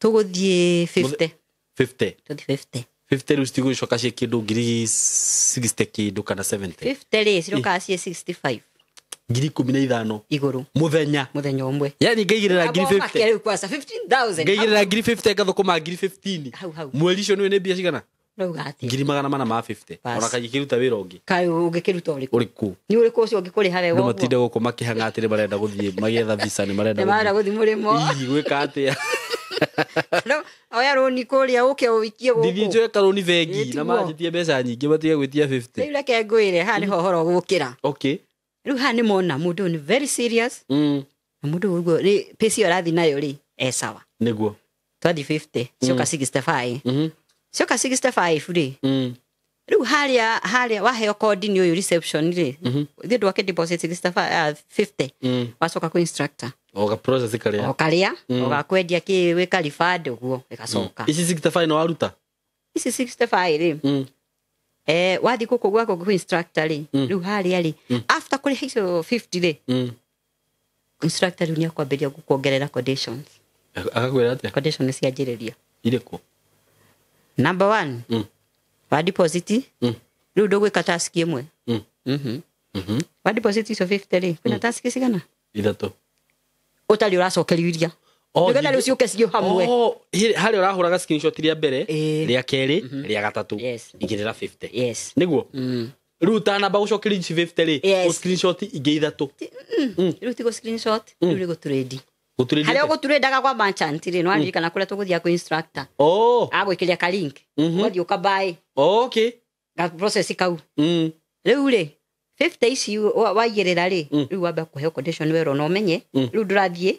Tũgũthiĩ 50. 50. Tũthiĩ 50. 50 rĩu citigũcoka ciĩ kĩndũ 60,000 kĩndũ kana 70. 50 rĩ cirokaga ciĩ 65. 15,000 igũrũ. Mũthenya. Mũthenya ũmwe. Yani ngaigĩrĩra 50,000. Rĩu kwanza 15,000. Ngaigĩrĩra 50,000 ngathũkũma 15,000. Hau hau. Mweri ũcio nĩ mbia cigana? Ũrauga atĩa? 450. Ona kaingĩkĩruta wĩra ũngĩ. Kaĩ ũngĩkĩruta ũrĩkũ? Ũrĩkũ? Nĩ ũrĩkũ ũcio ũngĩkũrĩha wega Andũ ũguo? matinde gũkũ makĩhang'a atĩ nĩ marenda gũthiĩ magĩetha visa nĩ marenda Nĩ marenda gũthiĩ mũrĩmo. Ii, gwĩka atĩa? No, oya rũni kũrĩa ũke ũikie gũkũ. Ndithiĩ njoe karũni bengi na Ĩĩ, tiguo. manjĩtie mbeca nyingĩ matige gwĩtia 50. Rĩu reke ngwĩre haha nĩho ũhoro ũgũkĩra. Okay. Rĩu haha nĩ mona mũndũ ũyũ nĩ very serious. Na mũndũ ũyũ ũguo rĩ pace ĩyo arathiĩ nayo rĩ e sawa. Nĩguo. Twathiĩ 50 cioka 65. Cioka 65 rĩ. Rĩu harĩa waheo kodi nĩ ũyũ reception rĩ. Ithuĩ ndwake deposit 65 50. Wacoka kwĩ instructor. O ga process karĩa. O karĩa, o gakwendia kĩ wĩka refund ũguo ĩgacoka. Ici 65 nĩ waruta? Ici 65 rĩ. Wathiĩ gũkũ gwakwa kwĩ instructor rĩ. Rĩu harĩa rĩ after kũrĩha icio 50 rĩ. Instructor rĩu nĩakwambĩrĩria gũkuongerera conditions. Agakwĩra atĩa? Conditions cianjĩrĩria. Irĩkũ? Number 1. Wa deposit. Rĩu ndũgwĩka task ĩmwe. Wa deposit icio 50 rĩ, kwĩna task cigana? 3. Ũtarĩ ũracokerio iria. Nĩgetha rĩu ciũke ciĩ hamwe. Harĩa ũrahũraga screenshot rĩa mbere, rĩa kerĩ, rĩa gatatũ. Igĩrĩra 50. Yes. Nĩguo? Rĩu ũtanamba gũcokeria ici 50 rĩ, Yes. ũ screenshot ingĩ 3. Rĩu ti gũ screenshot, rĩu nĩ gũtrade. Gũtrade Harĩa atĩa? ũgũtradaga kwa merchant rĩ, nĩ waririkana kũrĩa tũgũthiaga kwĩ instructor. Agwĩkĩria ka link. Ũgathiĩ ũkabuy. Okay. Ga process kau. Rĩu rĩ, 50 ici waigĩrĩra rĩ, rĩu wambe kũheo condition werwo na ũmenye, rĩu ndũrathiĩ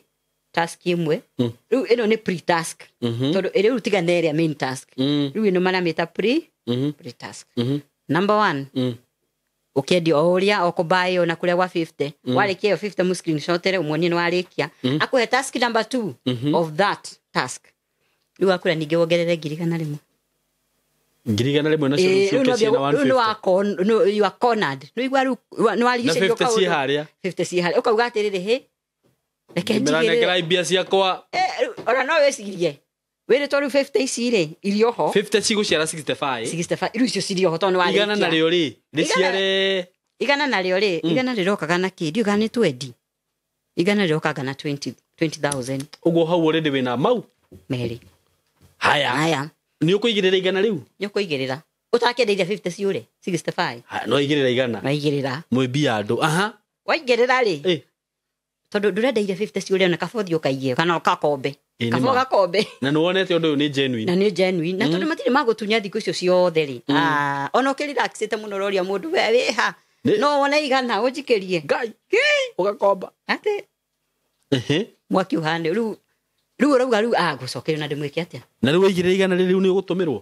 task ĩmwe. Rĩu ĩno nĩ pre task. Tondũ rĩu tiga na ĩrĩa main task. Rĩu ĩno maramĩta pre task. Number 1. Ũkĩendia o ũrĩa o kũmbayo na kũrĩa gwa 50, warĩkia ĩyo 50, mu screenshotere umuonie nĩ warĩkia, akũhe task number 2 of that task. Rĩu akwĩra ningĩ wongerere 100,000. 100,000 nacio Ĩĩ, rĩu rĩu ciũke ciĩna no nĩ 150. You are cornered. Nĩ waigua rĩu nĩ warigicĩrio. Na 50 ciĩ harĩa. 50 ciĩ harĩa, ũkauga atĩrĩrĩ, hĩ, reke njigĩrĩre. Mĩranengera mbia ciakwa. Eh, rĩu, ona no wĩcirie wĩrĩtwo rĩu 50 ici rĩ irio ho. 50 cigũciara 65. 65 rĩu icio cirĩ oho tondũ nĩ Igana warĩkia. narĩo rĩ rĩciare? Igana narĩo rĩ, igana rĩrokaga na kĩ? Ndiũĩ kana nĩ 20. Igana rĩrokaga na 20 20,000. Ũguo hau already wĩna mau Merĩ. Haya. Haya. Nĩ ũkũigĩrĩra igana rĩu? Nĩ ũkũigĩrĩra ũtakĩendeire 50 ciũre 65. Haya, no igĩrĩra igana. Waigĩrĩra. Mwĩ mbia andũ aha. Waigĩrĩra rĩ, tondũ ndũrendeire 50 ciũre, ona kaba ũthiĩ ũkaiye kana ũkakombe. Ĩ, nĩ Kaba ma. ũgakombe. Na nĩ wonete ũndũ ũyũ nĩ genuine. Na nĩ genuine, na tondũ matirĩ magũtunya thikũ icio ciothe rĩ. Ah, ona ũkĩrelaxĩte mũno ũroria mũndũ, we wĩha, no wone igana ũnjikĩrie? Ngai, ũgakomba. Atĩ Ehe. mwaki ũhane rĩu ũrauga rĩu agũcokerio na ndĩmwĩke atĩa? Na rĩu waigĩrĩra igana rĩ, rĩu nĩ ũgũtũmĩrwo.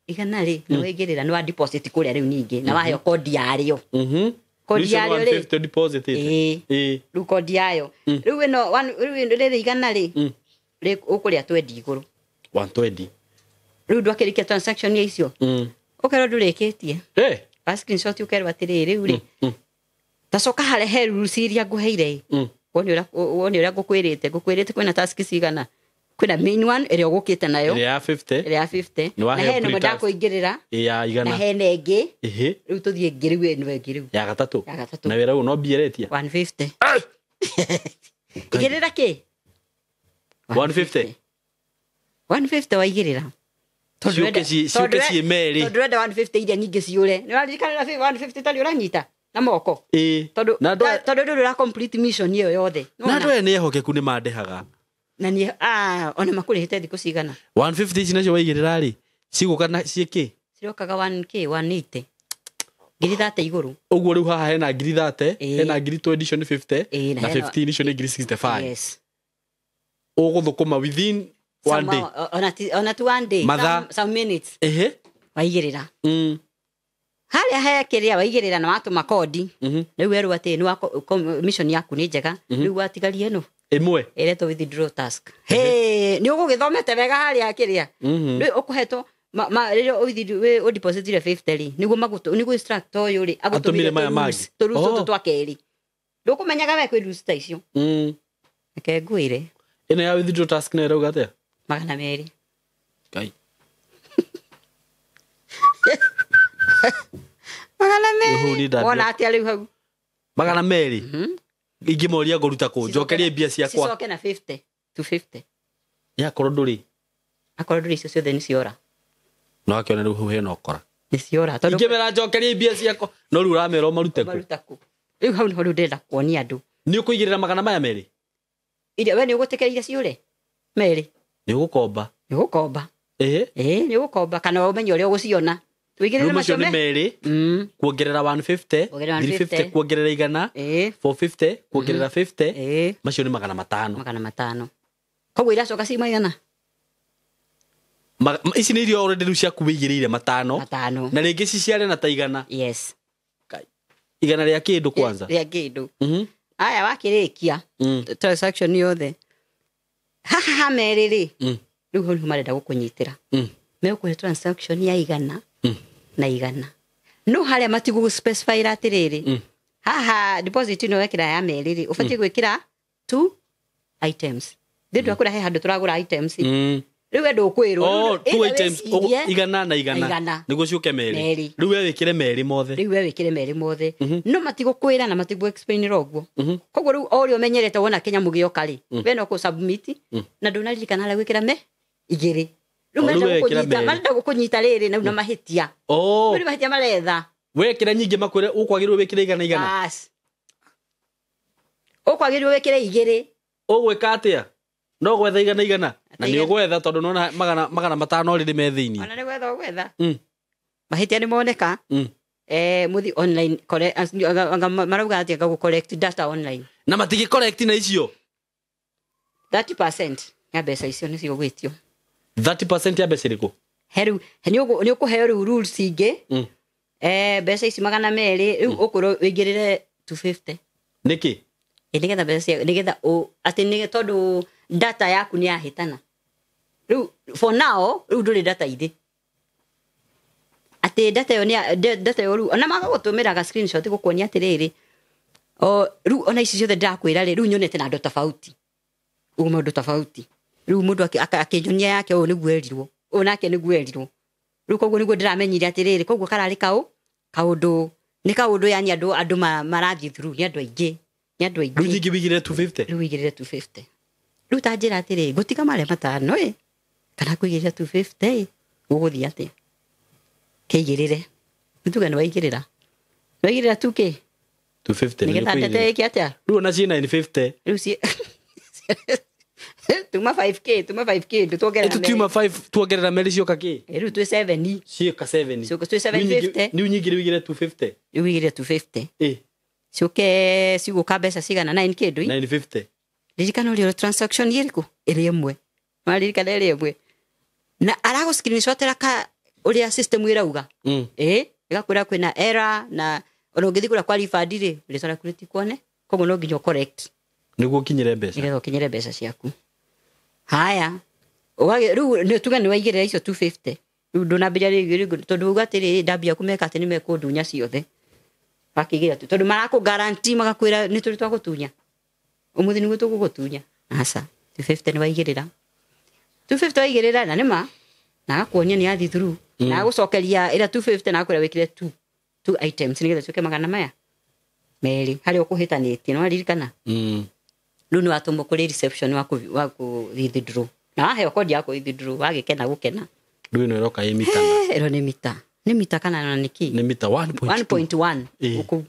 Igana rĩ, nĩ waigĩrĩra, nĩ wa deposit kũrĩa rĩu ningĩ na waheo kodi yarĩo. Kodi yarĩo rĩ. 150 deposit. Ĩĩ. Ĩĩ. Rĩu kodi yayo rĩu ĩno rĩu ĩno rĩrĩ igana rĩ, rĩ ũkũrĩa twendi igũrũ. 120. Rĩu ndwakĩrĩkia transaction ya icio, ũkerwo ndũrĩkĩtie. Wa screenshot ũkerwo atĩrĩrĩ, rĩu rĩ, tacoka harĩa he rules iria ngũheire. Wone ũrĩa ngũkwĩrĩte kwĩna task cigana, kwĩna main one ĩrĩa ũgũkĩte nayo. Ĩrĩa ya 50. Ĩrĩa ya 50. Nĩ waheo Na hena ĩmwe pre-task. ndakũingĩrĩra. Ĩ, ya Na igana. hena ĩngĩ. Ĩhĩ. Rĩu tũthiĩ ĩngĩ, rĩu ĩno ĩngĩ rĩu. Ya gatatũ. Ya gatatũ. Na wĩra ũyũ no mbia ĩretia. 150. Igĩrĩra kĩ? 150. 150 waigĩrĩra. Ciũke ciũke ciĩ merĩ. Tondũ ũrenda 150 iria nyingĩ ciũre. Nĩ waririkana 150 tarĩ ũranyita na moko. Ĩĩ. Tondũ Na andũ aya- tondũ ndũrĩ ũra complete mission ĩyo yothe. Na andũ aya nĩ ehokeku, nĩ mandĩhaga. Na nĩ ona makũrĩhĩte thikũ cigana? 150 ici nacio waigĩrĩra rĩ, cigũka na ciĩkĩ? Cirokaga 1K 180. 30,000 igũrũ. Ũguo rĩu haha hena 30,000, hena 20,000, icio nĩ 50, Ĩĩ, na na hena- 15 icio nĩ 65,000. Yes. Ũgũthũkũma within one day. Ona ti one day. Mathaa. Some minutes. Ehe. Waigĩrĩra. Harĩa he kĩrĩa waigĩrĩra na watũma kodi. Rĩu werwo atĩ nĩ wa mission yaku nĩ njega. Rĩu watigaria ĩno. Ĩmwe. Ĩretwo withdraw task. Hey, nĩ ũgũgĩthomete wega harĩa kĩrĩa. Rĩu ũkũhetwo rĩrĩa ũdepositire 50 rĩ, nĩguo magũtũ nĩguo instructor ũyũ rĩ Atũmire maya mangĩ. tũrules Oh. tũtũ twa kerĩ. Ndũkũmenyaga we kwĩ rules ta icio. Reke ngwĩre. Ĩno ya withdraw task nayo ĩrauga atĩa? 200. Ngai. Magana Rĩu niĩ merĩ. ndambia- Wona atĩa rĩu hau? 200. Ingĩmoria ngũruta kũ? Njokerie mbia ciakwa. Cicoke na 50. 250. Yakorwo ndũrĩ. Akorwo ndũrĩ, icio ciothe nĩ ciora. No akĩone rĩu hau hena ũkora. Nĩ ciora. Tondũ Ingĩmera njokerie mbia ciakwa. No rĩu ũramera ũmarute kũ? maruta kũ? Rĩu hau nĩho rĩu ndĩrenda kuonia andũ. Nĩ ũkũigĩrĩra 200? Iria we nĩ ũgũtĩkĩra iria ciũre? Merĩ. Nĩ ũgũkomba. Nĩ ũgũkomba. Ĩhĩ. Ĩĩ, nĩ ũgũkomba kana ũmenye ũrĩa ũgũciona. Tũigĩrĩre Rĩu macio macio nĩ me. merĩ. Kuongerera 150, Kuongerera 350 150, kuongerera igana, Ĩĩ. 450 kuongerera 50, Ĩĩ. macio nĩ 500. 500. Koguo iracoka ci maigana? Ici nĩ irio already rĩu ciaku wĩigĩrĩire matano. Matano. Na rĩngĩ ciciare na ta igana. Yes. Ngai. Igana rĩa kĩndũ kwanza. Rĩa kĩndũ. Aya wakĩrĩkia transaction yothe. Haha ha merĩ rĩ. Rĩu hau nĩho marenda gũkũnyitĩra. Megũkũhe transaction ya igana na igana. No harĩa matigũ specify atĩrĩrĩ. Haha deposit ĩno wekĩra ya merĩ rĩ, ũbatiĩ gwĩkĩra two items. Thĩ ndwakwĩra he handũ tũragũra items. Rĩu we ndũkwĩrwo. Oh, Rĩu two either items, wĩcirie igana na igana. Igana. Nĩguo ciũke merĩ. Merĩ. Rĩu we wĩkĩre merĩ mothe. Rĩu we wĩkĩre merĩ mothe, no matigũkwĩra na matigũ explainĩra ũguo. Koguo rĩu o ũrĩa ũmenyerete wona kĩnyamũ gĩoka rĩ, we no kũ submit na ndũnaririkana harĩa gwĩkĩra me igĩrĩ. Rĩu O, rĩu marenda wekĩra gũkũnyita, merĩ. marenda gũkũnyita rĩrĩ na rĩu na mahĩtia. Oh, Rĩu nĩ mahĩtia maretha. wekĩra nyingĩ makwĩre ũkwagĩrĩirwo wĩkĩre igana igana. Bas. Ũkwagĩrĩirwo wĩkĩre igĩrĩ. Ũgwĩka atĩa? No gwetha igana igana. Na Atĩ nĩ igana- ũgwetha tondũ nona 500 already me thĩinĩ. Ona nĩ gwetha ũgwetha. Mahĩtia nĩ moneka. Mũthi online anga marauga atĩ anga gũ collect data online. Na matingĩ correct na icio. 30% ya mbeca icio nĩcio ũgwĩtio. 30% ya mbeca ĩrĩkũ? He rĩu nĩ ũkũheo rĩu rules ingĩ. Mbeca ici 200 rĩu ũkwĩrwo wĩingĩrĩre 250. Nĩkĩ? Nĩgetha mbeca, nĩgetha atĩ nĩ tondũ data yaku nĩ yahĩtana. Rĩu for now rĩu ndũrĩ data ithĩ. Atĩ data ĩyo nĩ data ĩyo rĩu ona magagũtũmĩra ga screenshot gũkuonia atĩrĩrĩ, o rĩu ona ici ciothe ndĩrakwĩra rĩ, rĩu nyonete na andũ tofauti. Ũguo maũndũ tofauti. Rĩu mũndũ akĩnyonia yake ũũ nĩguo erirwo, ũũ nake nĩguo erirwo. Rĩu koguo nĩguo ndĩramenyire atĩrĩrĩ, koguo kararĩ kaũndũ nĩ kaũndũ, yani andũ marathiĩ through, nĩ andũ aingĩ, nĩ andũ aingĩ. Rĩu nyingĩ wĩigĩrĩre 250. Rĩu wĩigĩrĩre 250. Rĩu ta njĩra atĩrĩ, ngũtiga marĩa 5 ĩ, kana kũigĩrĩra 250 ĩ, gũgũthiĩ atĩa? Kĩigĩrĩre. Nĩ tuge nĩ waigĩrĩra. Nĩ waigĩrĩra 2K. 250. Nĩgetha ndete ĩke atĩa? Rĩu ona ciĩ 950. Rĩu ciĩ tuma 5K, tuma 5K, ndũtuongerera. Tutiuma 5 tuongerera merĩ cioka kĩ? Rĩu twĩ 7. Ciĩka 7. Ciũka twĩ 750. Rĩu nyingĩ rĩu wĩigĩrĩre 250. Rĩu wĩigĩrĩre 250. Ĩ. Ciũke cigũka mbeca cigana? 9 kĩndũ. 950. Ririkana ũrĩa transaction ĩrĩkũ? Ĩrĩ ĩmwe. Maririkana ĩrĩ ĩmwe. Na aragũ screenshotera ka ũrĩa system ĩrauga. Ĩ, ĩgakwĩra kwĩna error, na ona ũngĩthiĩ kũrĩa kwa refund rĩ, rĩtwa rĩaku rĩtikuone. Koguo no nginya correct. Nĩguo ũkinyĩre mbeca. Nĩgetha ũkinyĩre mbeca ciaku. Haya. Ũgagĩ rĩu nĩ tuge nĩ waigĩrĩra icio 250. Rĩu ndũnambĩrĩria rĩngĩ tondũ uga atĩrĩrĩ, ndambia kũmeka atĩ nĩ mekũndunya ciothe. Wakĩigĩrĩra tu tondũ marakũ guarantee, magakwĩra nĩ tũrĩ twagũtunya. Ũmũthĩ nĩguo tũgũgũtunya. Aca, 250 nĩ waigĩrĩra. 250 waigĩrĩra na nĩma na agakuonia nĩ yathi through. Na agũcokeria ĩrĩa 250 na akwĩra wĩkĩre two items nĩgetha tuĩke 200 harĩa ũkũhĩtanĩtie, nĩ waririkana? Rĩu nĩ watũmwo kũrĩ reception wa kũ withdraw. Na waheo kodi ya kũ withdraw, wagĩkena gũkena. Rĩu ĩno ĩroka ĩ mita. Ĩro nĩ mita. Nĩ mita kana na nĩ kĩ? Nĩ mita 1.2. 1.1. Ũkũ.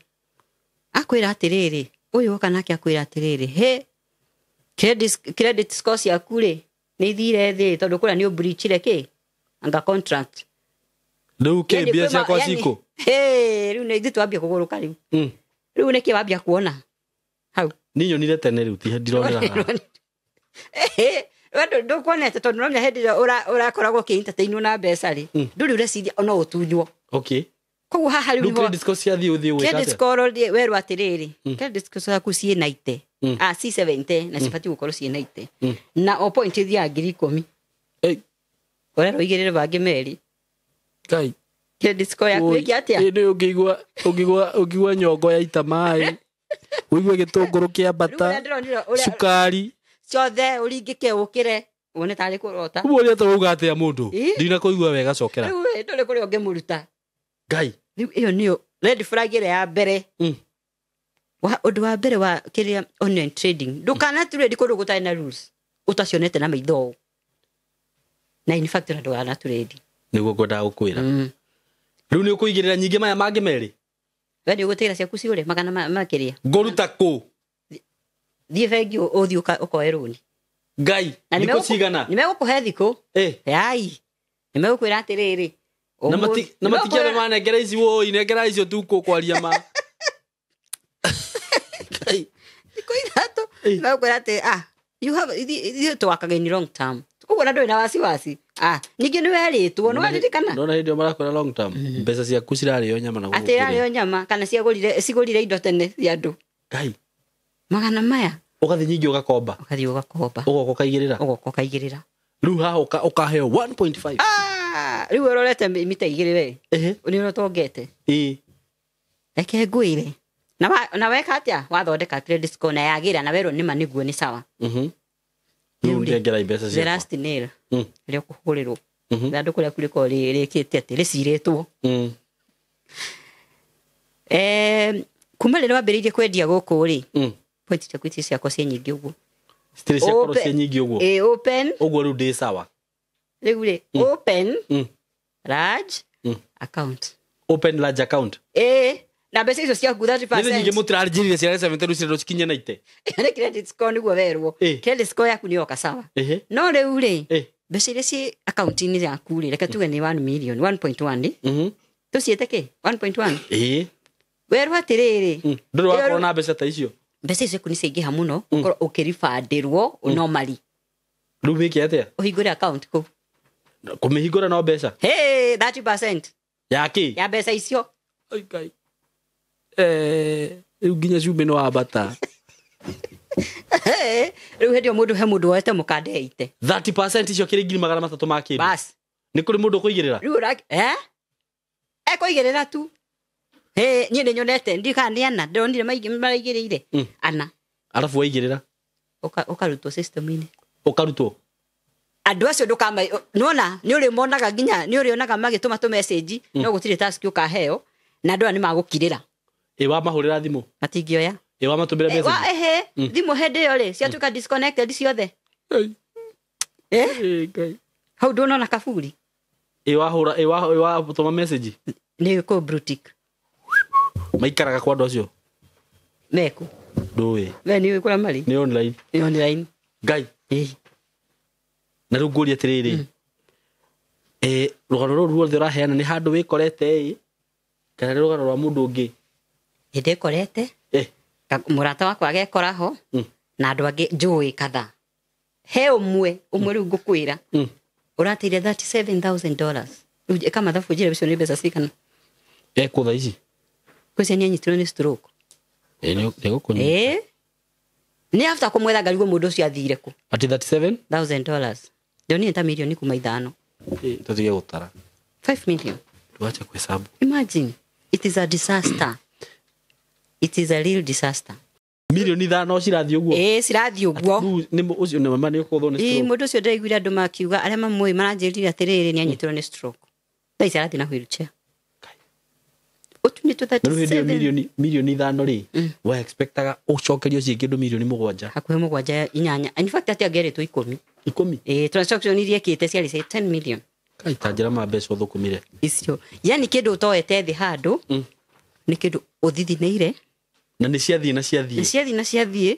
Akwĩra atĩrĩrĩ, ũyũ oka nake akwĩra atĩrĩrĩ, he credit score ciaku rĩ nĩ ithire thĩ tondũ kũrĩa nĩ ũbreachire kĩ? Anga contract. Rĩu kĩ mbia ciakwa cikũ? Rĩu nĩ ithuĩ twambia kũgũrũka rĩu. Rĩu nĩkĩ wambia kuona? Hau. Niĩ nyonire tene rĩu ti ndironera haha. We ndũkuonete tondũ no hĩndĩ ĩrĩa ũrakoragwo ũkĩ-entertainwo na mbeca rĩ, ndũrĩ ũreciria no ũtunywo. Okay. Koguo haha rĩu Rĩu credit score ciathiĩ ũthiĩ ũgĩka credit atĩa? score rĩ, werwo atĩrĩrĩ, credit score ciaku ciĩ 90. Ci 70 na cibatiĩ gũkorwo ciĩ 90. Na o point ithiaga 10,000. Ũrerwo igĩrĩre bangĩ merĩ. Ngai. Credit score yaku ĩkĩ atĩa? Ĩ, nĩ ũngĩigua nyongo yaita maĩ, ũigue gĩtũngũrũ kĩambata, Rĩu ũrĩa ndĩronire, ũrĩa cukari. Ciothe ũringĩke ũkĩre, wone tarĩ kũrota. Ũguo ũrĩa tũrauga atĩa mũndũ? Ĩ? Ndinakũigua wega, cokera. Rĩu ĩ, ndũrĩ kũrĩa ũngĩmũruta. Ngai. Rĩu ĩyo nĩyo red flag ĩrĩa ya mbere. Ũndũ wa mbere wa kĩrĩa online trading, ndũkana trade kũndũ gũtarĩ na rules, ũtacionete na maitho ũũ. Na in fact ona ndũkana trade. Nĩguo ngwendaga gũkwĩra. Rĩu nĩ ũkũigĩrĩra nyingĩ maya mangĩ merĩ? We nĩ ũgũtigĩra ciaku ciũre magana makĩria. Ngũruta kũ? Thiĩ bengi ũthiĩ ũkoe rũni. Ngai, Na thikũ cigana? nĩ megũkũhe thikũ. Yai. Nĩ megũkwĩra atĩrĩrĩ, Na matikĩambe nĩmegũkwĩra manengera ici woi, nengera icio tu kũkwaria ma. Ngai. Thikũ 3. Nĩmegũkwĩra atĩ, you have, ithuĩ twakaga in long term. Koguo na ndũrĩ na wasiwasi. Ningĩ nĩ werĩtwo, nĩ waririkana? Nona hĩndĩ ĩyo marakwĩra long term, mbeca ciaku cirarĩo nyama na Atĩ gũgũkĩrĩa. irarĩo nyama kana cigũrire indo tene cia andũ. Ngai. Magana maya. Ũgathiĩ nyingĩ ũgakomba. Ũgathiĩ ũgakomba. Ũgoka ũkaigĩrĩra. Ũgoka ũkaigĩrĩra. Rĩu haha ũkaheo 1.5. Rĩu ũrorete mita igĩrĩ we. Nĩ ũrĩa ũtongete. Reke ngwĩre. Na weka atĩa? Wathondeka credit score na yagĩra na werwo nĩma nĩguo nĩ sawa. Rĩu ndengera mbeca The ciakwa. last nail. Rĩrĩa ũkũhũrĩrwo. Ithandũkũ rĩaku rĩkoragwo rĩkĩte atĩ rĩcirĩtwo. Kuma rĩrĩa wambĩrĩirie kwendia gũkũ rĩ, point ciaku ici ciakwa ciĩ nyingĩ ũguo. Citirĩ ciakorwo ciĩ nyingĩ ũguo. Open. Ũguo rĩu ndĩ sawa. Rĩu rĩ, open large account. Open large account. Na mbeca icio ciaku thirty Nĩ nyingĩ percent. mũtirarĩnjĩrire ciarĩ 70 rĩu cirendwo cikinye 90. Nĩ credit score nĩguo werwo. Credit score yaku nĩ yoka sawa. No rĩu rĩ, mbeca iria ciĩ account-inĩ yaku rĩ, reke tuge nĩ 1 million, 1.1 rĩ. Tũciĩte kĩ? 1.1? Werwo atĩrĩrĩ, Ndũrĩ wakorwo na mbeca ta icio? Mbeca icio ciaku nĩ ciaingĩha mũno, ũkorwo ũkĩribandĩrwo normally. Rĩu wĩke atĩa? Ũhingũre account kũ? Kũmĩhingũra no mbeca? Hey, 30%. Ya kĩ? Ya mbeca icio. Ai Ngai. Rĩu nginya cumbĩ nĩ wambata. Rĩu hĩndĩ ĩyo mũndũ he mũndũ woete mũkanda eite. 30% icio kĩrĩ 300,000 ma kĩndũ. Bas. Nĩ kũrĩ mũndũ ũkũigĩrĩra? Rĩu ũra ekũigĩrĩra tu. Hĩ, niĩ nĩ nyonete ndiũ kana nĩ ana ndĩronire maraigĩrĩire. Ana. Arabu waigĩrĩra? Ũkarutwo system-inĩ. Ũkarutwo? Andũ acio ndũkama nĩwona nĩ ũrĩmonaga nginya nĩ ũrĩonaga magĩtũma tũ message no gũtirĩ task ũkaheo na andũ aya nĩ magũkirĩra. Ĩ wamahũrĩra thimũ? Matingĩoya. Ĩ wamatũmĩra message? Ehe, thimũ hĩndĩ ĩyo rĩ ciatuĩka disconnected ciothe. Ngai. Hau ndũnona kaburi. Ĩ wahũra, ĩ watũma message? Nĩ kũ blue tick. Maikaraga kwa andũ acio? Meku. Ndũĩ. We nĩ ũĩ kũrĩa marĩ? Nĩ online. Nĩ online. Ngai. Ĩ. Na rĩu ngũrie atĩrĩrĩ. Rũgano rũrũ ruothe ũraheana nĩ handũ wĩkorete ĩ? Kana nĩ rũgano rwa mũndũ ũngĩ? Nĩ ndĩkorete. Mũrata wakwa agekora ho. Na andũ angĩ njũĩ kadhaa. He ũmwe rĩu ngũkwĩra. Ũrateire $37,000. Rĩu ĩka mathabu njĩre icio nĩ mbeca cigana. Ekũ thaa ici? Kwĩcia nĩ anyitirwo nĩ stroke. Nĩ gũkũnyita. Nĩ after kũmwetha ngarigwo mũndũ ũcio athire kũ. Ati $37,000. Ndionire ta milioni 15. Tũtige gũtara. 5 million. Tuache kuhesabu. Imagine, it is a disaster. It is a real disaster. Milioni 5 cirathiĩ ũguo. Cirathiĩ ũguo. Nĩ ũcio nĩ mama nĩ ũkũthwo nĩ stroke. Mũndũ ũcio ndĩraiguire andũ makiuga arĩa mamũĩ maranjĩrire atĩrĩrĩ nĩ anyitirwo nĩ stroke. Thaa ici arathiĩ na wheelchair. Ũtunyĩtwo 37. 37. Milioni 5 rĩ, we expectaga ũcokerio ciĩ kĩndũ milioni 7. Hakuhĩ 7 8. In fact atĩ angĩerĩtwo 10. 10? Transaction iria ekĩte ciarĩ cia 10 million. Kai ta njĩra ma mbeca ũthũkũmire. Icio. Yani kĩndũ ũtoete thĩ handũ, nĩ kĩndũ ũthithinĩire. Na nĩ ciathiĩ na ciathiĩ. Nĩ ciathiĩ na ciathiĩ.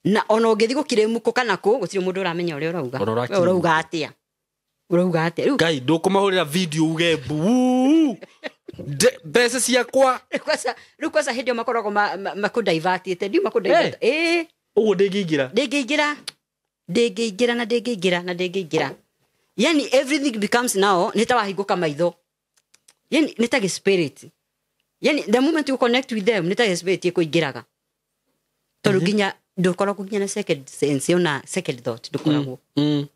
Na ona ũngĩthiĩ gũkirĩmũkũ kana kũ, gũtirĩ mũndũ ũramenya ũrĩa ũrauga. We ũrauga atĩa? Ũrauga atĩa? Rĩu Ngai, ndũkũmahũrĩra video uge mbu. Mbeca ciakwa. Rĩu kwanza hĩndĩ ĩyo makoragwo makũdivertĩte. Ndiũ makũdivert. Ũguo ndĩngĩingĩra. Ndĩngĩingĩra. Ndĩngĩingĩra na ndĩngĩingĩra na ndĩngĩingĩra. Yani everything becomes now nĩ ta wahingũka maitho. Yani nĩ ta spirit. Yani the moment you connect with them nĩ ta spirit ĩkũingĩraga. Tondũ nginya ndũkoragwo nginya na second sense ona second thought ndũkoragwo.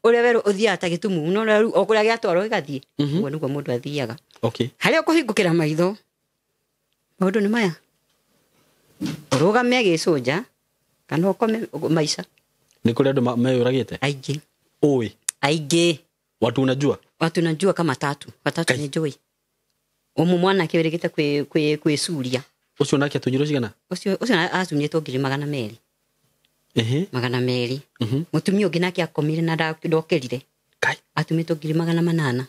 Ũrĩa werũ ũthiaga ta gĩtumu no rĩu o kũrĩa gĩatwarwo gĩgathiĩ. Ũguo nĩguo mũndũ athiaga. Okay. Harĩa ũkũhingũkĩra maitho maũndũ nĩ maya. Ũrũgame agĩcũnja kana ũkome maica. Nĩ kũrĩ andũ meyũragĩte? Aingĩ. Ũĩ. Aingĩ. Watu unajua? Watu unajua kama tatu. Watatu nĩ njũĩ. Ũmwe mwanake wĩrĩgĩte kwĩcuria. Ũcio nake atunyirwo cigana? Ũcio atunyĩtwo 200,000. 200. Mũtumia ũngĩ nake akomire na ndokĩrire. Kai. Atunyĩtwo 800,000.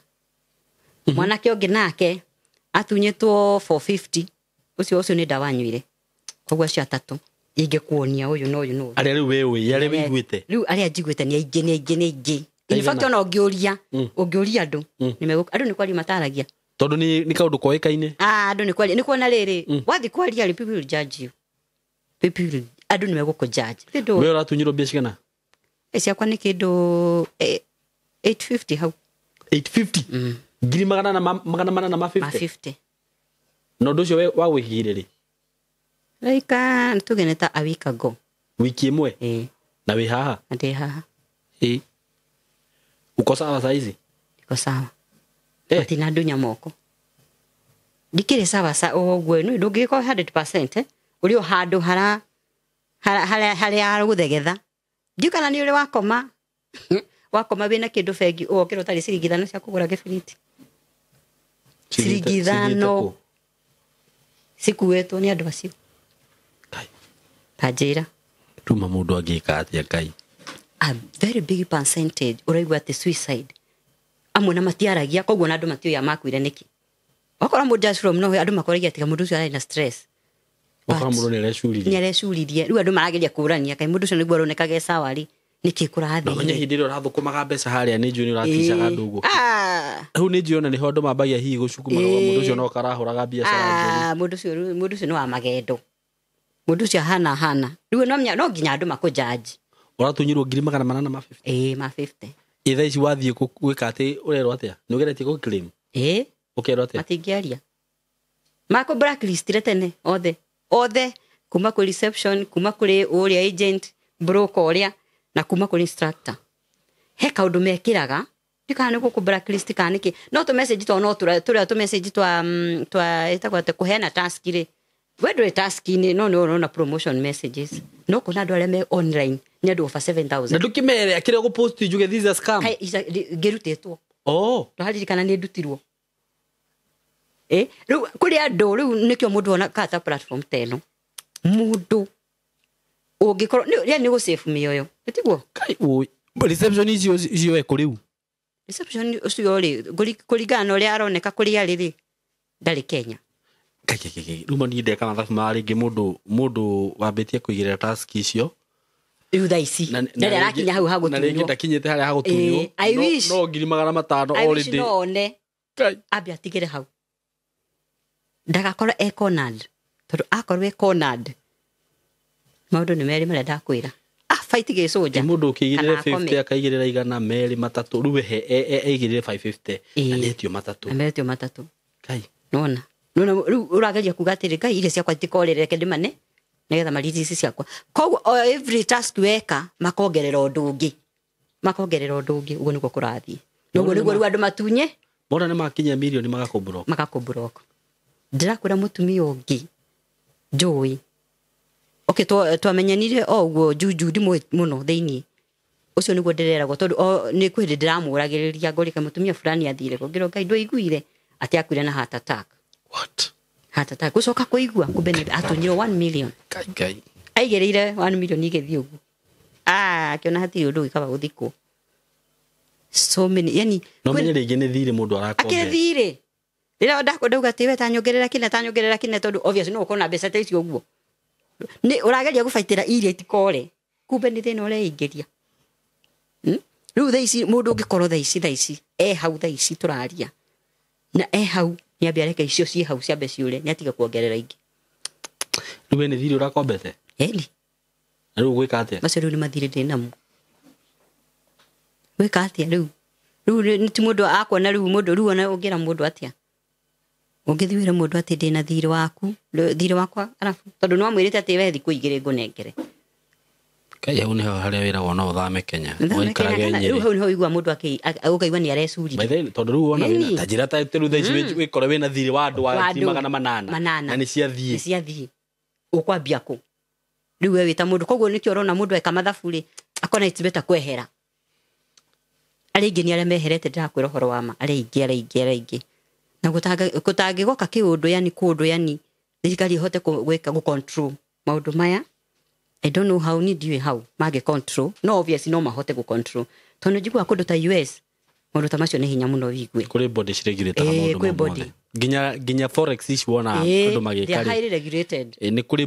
Mwanake ũngĩ nake atunyĩtwo 450. Ũcio nĩ ndawa anyuire. Koguo acio atatũ. Ingĩkuonia ũyũ na ũyũ na ũyũ. Arĩa rĩu we ũĩ, arĩa wĩiguĩte. Rĩu arĩa njiguĩte nĩ aingĩ nĩ aingĩ nĩ aingĩ. In fact ona ũngĩũria andũ andũ nĩ kwaria mataragia. Tondũ nĩ kaũndũ koĩkaine. Andũ nĩ kwaria nĩ kuona rĩrĩ wathiĩ kwaria rĩ people will judge you. People will andũ nĩ megũkũ judge. We ũratunyirwo mbia cigana? Ciakwa nĩ kĩndũ 850 hau. 850? 850? Ma 50. Na ũndũ ũcio wagwĩkĩire rĩ? Like tuge nĩ ta a week ago. Wiki ĩmwe? Na wĩ haha? Ndĩ haha. Uko sawa saa hizi? Niko sawa. Matinandunya moko. Ndikĩrĩ sawa sa ũguo nĩ ndũngĩgĩkorwo 100% ũrĩ o handũ harĩa haragũthegetha. Ndiũ kana nĩ ũrĩ wakoma wakoma wĩna kĩndũ bengi ũgokĩra ũtarĩ ciringi 5 cia kũgũra gĩbiriti. Ciringi 5 cikuĩtwo nĩ andũ acio. Ta njĩra. Tuma mũndũ angĩka atĩa Ngai? A very big percentage ũraigua atĩ suicide. Amwe na matiaragia koguo na andũ matiũĩ makuire nĩkĩ. Okorwo mũndũ just from nowhere andũ makoragia atĩ mũndũ ũcio arĩ na stress. Okorwo mũndũ nĩ arecuririe. Rĩu andũ marageria kũrania kaĩ mũndũ ũcio nĩguo aroneka ge sawa rĩ nĩkĩ kũrathiĩ. No menye hĩndĩ ĩrĩa ũrathũkũmaga mbeca harĩa nĩ njũĩ nĩ ũraticaga andũ ũguo. Hau nĩ njũĩ ona nĩho andũ mambagia hihi gũcukuma mũndũ ũcio no karahũraga biacara njũru. Mũndũ ũcio nĩ wa magendo. Mũndũ ũcio hana. Rĩu no nginya andũ makũjudge. Ũratunyirwo 850? Ma 50. Thaa ici wathiĩ gwĩka atĩ ũrerwo atĩa? Nĩ ũgeretie gũ claim? Ũkerwo atĩa? Matingĩaria. Mako blacklistire tene othe othe kuma kũ reception, kuma kũrĩ ũrĩa agent broker ũrĩa, na kuma kũrĩ instructor. He kaũndũ mekĩraga ndikana nĩ gũkũ blacklist kana nĩkĩ, no tũ message twa no tũrĩa tũ message twa twa ĩtagwo atĩ kũheana task rĩ, we ndũrĩ task-inĩ no nĩ ũrona promotion messages, no kũna andũ arĩa me online nĩ andũ over 7000. Na ndũkĩmere akĩrĩa gũpost njuge this is a scam. Kai ngĩrutĩtwo. Oh, ndũraririkana nĩ ndutirwo. Rĩu kũrĩ andũ rĩu nĩkĩo mũndũ ona kata platform ta ĩno, mũndũ ũngĩkorwo nĩ gũsave mĩoyo, ĩtiguo? Kai oi, reception icio icio eko rĩu. Reception ũcio rĩ, kũringana na ũrĩa aroneka kũrĩa arĩ rĩ, ndarĩ Kenya. Kai kai kai, rĩu niĩ ndeka mathabu ma rĩngĩ mũndũ wambĩtie kũigĩrĩra task icio rĩu thaa ici ndarĩ arakinya hau na rĩngĩ hagũtunywo. ndakinyĩte harĩa hagũtunywo. I wish. No 500,000 I wish already. no one Kai. ambe atigĩre hau, ndagakorwo e cornered, tondũ akorwo e cornered maũndũ nĩ merĩ marĩa ndakwĩra. Fight gĩcũnja. Mũndũ ũkĩigĩrĩre Kana akome. 50 akaigĩrĩra 100 merĩ matatũ, rĩu he aigĩrĩre 550 na nĩetio matatũ. Na metio matatũ. Kai. Nona nona rĩu ũrageria kuga atĩrĩ, Ngai irio ciakwa itikorĩre, reke ndĩmane nĩgetha mariti ici ciakwa. Koguo o every task weka makongerera ũndũ ũngĩ, makongerera ũndũ ũngĩ, ũguo nĩguo kũrathiĩ. Noguo nĩguo rĩu andũ matunye. Mona nĩ makinya mirioni magakũblock. Magakũblock. Ndĩrakwĩra mũtumia ũngĩ njũĩ, okay, twamenyanire o ũguo juju ndimũĩ mũno thĩiniĩ ũcio nĩguo ndĩreragwo, tondũ nĩ kwĩ hĩndĩ ndĩramũragĩrĩria ngorĩka mũtumia fulani athire kũ, ngĩrwo Ngai ndwaiguire atĩ akuire na heart attack. What? Heart attack. Gũcoka kũigua kumbe nĩ atunyirwo 1 million. Kai Ngai. Aigĩrĩire 1 million igĩthiĩ ũguo. Akĩona hatirĩ ũndũ ũngĩ kaba gũthikwo. So many, yani, No menye rĩngĩ nĩ thirĩ mũndũ arakombe. Akĩrĩ thirĩ. Rĩrĩa ndauga atĩ we tanyongerera kĩna, tanyongerera kĩna, tondũ obviously no ũkorwo na mbeca ta icio ũguo. Nĩ ũrageria gũbaitĩra iria itikore, kumbe nĩ thĩna ũreingĩria. Rĩu thaa ici mũndũ ũngĩkorwo thaa ici e hau, thaa ici tũraria na e hau, nĩ ambe areke icio ciĩ hau ciambe ciũre, nĩ atige kuongerera ingĩ. Rĩu we nĩ thirĩ ũrakombete? Ĩni. Na rĩu ũgwĩka atĩa? Macio rĩu nĩ mathirĩ ndĩ namo. Gwĩka atĩa rĩu? Rĩu nĩ ti mũndũ akuona rĩu mũndũ rĩu ona ũngĩra mũndũ atĩa? Ũngĩthiĩ wĩre mũndũ atĩ ndĩna thirĩ waku, thirĩ wakwa, arabu tondũ nĩ wamwĩrĩte atĩ we thikũ igĩrĩ ngũnengere. Kai hau nĩho harĩa wĩragwo no ũthame Kenya. Ũthame Ũikarage Kenya, kana Nyĩrĩ. rĩu hau nĩho ũigua mũndũ ũkaigua nĩ arecurire. By the way, tondũ rĩu wona wĩna Ĩni. ta njĩra ta rĩu thaa ici wĩkore wĩna thirĩ wa andũ wa Wa ngiri andũ magana manana. manana. Na nĩ ciathiĩ. Nĩ ciathiĩ. Ũkwambia kũ? Rĩu we wĩta mũndũ, koguo nĩkĩo ũrona mũndũ eka mathabu rĩ, akona it's better kwehera. Arĩa aingĩ nĩ arĩa meherete, ndĩrakwĩra ũhoro wa ma, arĩa aingĩ, arĩa aingĩ, arĩa aingĩ. Na gũtangĩgoka kĩũndũ, yani kũndũ, yani thirikari ĩhote gwĩka gũ control maũndũ maya. I don't know how, ni ndiũĩ how mangĩ control, no obviously no mahote gũ control, tondũ njiguaga kũndũ ta US maũndũ ta macio nĩ hinya mũno wĩigue. Kũrĩ body ciregulataga maũndũ Kwĩ mau body. mothe. Nginya forex ici wonaga andũ magĩka They are rĩ. highly regulated. Nĩ kũrĩ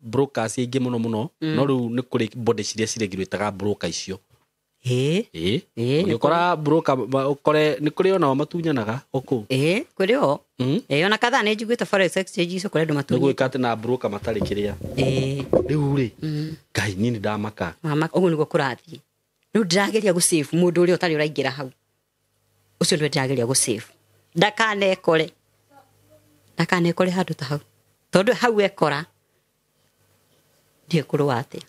brokers aingĩ mũno mũno, no rĩu nĩ kũrĩ body ciria ciregulataga broker icio. Ũgĩkora broker, ũkore nĩ kũrĩ onao matunyanaga o kũu. Kũrĩ o. Ona kadhaa nĩ njiguĩte forex exchange icio kũrĩ andũ Nĩ matunyanaga. gwĩka atĩ na broker matarĩ kĩrĩa. Rĩu rĩ, Ngai niĩ nĩ ndamaka. Mama, ũguo nĩguo kũrathiĩ. Rĩu ndĩrageria gũ-save mũndũ ũrĩa ũtarĩ ũraingĩra hau. Ũcio nĩwe ndĩrageria gũ-save. Ndakanekore. Ndakanekore handũ ta hau. Tondũ hau ekora, ndiũĩ kũrũa atĩa.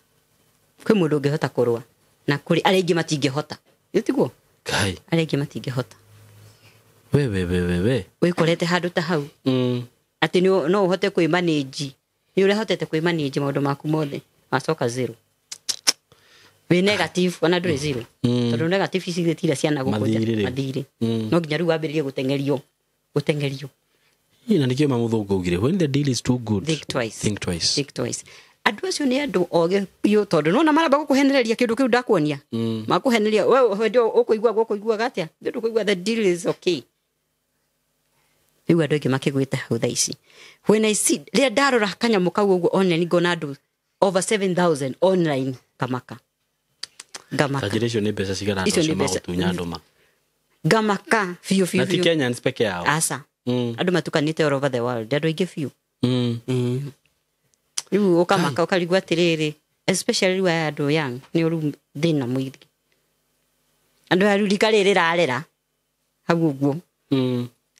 Kwĩ mũndũ ũngĩhota kũrũa, na kũrĩ arĩa aingĩ matingĩhota. Ĩ tiguo? Ngai. Arĩa aingĩ matingĩhota. We, we, we, we, we. Wĩkorete handũ ta hau. Atĩ no ũhote kwĩmanage. Nĩ ũrahotete kwĩmanage maũndũ maku mothe. Wacoka zero. Wĩ negative, ona ndũrĩ zero. Tondũ negative ici gĩtira ciana gũkũ nja. Mathirĩ rĩu. Mathirĩ. No nginya rĩu wambĩrĩrie gũteng'erio. Gũteng'erio. Ĩ, na nĩkĩo mamũthũngũ augire, when the deal is too good, Think twice. Think twice. Think twice. Andũ acio nĩ andũ ogĩ biũ, tondũ nĩwona maramba gũkũhenereria kĩndũ kĩu ndakuonia. Makũhenereria, we hĩndĩ ĩyo ũkũigua, ũkũiguaga atĩa? Nĩ ũndũ ũkũigua the deal is okay. Rĩu andũ aingĩ makĩgwĩte hau thaa ici. When I see, rĩrĩa ndarora kanyamũ kau ũguo online, ngona andũ over 7,000 online, ngamaka. Ngamaka. Ta njĩra icio nĩ mbeca cigana andũ Icio nĩ acio mbeca. magũtunya andũ ma? Ngamaka biũ, biũ, Na ti biũ. Kenyans peke yao. Aca. Andũ matukanĩte all over the world, andũ aingĩ biũ. Rĩu ũkamaka ũkarigwo atĩrĩrĩ, especially rĩu aya andũ young, nĩ ũru thĩna mũingĩ. Andũ aya rĩu rika rĩrĩ rĩrarera hau ũguo.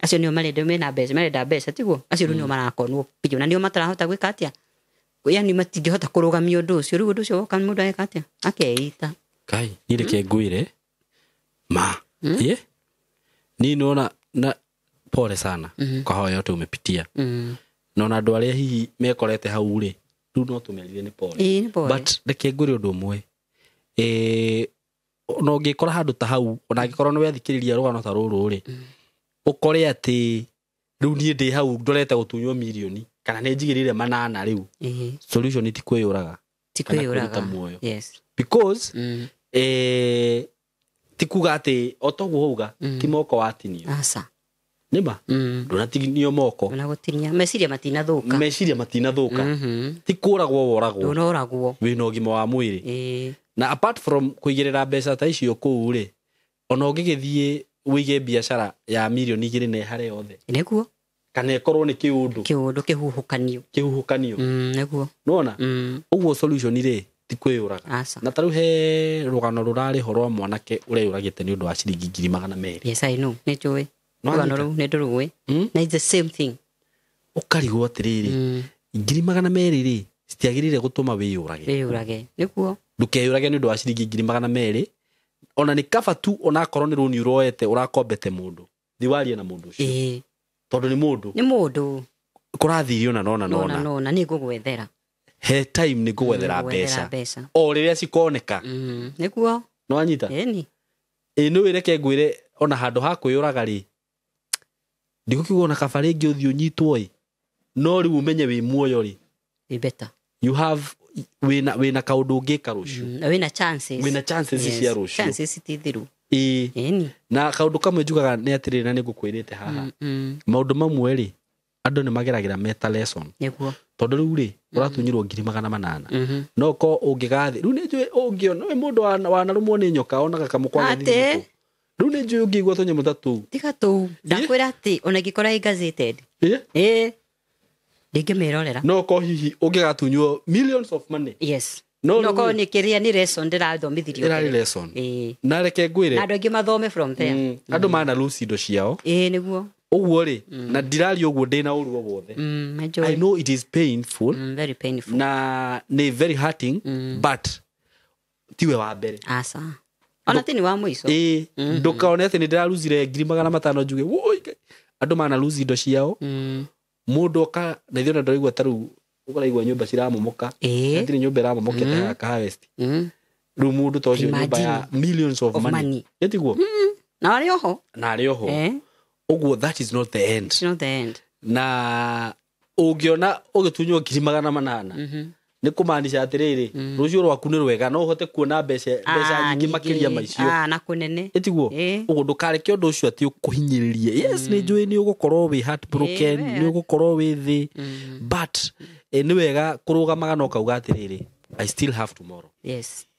Acio nĩo marenda, mena mbeca, marenda mbeca, tiguo? Acio rĩu nĩo marakonwo biũ na nĩo matarahota gwĩka atĩa, yani matingĩhota kũrũgamia ũndũ ũcio. Rĩu ũndũ ũcio woka, mũndũ ageka atĩa? Akeita. Kai niĩ reke ngwĩre ma ye niĩ nona na pole sana kwa haya yote umepitia. Na ona andũ arĩa hihi mekorete hau rĩ, rĩu no tũmerire nĩ pole. Ĩĩ, nĩ pole. But reke ngwĩre ũndũ ũmwe, ona ũngĩkora handũ ta hau, ona angĩkorwo nĩ wethikĩrĩria rũgano ta rũrũ rĩ, ũkore atĩ rĩu niĩ ndĩ hau ndorete gũtunywo mirioni kana nĩ njigĩrĩire manana rĩu, solution ti kwĩyũraga Ti kana kwĩyũraga. kũruta muoyo. Yes. Because ti kuga atĩ o toguo wauga, ti moko watinio. Aca. Nĩma ndũnatinio moko. Ona gũtinia meciria matinathũka. Meciria matinathũka. Ti kũragwo woragwo. Ndũnoragwo. Wĩna ũgima wa mwĩrĩ. Na apart from kũigĩrĩra mbeca ta icio kũu rĩ, ona ũngĩgĩthiĩ wĩige biacara ya mirioni 2 na ĩhare yothe, Nĩguo. kana ĩkorwo nĩ kĩũndũ Kĩũndũ kĩhuhũkanio. Kĩhuhũkanio. Nĩguo. Nĩwona ũguo solution rĩ ti kwĩyũraga. Aca. Na tarĩu he rũgano rũrarĩ ho rwa mwanake ũreyũragĩte nĩ ũndũ wa ciringi 200,000. Yes, I know, nĩ njũĩ. No Rũgano anyita. rũu nĩ ndũrũĩ. Na it's the same thing. Ũkarigwo atĩrĩrĩ, 200,000 rĩ citiagĩrĩire gũtũma wĩyũrage. Wĩyũrage, nĩguo. Ndũkeyũrage nĩ ũndũ wa ciringi 200,000. Ona nĩ kaba tu onakorwo nĩ rũni ũroete ũrakombete mũndũ, thiĩ warie na mũndũ ũcio, tondũ nĩ mũndũ. Nĩ mũndũ. Kũrathirio na nona nona nona. Nona nĩ ngũgwethera. He time nĩ ngũgwethera. Ngũgwethera Mbeca mbeca. o rĩrĩa cikoneka. Nĩguo. Nĩwanyita? Ĩni. Ĩ nĩ wĩreke ngwĩre, ona handũ ha kwĩyũraga rĩ, ndigũkiuga ona kaba rĩngĩ ũthiĩ ũnyitwo ĩ, no rĩu ũmenye wĩ muoyo rĩ, Be better. You have wĩna kaũndũ ũngĩka rũciũ. Na wĩna chances. Wĩna chances cia rũciũ. Chances ti thiru. Ĩĩ. Ĩni. Na kaũndũ kamwe njugaga nĩ atĩrĩrĩ, na nĩ ngũkwĩrĩte haha, maũndũ mamwe rĩ, andũ nĩ mageragĩra meta lesson. Nĩguo. Tondũ rĩu rĩ ũratunyirwo 800,000, no ko ũngĩgathĩ rĩu nĩ njũĩ ũngĩona wĩ mũndũ wanarũmwo nĩ nyoka onaga kamũkwa Atĩ? Rĩu nĩ njũĩ ũngĩigua tũnyamũ ta tũu. Tiga tũu, ndakwĩra atĩ ona ingĩkora ĩ gazetted, ĩ ndingĩmĩrorera. No ko hihi ũngĩgatunywo millions of money. Yes. No no rĩu korwo nĩ kĩrĩa nĩ lesson ndĩrathomithirio. Ĩrarĩ lesson. Ĩĩ. Na reke ngwĩre, Na andũ aingĩ mathome from there. Andũ mana lose indo ciao. Ĩĩ, nĩguo. Ũguo rĩ, na ndiraria ũguo ndĩna ũru o wothe. Enjoy. I know it is painful Very painful. na nĩ very hurting, but tiwe wa mbere. Aca, ona ti nĩ wa mũico. Ĩĩ, ndũkaone atĩ nĩ ndĩraruzire 500,000 njuge "Woi, Ngai." Andũ mana lose indo ciao. Mũndũ oka na ithuĩ ona ndũraigua ta rĩu ũkaraigua nyũmba ciramomoka. Hatirĩ nyũmba ĩramomokete haha Kahawa West. Rĩu mũndũ ta ũcio nyũmba ya millions of Of money, money. ĩtiguo? Na arĩ oho. Na arĩ oho. Ũguo that is not the end. It's not the end. Na ũngĩona ũgĩtunywo 800,000, nĩ kũmaanisha atĩrĩrĩ, rũciũ rwaku nĩ rwega, no ũhote kuona mbeca Ah, nyingĩ makĩria ma icio. Ah, na kũnene. Ĩtiguo? Ũguo ndũkareke ũndũ ũcio atĩ ũkũhinyĩrĩrie. Yes, nĩ njũĩ nĩ ũgũkorwo wĩ heartbroken, Ĩĩ, nĩ ũgũkorwo wĩ thĩ, but nĩ wega kũrũgamaga na ũkauga atĩrĩrĩ, I still have tomorrow.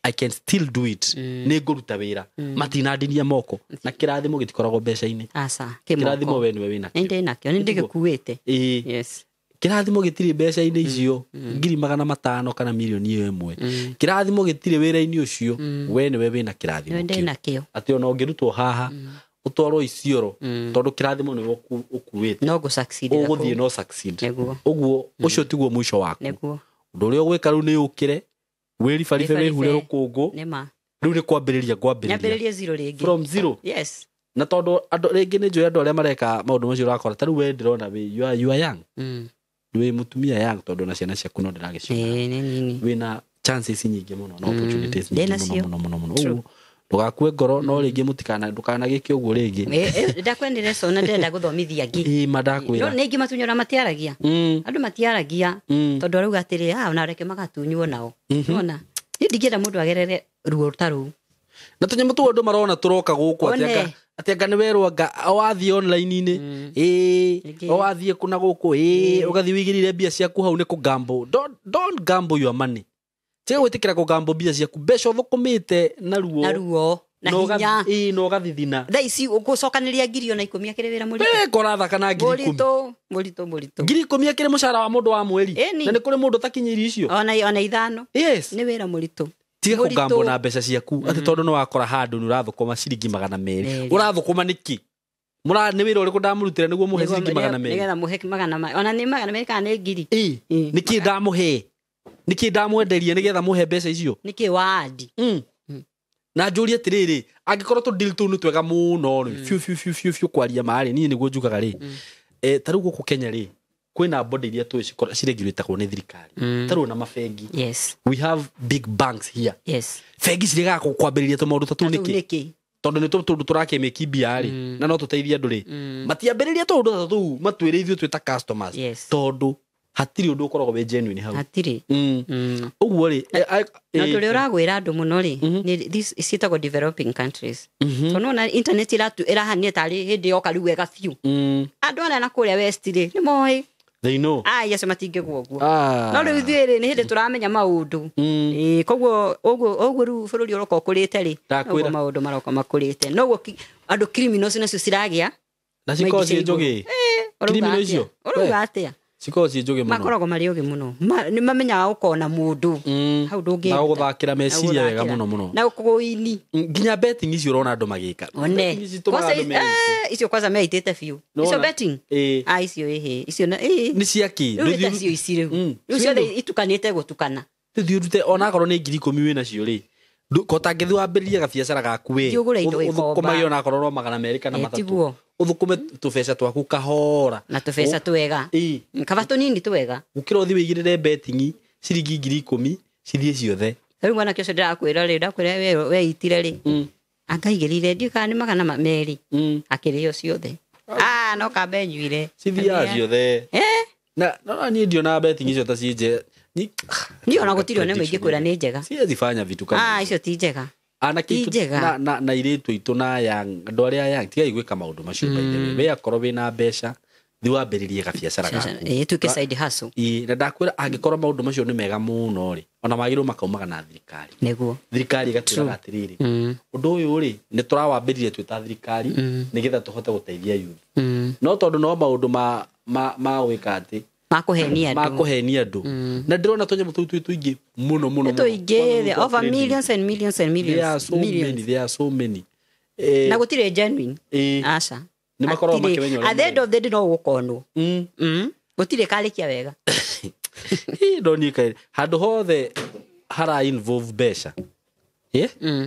I can still do it. Nĩ ngũruta wĩra, matinandinia moko, na kĩrathimo gĩtikoragwo mbeca-inĩ. Aca. Kĩrathimo Kĩmoko. we nĩwe wĩna. Nĩ ndĩ nakĩo, nĩ ndĩgĩkuĩte. Ĩĩ. Kĩrathimo gĩtirĩ mbeca-inĩ icio 500,000 kana mirioni ĩyo 1. Kĩrathimo gĩtirĩ wĩra-inĩ ũcio, we nĩwe wĩna kĩrathimo Nĩ ndĩ kĩu. nakĩo. Atĩ ona ũngĩrutwo haha ũtwarwo Isiolo, tondũ kĩrathimo nĩwe ũkuĩte, No ngũ succeed. Ũgũthiĩ no succeed. Nĩguo. Ũguo ũcio tiguo mũico waku. Nĩguo. Ũndũ ũrĩa ũgwĩka rĩu nĩ ũkĩre wĩribaribe, Wĩribaribe. wĩhure rũkũngũ. Nĩ ma. Rĩu nĩ kwambĩrĩria ngwambĩrĩria. Nyambĩrĩrie zero rĩngĩ. From zero. Na tondũ andũ rĩngĩ nĩ njũĩ andũ arĩa mareka maũndũ macio, ũrakora ta rĩu we ndĩrona wĩ you are young, wĩ mũtumia young, tondũ na ciana ciaku no ndĩragĩciona. Ĩĩ, nĩ nini. Wĩna chances nyingĩ mũno na opportunities nyingĩ Ndĩ mũno nacio. mũno mũno mũno. True. Ũguo ndũgakue ngoro, no rĩngĩ mũtikana ndũkanagĩke ũguo rĩngĩ. Ndakwendire so na ndĩrenda gũthomithia angĩ. Ĩĩ, ma No ndakwĩra. nĩ aingĩ matunyũra matiaragia. Andũ matiaragia tondũ arauga atĩrĩ, ah, ona reke magatunywo nao. Nona niĩ ndingĩenda mũndũ agerere ruo ta rũu. Na tũnyamũ tũu andũ marona tũroka gũkũ atĩ One. anga atĩ anga nĩ werwo anga wathiĩ online-inĩ, ĩĩ, Rĩngĩ. o wathiĩ kũna gũkũ, ĩĩ, ũgathiĩ wĩigĩrĩire mbia ciaku hau nĩ kũgamble. Don't gamble your money. Tiga gwĩtĩkĩra kũgamble mbia ciaku, mbeca ũthũkũmĩte na ruo Na ruo na na hinya. ĩĩ, na ũgathithina. Thaa ici gũcokanĩria 10,000 akĩrĩ wĩra mũritũ. Wee, korathaka na 10,000. Mũritũ, mũritũ, mũritũ. 10,000 akĩrĩ mũcara wa mũndũ wa mweri. Ĩni. Na nĩ kũrĩ mũndũ ũtakinyĩirie icio. Ona 5. Yes. Nĩ wĩra mũritũ. Tiga Mũritũ. kũgambo na mbeca ciaku atĩ tondũ nĩ wakora handũ nĩ ũrathũkũma ciringi 200. Merĩ. Ũrathũkũma nĩkĩ? Mũra nĩ wĩra ũrĩkũ ndamũrutĩra nĩguo mũhe ciringi 200? Nĩgetha mũhe ona nĩ 200 kana nĩ ngiri. Ĩ, nĩkĩ ndamũhe? Nĩkĩ ndamwenderia nĩgetha mũhe mbeca icio? Nĩkĩ waandi? Na njũrie atĩrĩrĩ, angĩkorwo tũ deal tũu nĩ twega mũno rĩ, biũ biũ biũ biũ biũ kwaria ma rĩ, niĩ nĩguo njugaga rĩ, ta rĩu gũkũ Kenya rĩ, kwĩna body iria tũĩ ciregulatagwo nĩ thirikari. Ta rĩu na mabengi. Yes. We have big banks here. Yes. Bengi ciregaga kwambĩrĩria tũmaũndũ ta tũu Na tũu nĩkĩ? nĩkĩ? Tondũ nĩ tũndũ tũrakĩmĩki mbia rĩ, na no tũteithie andũ rĩ, matiambĩrĩria tũũndũ ta tũu matwĩre ithuĩ twĩ ta customers. Yes. Tondũ hatirĩ ũndũ ũkoragwo wĩ genuine hau. Hatirĩ. Ũguo rĩ, Na ũndũ ũrĩa ũragwĩra andũ mũno rĩ, nĩ this ciĩtagwo developing countries. Tondũ nĩwona internet ĩrahanire tarĩ hĩndĩ yoka rĩu wega biũ. Andũ arĩa na kũrĩa west rĩ, nĩ moĩ. They know. Ai, acio matingĩgwo ũguo. Ah. No rĩu ithuĩ rĩ, nĩ hĩndĩ tũramenya maũndũ. Ĩĩ, koguo ũguo rĩu bũrũri ũroka ũkũrĩte rĩ, Ndakwĩra. noguo maũndũ maroka makũrĩte. Noguo andũ criminals nacio ciragĩa. Na cikoragwo ciĩ maingĩ cia njũgĩ. igũrũ. Ũrauga Criminal atĩa? icio? Ũrauga atĩa? Cikoragwo ciĩ njũgĩ mũno. Makoragwo marĩ ũgĩ mũno. Nĩ mamenyaga gũkona mũndũ. Hau ndũngĩruta. Na gũthakĩra meciria wega Na mũno mũno. Na gũkũini. Nginya betting icio ũrona andũ magĩka. One. Betting ici itũmaga Kwanza andũ meite. icio kwanza meitĩte biũ. Nĩwona? Icio betting? Ĩĩ. Ah, icio ĩhĩ. Icio na ĩĩ. Nĩ cia kĩ? Rĩu nĩ ta cio ici rĩu. Rĩu ciothe itukanĩte gũtukana. Rĩu ũrute onakorwo nĩ 10,000 wĩ nacio rĩ, ko tangĩthiĩ wambĩrĩrie gabiacara gaku wĩ, Thiĩ ũgũre indo wĩkomba. ũthũkũmage onakorwo no 200 kana Ĩ, 300. tiguo. Ũthũkũme tũbeca twaku kahora. Na tũbeca twega. Ĩ. Kaba tũnini twega. Gũkĩra ũthiĩ wĩigĩrĩre betting ciringi 10,000 cithiĩ ciothe. Rĩu mwanake ũcio ndĩrakwĩra rĩ, ndakwĩra weitire rĩ. Angaigĩrĩire ndiũĩ kana nĩ 200. Akĩrĩo ciothe. Ah, no kambe nyuire. Cithiaga ciothe. Eh? Na no niĩ ndionaga betting icio ta ciĩ nje. Niĩ ona gũtirĩ ona ĩmwe ingĩkwĩra nĩ njega. Siwezi fanya vitu kama Ah, hizo. icio ti njega. Anake Ti aitũ njega. na airĩtu aitũ na young, andũ arĩa young, tigai gwĩka maũndũ macio by the way. We akorwo wĩna mbeca, thiĩ wambĩrĩrie gabiacara gaku. Ĩ, ĩtuĩke side hustle. Ĩ, na ndakwĩra angĩkorwo maũndũ macio nĩ mega mũno rĩ, ona magĩrĩirwo makaumaga na thirikari. Nĩguo. Thirikari ĩgatwĩraga atĩrĩrĩ, ũndũ ũyũ rĩ, nĩ tũrawambĩrĩria twĩ ta thirikari nĩgetha tũhote gũteithia youth. No tondũ no maũndũ ma gwĩka atĩ, Makũhenia andũ. makũhenia andũ. Na ndĩrona tũnyamũ tũu twĩ tũingĩ mũno mũno Nĩ mũno. tũingĩ, Kwanza over trading. millions and millions and There millions. are so Millions. many, there are so many. Na gũtirĩ genuine. Ĩ. Aca. Nĩ makoragwo Hatirĩ. makĩmenya ũrĩa At the end of the day no gũkonwo. Gũtirĩ karĩkia wega. No niĩ kaĩ handũ hothe hara involve mbeca,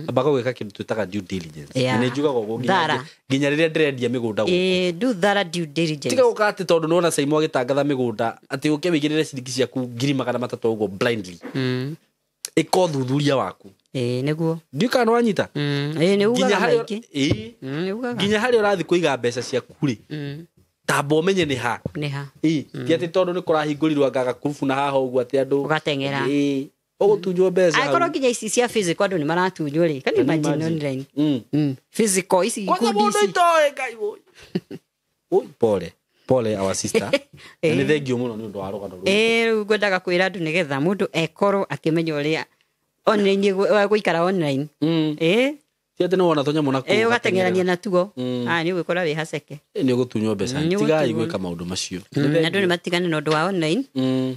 ambaga gwĩka kĩndũ twĩtaga due diligence. Yeah. Na nĩ njugaga ũguo Thara. nginya rĩrĩa ndĩrendia mĩgũnda gũkũ. Ĩ, do thorough due diligence. Tiga gũka atĩ tondũ nĩwona Saimo agĩtangatha mĩgũnda atĩ ũke wĩigĩrĩre ciringi ciaku 300,000 ũguo blindly. Ĩka ũthuthuria waku. Ĩ, nĩguo. Ndiũĩ kana nĩwanyita? Ĩ, nĩ ugaga Nginya harĩa maingĩ. ĩ, Nĩ ugaga. nginya harĩa ũrathiĩ kũiga mbeca ciaku rĩ, tamba ũmenye nĩ ha. Nĩ ha. Ĩ, ti atĩ tondũ nĩ kũrahingũrirwo anga gakurubu na haha ũguo atĩ andũ Ũgateng'era. Ĩ, ũgũtunywo mbeca hau. Angĩkorwo nginya ici cia physical andũ nĩ maratunywo rĩ, can you Can you imagine imagine? online? Physical ici Kwanza ikundi mũndũ ici. itoĩ Ngai woi. Oi, pole pole our sister. Na nĩ thengio mũno nĩ ũndũ wa rũgano rũu. Ĩ, rĩu ngwendaga kwĩra andũ nĩgetha mũndũ ekorwo akĩmenya ũrĩa online gũikara online. Ĩ, Ti atĩ nĩwona tũnyamũ na kũu ĩ, ũgateng'erania natuo. Mm. Ah, nĩ ũgwĩkora wĩ haceke. Nĩ ũgũtunywo mbeca. Nĩ Tigai ũgũtunywo. gwĩka maũndũ macio. Na andũ nĩ matigane na ũndũ wa online.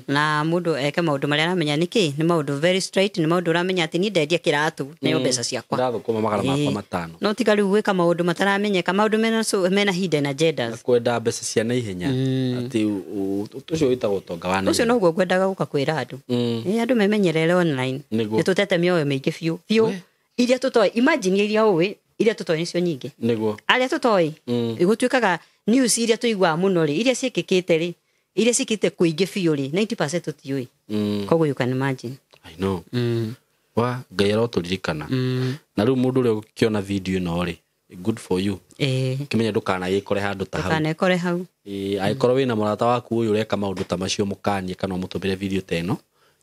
Na mũndũ eke maũndũ marĩa aramenya nĩkĩ nĩ maũndũ very straight, nĩ maũndũ ũramenya atĩ niĩ ndendia kĩratũ nĩyo mbeca ciakwa. Ndathũkũma 500,000. No tiga rĩu gwĩka maũndũ mataramenyeka, maũndũ mena hidden agendas. Kwenda mbeca cia naihenya atĩ ũcio wĩtagwo ũtonga wa Ũcio naihenya. noguo ngwendaga gũka kwĩra andũ. Ĩ, andũ memenyerere online. Nĩguo. Nĩ tũtete mĩoyo mĩingĩ biũ biũ. Iria tũtoĩ, imagine iria ũĩ, iria tũtoĩ nĩcio nyingĩ. Nĩguo. Arĩa tũtoĩ, gũtuĩkaga news iria tũiguaga mũno rĩ, iria ciĩkĩkĩte rĩ, iria ciĩkĩte kũingĩ biũ rĩ, 90% tũtiũĩ. Koguo you can imagine. I know. Wa Ngai arotũririkana. Na rĩu mũndũ ũrĩa ũkĩona video ĩno rĩ, good for you. Ĩ, Kĩmenya ndũkanagĩkore handũ ta hau. ndũkanekore hau. Ĩ, angĩkorwo wĩna mũrata waku ũyũ ũreka maũndũ ta macio mũkanie kana ũmũtũmĩre video ta ĩno,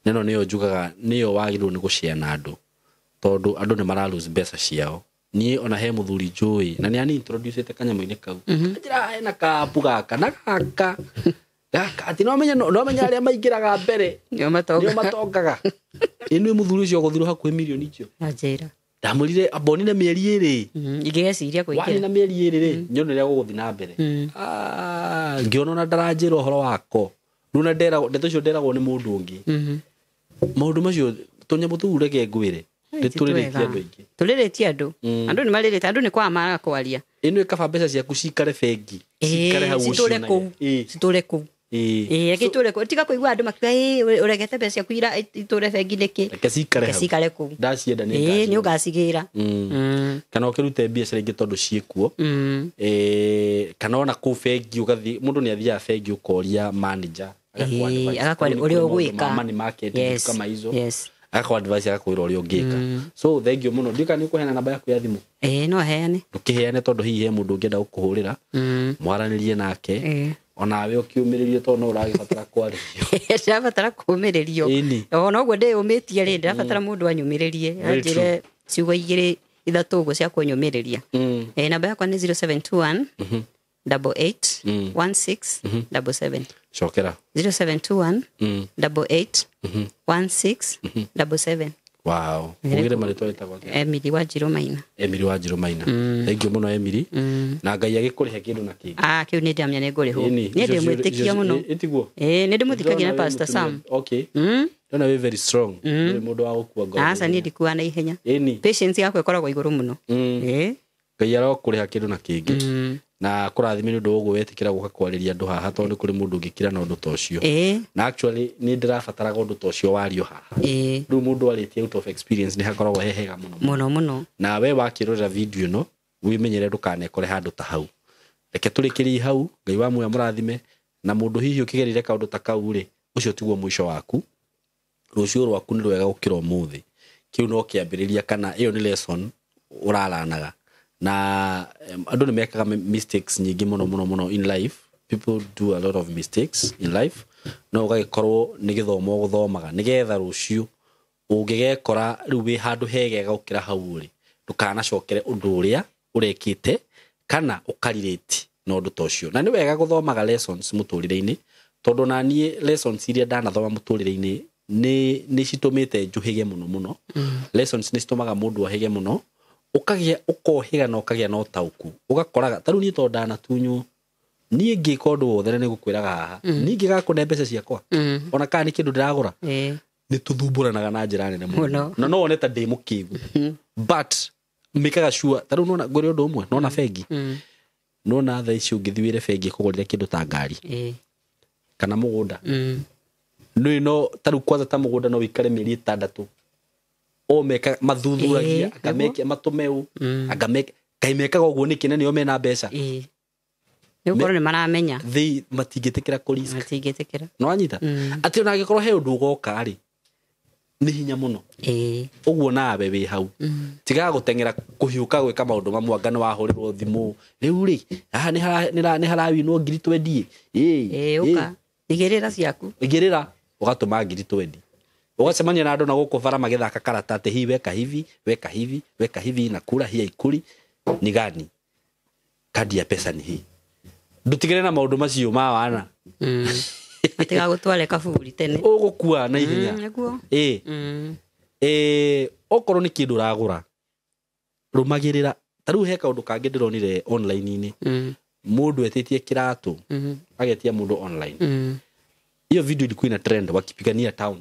na ĩno nĩyo njugaga nĩyo wagĩrĩirwo nĩ gũshare na andũ, tondũ andũ nĩ mara lose mbeca ciao. Niĩ ona he mũthuri njũĩ na nĩ ani introduce kanyamũ-inĩ kau. Anjĩra hena kapu gaka na gaka gaka atĩ no menye arĩa maingĩraga mbere Nĩo matongaga. nĩo matongaga. Ĩ nĩ mũthuri ũcio ũgũthirwo hakuhĩ mirioni icio. Anjĩra. Ndamwĩrire ambonire mĩeri ĩrĩ. Ingĩgeciria kũingĩra. Wanina mĩeri ĩrĩ rĩ, nyone ũrĩa gũgũthiĩ na mbere. Ngĩona ona ndaranjĩra ũhoro wako. Rĩu na ndeto icio nderagwo nĩ mũndũ ũngĩ. Maũndũ macio tũnyamũ tũu reke ngwĩre. Nĩtũrĩrĩtie andũ aingĩ. Tũrĩrĩtie andũ. Andũ nĩ marĩrĩte, andũ nĩ kwa mara kwaria. Ĩno ĩkaba mbeca ciaku cikare bengi, cikare hau citũre kũu. Citũre kũu. Reke itũre kũu. Tiga kũigua andũ makiuga ũregete mbeca ciaku itũre bengi nĩkĩ. Reke cikare hau. Cikare kũu. Ndacienda nĩ nĩ ũgacigĩra. Kana ũkĩrute biacara ingĩ tondũ ciĩkuo. Kana ona kũu bengi ũgathiĩ, mũndũ nĩ athiaga bengi ũkoria manager agakwa ũrĩa ũgwĩka. Money market kama hizo. Agakwa advice agakwĩra ũrĩa ũngĩka. So thank you mũno. Ndiũĩ kana nĩ ũkũheana namba yaku ya thimũ. No heane. Ndũkĩheane tondũ hihi he mũndũ ũngĩenda gũkũhũrĩra. Mwaranĩrie nake. Onawe ũkĩũmĩrĩrie tondũ no ũragĩbatara kwarĩrio. Ndĩrabatara kũũmĩrĩrio. Ona ũguo ndĩyũmĩtie rĩ, ndĩrabatara mũndũ anyũmĩrĩrie. Anjĩre ciugo igĩrĩ ithatũ ũguo cia kũnyũmĩrĩria. Namba yakwa nĩ 0721 88 16 77. Cokera. 0721 88 16 77. Wow. Ugire marĩtwa wĩtagwo atĩa? Emily Wanjirũ Maina. Emily Wanjirũ Maina. Thank you mũno Emily. Na Ngai agĩkũrĩhe kĩndũ na kĩngĩ. Kĩu nĩ ndamenya nĩ ngũrĩhwo. Nĩ ndĩmwĩtĩkia mũno. Ĩtiguo? Nĩ ndĩmũthikagia na Pastor Sam. Okay. Ndona wĩ very strong. Ndũrĩ mũndũ wa gũkua ngoro. Aca niĩ ndikuaga na ihenya. Patience yakwa ĩkoragwo igũrũ mũno. Ngai arokũrĩha kĩndũ na kĩngĩ. Na kũrathime nĩ ũndũ wa ũguo wetĩkĩra gũka kwarĩria andũ haha tondũ nĩ kũrĩ mũndũ ũngĩkira na ũndũ ta ũcio. Na actually nĩ ndĩrabataraga ũndũ ta ũcio wario haha. Rĩu mũndũ arĩtie out of experience nĩ hakoragwo he hega mũno. Mũno mũno. Na we wakĩrorera video ĩno wĩmenyere ndũkanekore handũ ta hau. Reke tũrĩkĩrie hau, Ngai wa muoyo mũrathime. Na mũndũ hihi ũkĩgerire kaũndũ ta kau rĩ, ũcio tiguo mũico waku. Rũciũ rwaku nĩ rwega gũkĩra ũmũthĩ. Kĩu no kĩambĩrĩria kana ĩyo nĩ lesson ũraranaga. Na andũ nĩ mekaga mistakes nyingĩ mũno mũno mũno in life. People do a lot of mistakes in life. No ũgagĩkorwo nĩ gĩthomo ũgũthomaga nĩgetha rũciũ ũngĩgekora rĩu wĩ handũ hegega gũkĩra hau ũrĩ, ndũkanacokere ũndũ ũrĩa ũrekĩte kana ũkarirĩti na ũndũ ta ũcio. Na nĩ wega gũthomaga lessons mũtũrĩre-inĩ tondũ na niĩ lessons iria ndanathoma mũtũrĩre-inĩ nĩ citũmĩte njũhĩge mũno mũno. Lessons nĩ citũmaga mũndũ ahĩge mũno. Ũkagĩa ũkohĩga na ũkagĩa na ũtaũku. Ũgakoraga ta rĩu niĩ tondũ ndanatunywo, niĩ ngĩka ũndũ wothe na nĩngũkwĩraga haha, niĩ ngĩgakũne mbeca ciakwa ona kana nĩ kĩndũ ndĩragũra, nĩ tũthumbũranaga na njĩra nene mũno. Na no wone ta ndĩ mũkĩgu, but mĩkaga sure. Ta rĩu nona ngwĩre ũndũ ũmwe, nona bengi, nona thaa ici ũngĩthiĩ wĩre bengi ĩkũgũrĩre kĩndũ ta ngari kana mũgũnda, nĩ no ta rĩu kwanza ta mũgũnda no wĩikare mĩeri 6 o meka mathuthuragia akameke matumeu akameke kai mekaga ũguo nĩkĩ na nĩo mena mbeca. Nĩ gũkorwo nĩ maramenya they matingĩtĩkĩra kũ risk, matingĩtĩkĩra. No wanyita atĩ ona angĩkorwo he ũndũ ũgoka rĩ, nĩ hinya mũno. Ũguo nawe wĩ hau, tigaga gũteng'era kũhiũka gwĩka maũndũ mamwe anga nĩ wahũrĩrwo thimũ rĩu rĩ, haha nĩ harawinwo ngiri 20. Ũka igĩrĩra ciaku, igĩrĩra ũgatũma ngiri 20. Ũgacemania na andũ na gũkũ bara magĩthaka karata atĩ hii weka hivi weka hivi weka hivi na kura hii ikuri ni gani, kadi ya pesa ni hii. Ndutigire na maũndũ macio ma wana. Atigagũtware kaburi tene, ũgũkua na ihenya. Nĩguo. Okorwo nĩ kĩndũ ũragũra rũmagĩrĩra. Ta rĩu he kaũndũ kangĩ ndĩronire online-inĩ, mũndũ etĩtie kĩratũ agetia mũndũ online. Hiyo video ilikuwa ina trend wakipigania town.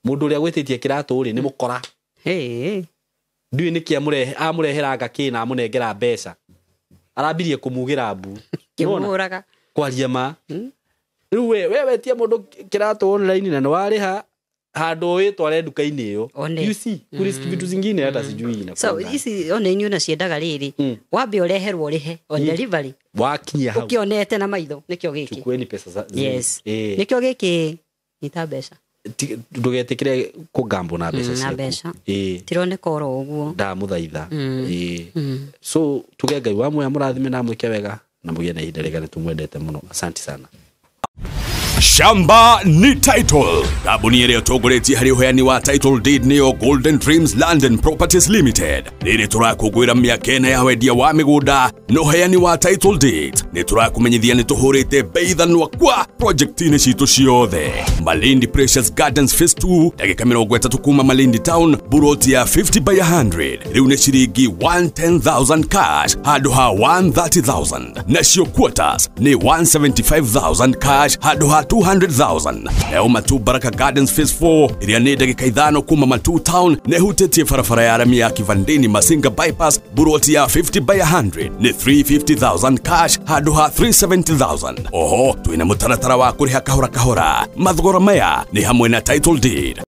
Mũndũ ũrĩa gwĩtĩtie kĩratũ rĩ nĩ mũkora. Ndiũĩ nĩkĩ amũreheranga kĩ na amũnengera mbeca. Arambirie kũmugĩra mbu. Kĩmũraga. Kwaria ma. Rĩu we wetie mũndũ kĩratũ online na nĩ warĩha handũ wĩtware nduka-inĩ ĩyo. You see, kuri vitu zingine hata sijui inakuwa. So ici online una ciendaga rĩrĩ, wambe ũreherwo ũrĩhe on delivery. Wakinyia hau. Ũkĩonete na maitho nĩkĩo gĩkĩ. Chukueni pesa za. Yes. Nĩkĩo gĩkĩ nĩ mbeca. Ndũgetĩkĩre kũgambo na mbeca ciaku. Na mbeca. Tironeka oro ũguo. Ndamũthaitha. So tuge Ngai wa muoyo mũrathime na mwĩke wega na mũgĩe na ihinda rĩega, nĩtũmwendete mũno. Asante sana. Shamba ni title. Kambuni ĩrĩa ĩtongoretie harĩ ũheani wa title deed nĩyo Golden Dreams Land and Properties Limited. Rĩrĩ tũrakũngũĩra mĩaka ĩna ya wendia wa mĩgũnda na ũheani wa title deed. Nĩ tũrakũmenyithia nĩ tũhũrĩte bei thanwa kwa project-inĩ citũ ciothe. Malindi Precious Gardens Phase 2, ndagĩka 30 kuma Malindi Town, buroti ya 50 by 100. Rĩu nĩ ciringi 110,000 cash handũ ha 130,000. Nacio quarters nĩ 175,000 cash handũ ha 200,000. Nayo Matu Baraka Gardens Phase 4 ĩrĩa nĩ ndagĩka 5 kuma Matu Town na ĩhutĩtie barabara ya rami ya Kivandini Masinga Bypass, buroti ya 50 by 100 nĩ 350,000 cash handũ ha 370,000. Oho twĩna mũtaratara wa kũrĩha kahora kahora. Mathogora maya nĩ hamwe na title deed.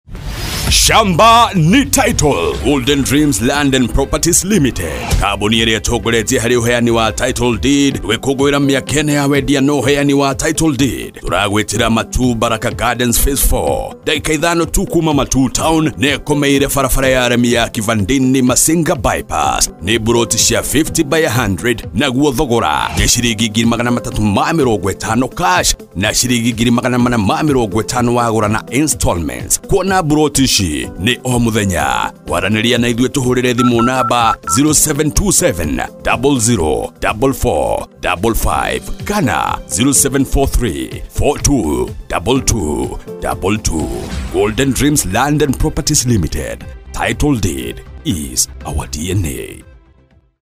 Shamba ni title. Golden Dreams Land and Properties Limited, kambuni ĩrĩa ĩtongoretie harĩ ũheani wa title deed, gwĩkũngũĩra mĩaka ĩna ya wendia na ũheani wa title deed. Tũragwĩtĩra Matu Baraka Gardens Phase 4, ndagĩka 5 tu kuma Matu Town, na ĩkomeire barabara ya rami ya Kivandini Masinga Bypass. Nĩ buroti cia 50 by 100, naguo thogora nĩ ciringi 350 cash na ciringi 450 wagũra na installments. Kuona buroti ici nĩ o mũthenya. Kwaranĩria na ithuĩ tũhũrĩre thimũ namba 0727 00 44 55 kana 0743 42 22 22. Golden Dreams Land and Properties Limited. Title deed is our DNA.